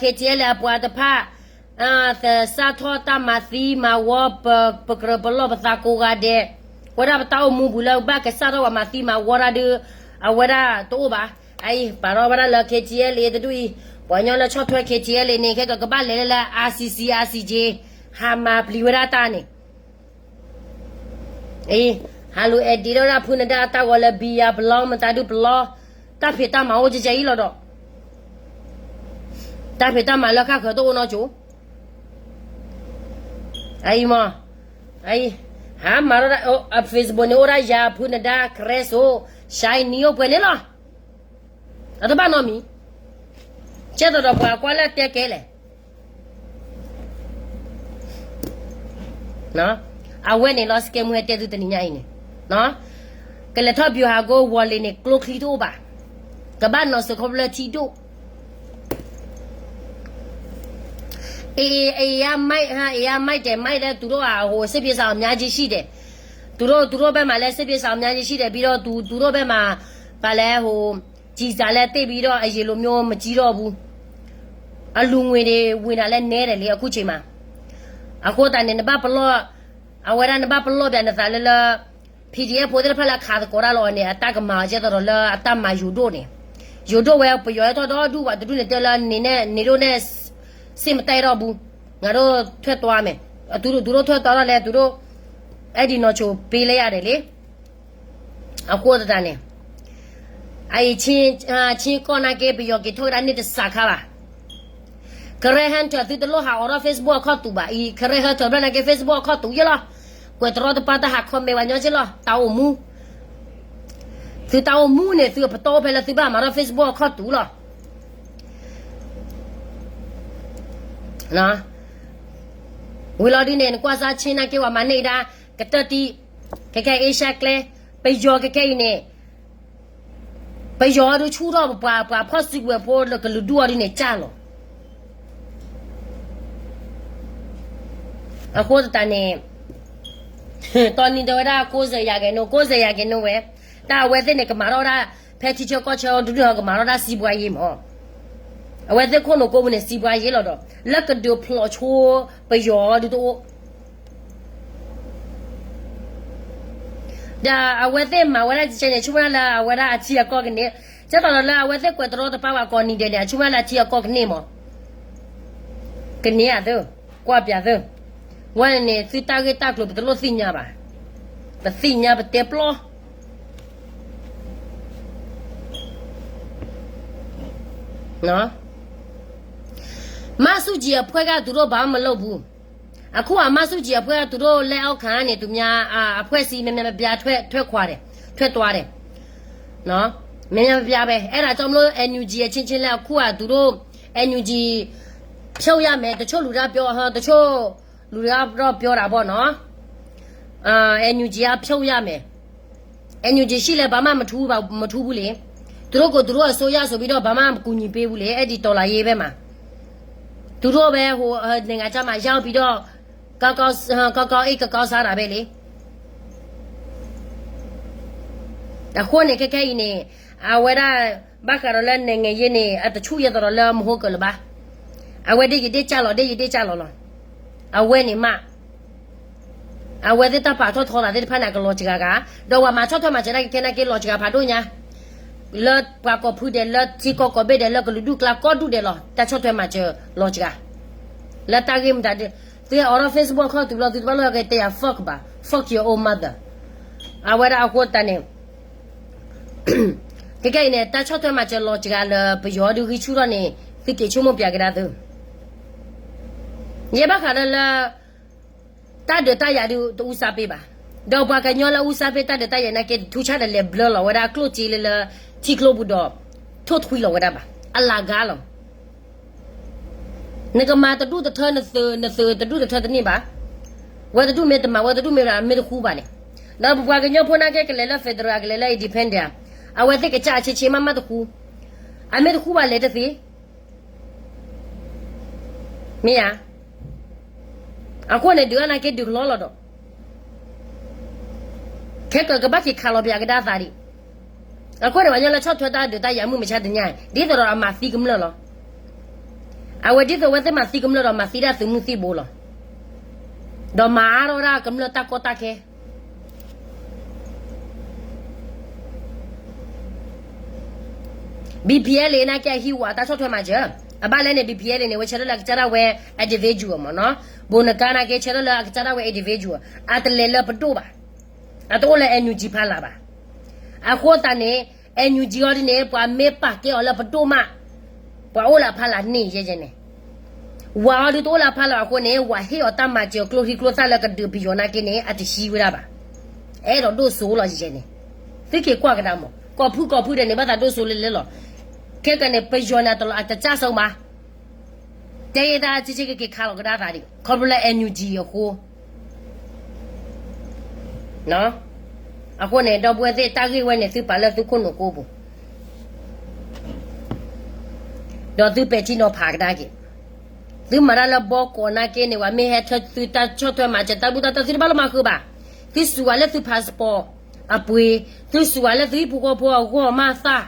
KTLA အပှၤတဖၣ် သစးထီၣ်တၢ်မၤသံမၤဝီ ပကြၢးပလီၢ်ပသးကိးဂၤဒဲး ဝဲဒၣ်ပတၢ်အိၣ်မူပူၤလၢဘၣ်ကစးထီၣ်ပှၤမၤသံမၤဝီတၢ်ဒုး အဝဲဒၣ်တအိၣ်ဘၣ်. အအံၤ ပာ်ထီၣ်ဝဲဒၣ်လၢ KTLA တဒူၣ်အံၤ ပှၤကညီလၢဆီၣ်ထွဲ KTLA န့ၣ် ခဲကကဘၣ်လဲၤလၢလၢ ICC ICJ ဟးမၤပျံၤဝဲဒၣ်တၢ်န့ၣ် အံၤ ဟးလူၤ edit ဒၣ်ဝဲဒၣ်ဖုနဒါအတၢ်ဂီၤလၢ ဘံယၤပလီ မတၤဒုပလီ တၢ်ဖံးတၢ်မၤအိၣ်ကဲကဲအံၤလီၤဒီး တၢ်ဖံးတၢ်မၤလၢခါဃၢၤတအိၣ်နီတစိၤ အအံၤမး အအံၤ ဟးမၤထီၣ်ဒၣ် Facebook န့ၣ်အိၣ်ဒၣ်ယၤဖုနဒါ ကရဲစိ ရှဲနံအိၣ်ပှဲၤန့ၣ်လီၤ. အတဘၣ်နီတမံၤ ကဲသိးဒီးပှၤကွၢ်လၢတဲကဲလဲၣ် အဝဲန့ၣ်လီၤ စကဲမူဟဲတဲသုတနံၤညါအံၤန့ၣ် ကလဲၤထီၣ် ဗျူဟာကုန်း ဝီၤလ့ၤန့ၣ် ကျိချံတအိၣ်ဘၣ် ကဘၣ်နီၤစၢၤခီဖျိလၢထံဒိၣ် အံၤ အံၤ အံၤ အံၤ အံၤ တဲ မ့ၢ်လၢ သူတို့ စစ်ပြေးရှောင်အများကြီးရှိတယ် သူတို့ သူတို့ဘက်မှာလည်း စစ်ပြေးရှောင်အများကြီးရှိတယ် ပြီးတော့ သူ သူတို့ဘက်မှာ ဘာလဲ ဟို ကျည်ဆံလည်း တင့်ပြီးတော့ အရင်လိုမျိုး မကြီးတော့ဘူး အလူငွေတွေ ဝင်တာလည်း နည်းတယ်လေ အခုချိန်မှာ အဃိသတးန့ၣ် နဘၣ်ပလီၢ် အဝဲဒၣ်နဘၣ်ပလီၢ်ပၠးနသးလၢလၢ PDF ဖိသ့ၣ်တဖၣ်လၢခးသကိးတၢ်လီၤအီၤန့ၣ် အတၢ်ကမၤအီၤကဲသိးဒီးလၢအတၢ်မၤယိၤဒိၣ်န့ၣ် ယိၤဒိၣ်ဝဲပယီၤဟဲထီၣ်ဒီဒူၣ်ဘၣ်တဒူၣ်န့ၣ် တဲလၢန့ၣ်န့ၣ် နေတို့နဲ့ စစ်မတိုက်တော့ဘူး ငါတို့ထွက်သွားမယ် သူတို့ သူတို့ထွက်သွားတော့လည်း သူတို့ အဲ့ဒီနီၤချိုပေးလိုက်ရတယ်လေ အဃိသတးန့ၣ် အအံၤ ချင်း ချင်းကီၢ်နာ်က့ ပယီၤက့ၤထီၣ်ကဒါန့ၢ်တစးခါဘၣ် ကရဲဟဲထၢၣ် သုတလိၣ်ဟးအိးထီၣ် Facebook အခီၣ်တူာ်ဘၣ်အံၤ ကရဲဟဲထၢၣ်ဘျီနာ်က့ Facebook အခီၣ်တူာ်ယဲလီၤ ကွဲးတရီတပါတၢ်ဟး comment ဝဲညီက့လီၤ တၢ်အိၣ်မူ သုတၢ်အိၣ်မူန့ၣ် သုအပတီၢ်အိၣ်ဖဲလၢသုဘၣ်မၤထီၣ် Facebook အခီၣ်တူာ်လီၤ ဝံၤလီၤဒ်န့ၣ် နကွၢ်စၢ် ချင်းနာ်က့ ပှၤမၤန့ၢ်ဒၣ် ကတၢၢ်တံၢ် ခဲကဲ Asia ကျဲ ပယီၤခဲကဲအံၤန့ၣ် ပယီၤဒုးဆူၣ်ထီၣ်ပှၤ ပှၤဖီၣ်စုကဝဲၤဖိလၢကလုာ်ဒူၣ်အီၤဒ်န့ၣ် ကၢ်လီၤ. အဃိသတးန့ၣ် တီနံၤတဲဝဲဒၣ် ကိးစဲးယၤကဲၤနိ ကိးစဲးယၤကဲၤနိဝဲ, တၢ်အဝဲသ့ၣ်န့ၣ် ကမၤထီၣ်ဝဲဒၣ် ဖဲထံဆၢကီၢ်ဆၢဒုးဒုးဟီ ကမၤထီၣ်ဝဲဒၣ်စံးပှၤယ့မး. အဝဲသ့ၣ်ခိၣ်နူာ်ကိးပူၤန့ၣ် စံးပှၤယ့လီၤဒီး လၢကဒုးဖျိးဆိပယီၤဒုးတအိၣ် ဒီးအဝဲသ့ၣ်မၤဝဲဒၣ်ကဲန့ၣ် ဆိကမိၣ်လၢအဝဲဒၣ်အထံအကီၢ်ကန့ၢ်, ကဲသိးဒီးလၢအဝဲသ့ၣ်ကွဲးတရီတပါဝဲကိးနံၤဒဲးန့ၣ် အဆိကမိၣ်လၢအထံအကီၢ်ကန့ၢ်မး, ကန့ၢ်ဧါသ့, ကွၢ်ပၠးသ့, ဝဲန့ၣ် သုတၢ်ဂ့ၢ်တၢ်ကျိၤပတလိၣ်သ့ၣ်ညါဘၣ်, ပသ့ၣ်ညါပတဲပျီ မၤဆူၣ်ကံၤအဖှဲၣ်ကသူတို့ဘာမှမလုပ်ဘူး, အခုအမၤဆူၣ်ကံၤအဖှဲၣ်ကသူတို့လက်အောက်ခံန့ၣ် သူများ အဖွဲ့အစည်း များများပြား ထွက်ခွာတယ်, ထွက်သွားတယ်, များများပြားပဲ, အဲဒါကြောင့်မလို့ NUG အချင်းချင်းလည်း အခုကသူတို့ NUG ဖြုတ်ရမယ်, တချို့လူတွေကပြော, တချို့လူတွေကတော့ပြောတာပေါ့နော်, NUG ကဖြုတ်ရမယ်, NUG ရှိလည်း ဘာမှမထူးဘူးလေ, သူတို့ကိုယ်သူတို့အစိုးရဆိုပြီးတော့ ဘာမှကူညီပေးဘူးလေ, အဲ့ဒီတော်လှန်ရေးဘက်မှာ, သူတို့ပဲ ဟို နိုင်ငံခြားမှာရောက်ပြီးတော့ ကောင်းကောင်း ကောင်းကောင်းအိပ် ကောင်းကောင်းစားတာပဲလေ. အဃိန့ၣ် ခဲခဲအံၤန့ၣ် အဝဲဒၣ် ဘၣ်ဃးဒီးလၢ နိုင်ငံရေး န့ၣ် အတဆူၣ်ယဲသိးဒီးလၢမဟိကၢၢ်လၢၤဘၣ်. အဝဲဒၣ်ယဒ့ၣ်ကၢ်လီၤ ဒ့ၣ်ယဒ့ၣ်ကၢ်လီၤလီၤ. အဝဲန့ၣ်မး အဝဲသ့ၣ်တၢ်ပာ်ထီၣ်ထီသးသ့ၣ်တဖၣ်န့ၣ် အကလီၤစှၤဂၤ, ဒီးပှၤမၤဆီၣ်ထွဲမၤစၢၤတၢ်ကဲခဲနာ်က့ လီၤစှၤဖးဒိၣ်ညါ, လၢပှၤကိးဖုဒဲး လၢထံကီၢ်ကိးဘ့ၣ်ဒဲး လၢကလုာ်ဒူၣ်ကျါကိးဒူၣ်ဒဲးလီၤ, တၢ်ဆီၣ်ထွဲမၤစၢၤလီၤစှၤ. လၢတၢ်ဂ့ၢ်မတၤဒ်, သုဟဲအိးထီၣ် Facebook ခီၣ်တုၤလီၤ သုတဘၣ်လီၤက့ၤတဲယၤ fuck ဘၣ်, fuck your own mother. အဝဲဒၣ်အဃိသတးန့ၣ် ခဲခဲအံၤန့ၣ် တၢ်ဆီၣ်ထွဲမၤစၢၤလီၤစှၤလၢပယီၤဒုးဂံၢ်ဆူၣ်ထီၣ်န့ၣ် သုက့ၤဆိကမိၣ်ပၠးကဒါသု, ယဲဘၣ်ဃးလၢလၢ တၢ်ဒုးတၢ်ယၤဒုး တအူစၢ်ပ့ၢ်ဘၣ်. ဒီးပှၤကညီလၢအူစၢ်ပ့ၢ်တၢ်ဒုးတၢ်ယၤနာ်က့ ထူဆါဒီးလဲၤဘျၢလီၤဝဲဒၣ်ကျိၣ်စ့လၢလၢ ထံကျိပူၤဒီး ထိၣ်ထွံလီၤဝဲဒၣ်ဘၣ်. အလၤကါလီၤ. နကမၤတဒူၣ်တထၢ နသုး နသုးတဒူၣ်တထၢတန့ၢ်ဘၣ်. ဝဲတဒူၣ်မ့ၢ်တမၤ ဝဲတဒူၣ်မ့ၢ်မ့ၢ်တဃူဘၣ်န့ၣ်, ဒီးပပှၤကညီဖိနာ်က့ ကလဲၤလၢ federal ကလဲၤလၢ independent အဝဲသ့ၣ်ကစၢ်အဆ့ဆ့မးမးတဃူ, အမ့ၢ်တဃူဘၣ်လဲၤတသ့ မ့ၢ်ဧါ. အဃိန့ၣ် ဒုးအါနာ်က့ဒုးကလီလီၤဒီး, ခဲကၢၤကဘၣ်က့ၤခးလီၤပၠးကဒါသးဒံး. အဃိန့ၣ် ပှၤကညီလၢဆီၣ်ထွဲတၢ်ဒုးတၢ်ယၤမုၢ်မဆါတနံၤအံၤ ဒ်သိးဒီးအမၤသံကမျၢၢ်လီၤ. အဝဲဒ်သိးအဝဲသ့ၣ်မၤသံကမျၢၢ်ဒီး မၤသံဒၣ်သုးမုၢ်သံၣ်ဘိလီၤ. ဒီးမၤအါထီၣ်ဝဲဒၣ်ကမျၢၢ်တၢ်ကီတၢ်ခဲ BPLA နာ်က့အဟံးဝးတၢ်ဆီၣ်ထွဲမၤစၢၤ, အဘၣ်လဲၣ်န့ၣ် BPLA န့ၣ် ဝဲဆၢထၢၣ်လၢအကစၢ်ဒၣ်ဝဲ individual မ့ၢ်နီၤ, ဘိးနကါနာ်က့ ဆၢထၢၣ်လၢအကစၢ်ဒၣ်ဝဲ individual, အတလဲၤလၢပဒိၣ်ဘၣ်, အတအိၣ်လၢ NUG ဖီလာ်ဘၣ်. အဃိသတးန့ၣ် NUG အီၤဒ်န့ၣ် ပှၤမ့ၢ်ပာ်ကဲအီၤလၢပဒိၣ်မး, ပှၤအိၣ်လၢအဖီလာ်န့ၣ်ယဲယဲန့ၣ် ဝၤအီၤဒုးတအိၣ်လၢအဖီလာ်အဃိန့ၣ် ဝၤဟ့ၣ်အီၤတၢ်မၤစၢၤကျိချံကျိသၣ်လၢကဒုးပယီၤနာ်က့န့ၣ် အတဟံးဝဲဒၣ်ဘၣ်. အဲၣ်ဒိးဒိၣ်စိလီၤယဲန့ၣ်, သုက့ၤကွၢ်ကဒါမး, ကိးဖုကိးဖုဒဲးန့ၣ် ဘၣ်သးဒိၣ်စိလၢလဲၣ်လီၤ. ခဲကနံၣ်န့ၣ် ပယီၤန့ၣ် အတလီၤအတကၢ်စိမး, တဲယဲဒၣ်ဆ့ဆ့ကက့ၤခးလီၤကဒါသးဒံး ခီဖျိလၢ NUG အဃိ အဃိန့ၣ် ဒီပုၢ်ဝဲၢ်သ့ၣ် တၢ်ဂ့ၢ်ဝဲန့ၣ် သုပာ်လၢသုခိၣ်နူာ်ကိးပူၤ, ဒီးသုပဲာ်ထံနီၤဖးကဒါက့ၤ, သုမၤတၢ်လၢဘီကီးနာ်က့န့ၣ် ပှၤမ့ၢ်ဟဲထၢသုတၢ်ဆီၣ်ထွဲမၤစၢၤ တၢ်ဘူၣ်တၢ်တီၢ် သုတဘၣ်လီၤမၤဃုာ်ဘၣ်. သုစူးဝဲလၢသု passport အပှ့ၤ, သုစူးဝဲလၢသုဟံၣ်ဖိဃီဖိအဂီၢ်မးသၣ်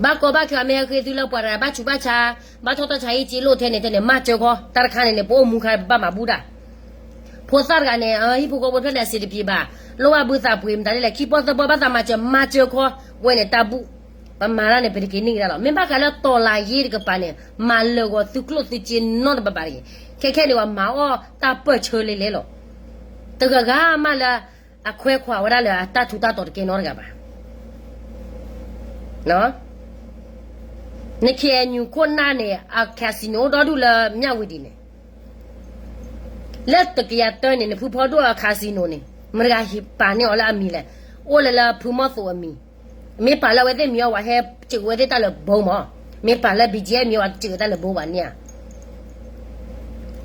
ဘၣ်ကီဘၣ်ခဲအမ့ၢ်ဟဲဃ့သုလၢပှၤတဂၤဘၣ်ဆူးဘၣ်ဆါ, ဘၣ်ထီၣ်တၢ်ဆါဟံၣ်စ့လိာ်ထဲန့ၣ် ထဲန့ၣ် မၤစၢၤခီ, တၢ်တခါန့ၣ်န့ၣ် ပအိၣ်မူခါ ပဘၣ်မၤဘူၣ်တၢ်, ဖိသၣ်တဂၤန့ၣ် ဟံၣ်ဖိဃီဖိဖျဲၣ်န့ၣ် အဆင်တပြေဘၣ်, လိၣ်ဘၣ်ဘုသးပှ့ၤ မတၤဒ်လဲၣ် ခံပီၢ်သၢပီၢ် ဘၣ်သးမၤစၢၤ မၤစၢၤခီ, ဝဲန့ၣ်တၢ်ဘူၣ်, ပမၤတၢ်န့ၣ် ပတက့ၤန့ၢ်ကဒါလီၤ. မ့ၢ်ဘၣ်ဃးလၢတီၤလၤယ့တကပၤန့ၣ် မၤလၢာ်ဂီၤသုကျိၣ်သုစ့နီတဘျီဘၣ်တဂ့ၤ, ခဲခဲန့ၣ် ပှၤမၤအီၣ်တၢ်ပၢၢ်ဆၢလံလဲၣ်လီၤ. တဂၤဂၤမးလၢ အခွဲးခွါဝဲဒၣ်လၢအတၢ်ထူးတၢ်တီၤတကဲနီတဂၤဘၣ်. န KNU ခိၣ်နၢ်န့ၣ် အ casino အိၣ်ဒီဒူၣ်လၢမၠၣ်ဝတံၤန့ၣ်, လၢတကယၤတၢန့ၣ် နဖုဖီဒိၣ်အ casino န့ၣ် မတၤတဂၤဟ့ၣ်ပာ်န့ၢ်အီၤလၢအမံၤလဲၣ်, အိၣ်လၢလၢဖုမီၢ်သိးအမံၤ, မ့ၢ်ပာ်လၢအဝဲသ့ၣ်မံၤအီၤ ပှၤဟဲစၢၤဝဲသ့ၣ်တၢ်လၢဘိမး, မ့ၢ်ပာ်လၢ BGF မံၤအီၤ ပှၤစၢၤတၢ်လၢဘိဘၣ်န့ၣ်ဧါ.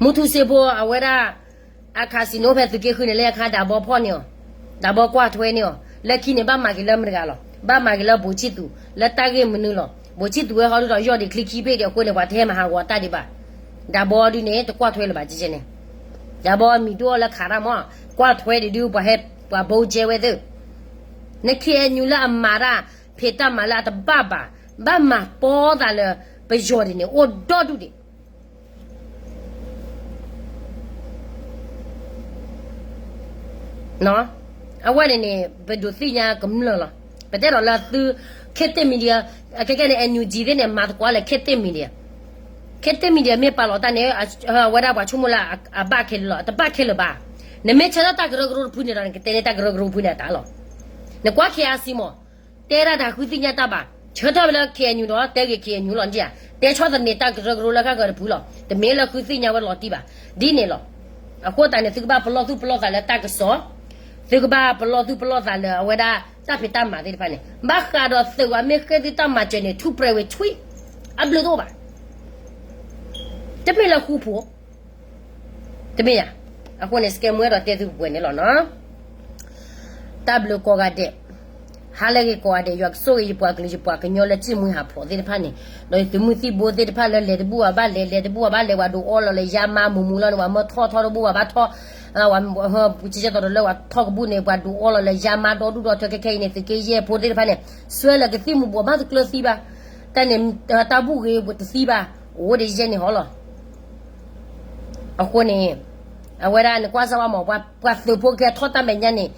မူထူစ့ဖိအဝဲဒၣ် အ casino ဖဲသုးက့ဃုန့ၣ် လၢအခါဒၣ်ဘီဖီၣ်န့ၢ်အီၤ, ဒၣ်ဘီကွၢ်ထွဲန့ၢ်အီၤ, လၢခံန့ၣ် ဘၣ်မၤက့ၤလၢမတၤတဂၤလီၤ. ဘၣ်မၤက့ၤလၢဘိၣ်ဆံၣ်သူး လၢတၢ်ဂ့ၢ်မနုၤလီၤ. ဘိၣ်ဆံၣ်သူးဝဲဟီဒုးဒီး ယီၢ်ဒံးချံခံဘ့ၣ်ဒံးအဃိန့ၣ် ပှၤတဟဲမၤဟးဂီၤတၢ်ဒံးဘၣ်. ဒးဘီဒုးန့ၣ် တကွၢ်ထွဲလၢၤဘၣ်ကဲကဲန့ၣ်, ဒးဘီမံၤဒိၣ်လၢခးတၢ်မး ကွၢ်ထွဲဒံးဒုး ပှၤဟဲ ပှၤဘိကဲဝဲသ့ၣ်, နခ့ၣ်အဲၣ်ယူၣ်လၢအမၤတၢ် ဖံးတၢ်မၤလၢအတဘၣ်ဘၣ်, ဘၣ်မၤပီသးလၢ ပယီၤဒ်န့ၣ် အိၣ်ဒီဒူၣ်ဒံး အဝဲန့ၣ်န့ၣ် ပဒိးသ့ၣ်ညါကမျၢၢ်လီၤ. ပတဲဒီးလၢသု ခ့ၣ်သ့ၣ် media, အခဲကဲန့ၣ် NUG သ့ၣ်န့ၣ် မၤသကိးလၢခ့ၣ်သ့ၣ် media, ခ့ၣ်သ့ၣ် media မ့ၢ်ပာ်လီၤတၢ်န့ၣ် အဝဲဒၣ်ပှၤဆိကမိၣ်လၢအဘၣ်ခဲလၢာ်လီၤ. တဘၣ်ခဲလၢာ်ဘၣ်. နမ့ၢ်ဆၢထၢၣ်တၢ်ကရၢကရိတဖုန့ၣ်ဒီး နကတဲန့ၢ်တၢ်ကရၢကရိဖုန့ၣ်အတၢ်လီၤ. နကွၢ် KIC မး တဲဒၣ်တၢ်ဃုသ့ၣ်ညါတၢ်ဘၣ်, ဆၢထၢၣ်ဝဲလၢ KNU ဒီး တဲဂ့ၤ KNU လီၤန့ၣ်ဧါ, တဲဆီၣ်သနံးတၢ်ကရၢကရိလၢဃၣ်ဃၢၤတဖုလီၤ. တမ့ၢ်လၢဃုသ့ၣ်ညါဝဲလီၤတံၢ်ဘၣ်. ဒ်န့ၣ်လီၤ. အဃိသတးန့ၣ် သုကဘၣ်ပလီၢ်သူၣ်ပလီၢ်သးလၢတၢ်ကစီၣ်, သုကဘၣ်ပလီၢ်သူၣ်ပလီၢ်သးလၢအဝဲဒၣ် တၢ်ဖံးတၢ်မၤသ့ၣ်တဖၣ်န့ၣ် ဘၣ်ဃးဒီးသုးဝဲမ့ၢ်ဃ့ၢ်သုတၢ်မၤစၢၤန့ၣ် ထူၣ်ပြဲးဝဲထွံၣ် အဘျုးတအိၣ်ဘၣ်. တမ့ၢ်လၢဃူဖိ တမ့ၢ်ယၤ, အဃိန့ၣ် စကဲမူဒီးတဲသုပှဲၤန့ၣ်လီၤနီၤ. တၢ်ဘျုးကိးဂၤဒဲး, ဟါလၢအဂ့ၤကိးဂၤဒဲး, ယွၤကဆိၣ်ဂ့ၤယပှၤကလုာ် ယပှၤကညီလၢစံၣ်မှံဟးဖျိးသ့ၣ်တဖၣ်န့ၣ်, ဒီးသုးမုၢ်သံၣ်ဘိသ့ၣ်တဖၣ်လၢလဲၤတဘူၣ်ဘၣ်ဘၣ်လဲၤ, လဲၤတဘူၣ်ဘၣ်ဘၣ်လဲၤ, ပှၤဒုးအီလီၤလၢယါမါမူးမူးလီၤန့ၣ်, ပှၤမၢထီၣ်ထီတဘူၣ်ဘၣ်ဘၣ်ထီၣ်, ပှၤပူၤစဲကဲသိးဒီးလၢပှၤထီၣ်ကဘူၣ်န့ၣ် ပှၤဒုးအီလီၤလၢယါမါဒီဒူၣ်ဒီထၢခဲခဲအံၤန့ၣ် သုးက့ယဲၢ်ဖိသ့ၣ်တဖၣ်န့ၣ် စွဲလၢကသံၣ်မူၤဘှီးမးတကျၢၤသံဘၣ်, တၢ်န့ၣ် တၢ်ဘူၣ်ဂ့ၤတသံဘၣ်, အိၣ်ဒ်ယဲၢ်န့ၣ်ဟီလီၤ. အဃိန့ၣ် အဝဲဒၣ်နကွၢ်စၢ်ဝဲမး ပှၤသုးဖိကဲထီၣ်တၢ်မဲာ်ညါန့ၣ်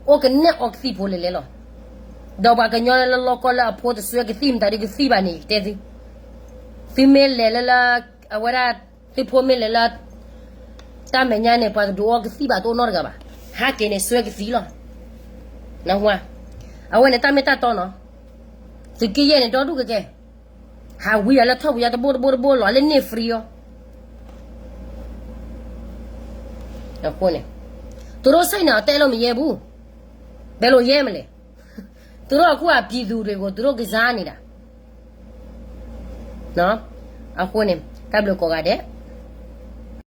အိၣ်ကနဲၣ်အီကသံၣ်ဖိလဲၤလဲၤလီၤ. ဒီးပှၤကညီလၢလီၢ်ကီၢ်လၢအဖိတစွဲကသံၣ်မတၤဒုးကသံၣ်ဘၣ်န့ၣ် တဲသု, သုမ့ၢ်လဲၤလၢလၢ အဝဲဒၣ် သုဖိမ့ၢ်လဲၤလၢ တၢ်မဲာ်ညါန့ၣ် ပှၤကဒုးအီကသံၣ်ဘၣ်တအိၣ်နီတဂၤဘၣ်, ဟဲက့ၤန့ၣ်စွဲကသံၣ်လီၤ. အဝဲန့ၣ်တၢ်မ့ၢ်တၢ်တီနီၤ, သုးက့ယဲၢ်န့ၣ် ဒီဒူၣ်ကဲကဲ ဟးဝံအီၤလၢထီၣ်ပူၤယါတဘိတဘိတဘိလီၤ လၢန့ၣ် free အီၤ. အဃိန့ၣ် သူတို့စိတ်နေအတဲလို့မရဲဘူး, ဘယ်လိုရဲမလဲ, သူတို့အခုအပြည်သူတွေကို သူတို့ကစားနေတာ. အဃိန့ၣ် တၢ်ဘျုးကိးဂၤဒဲး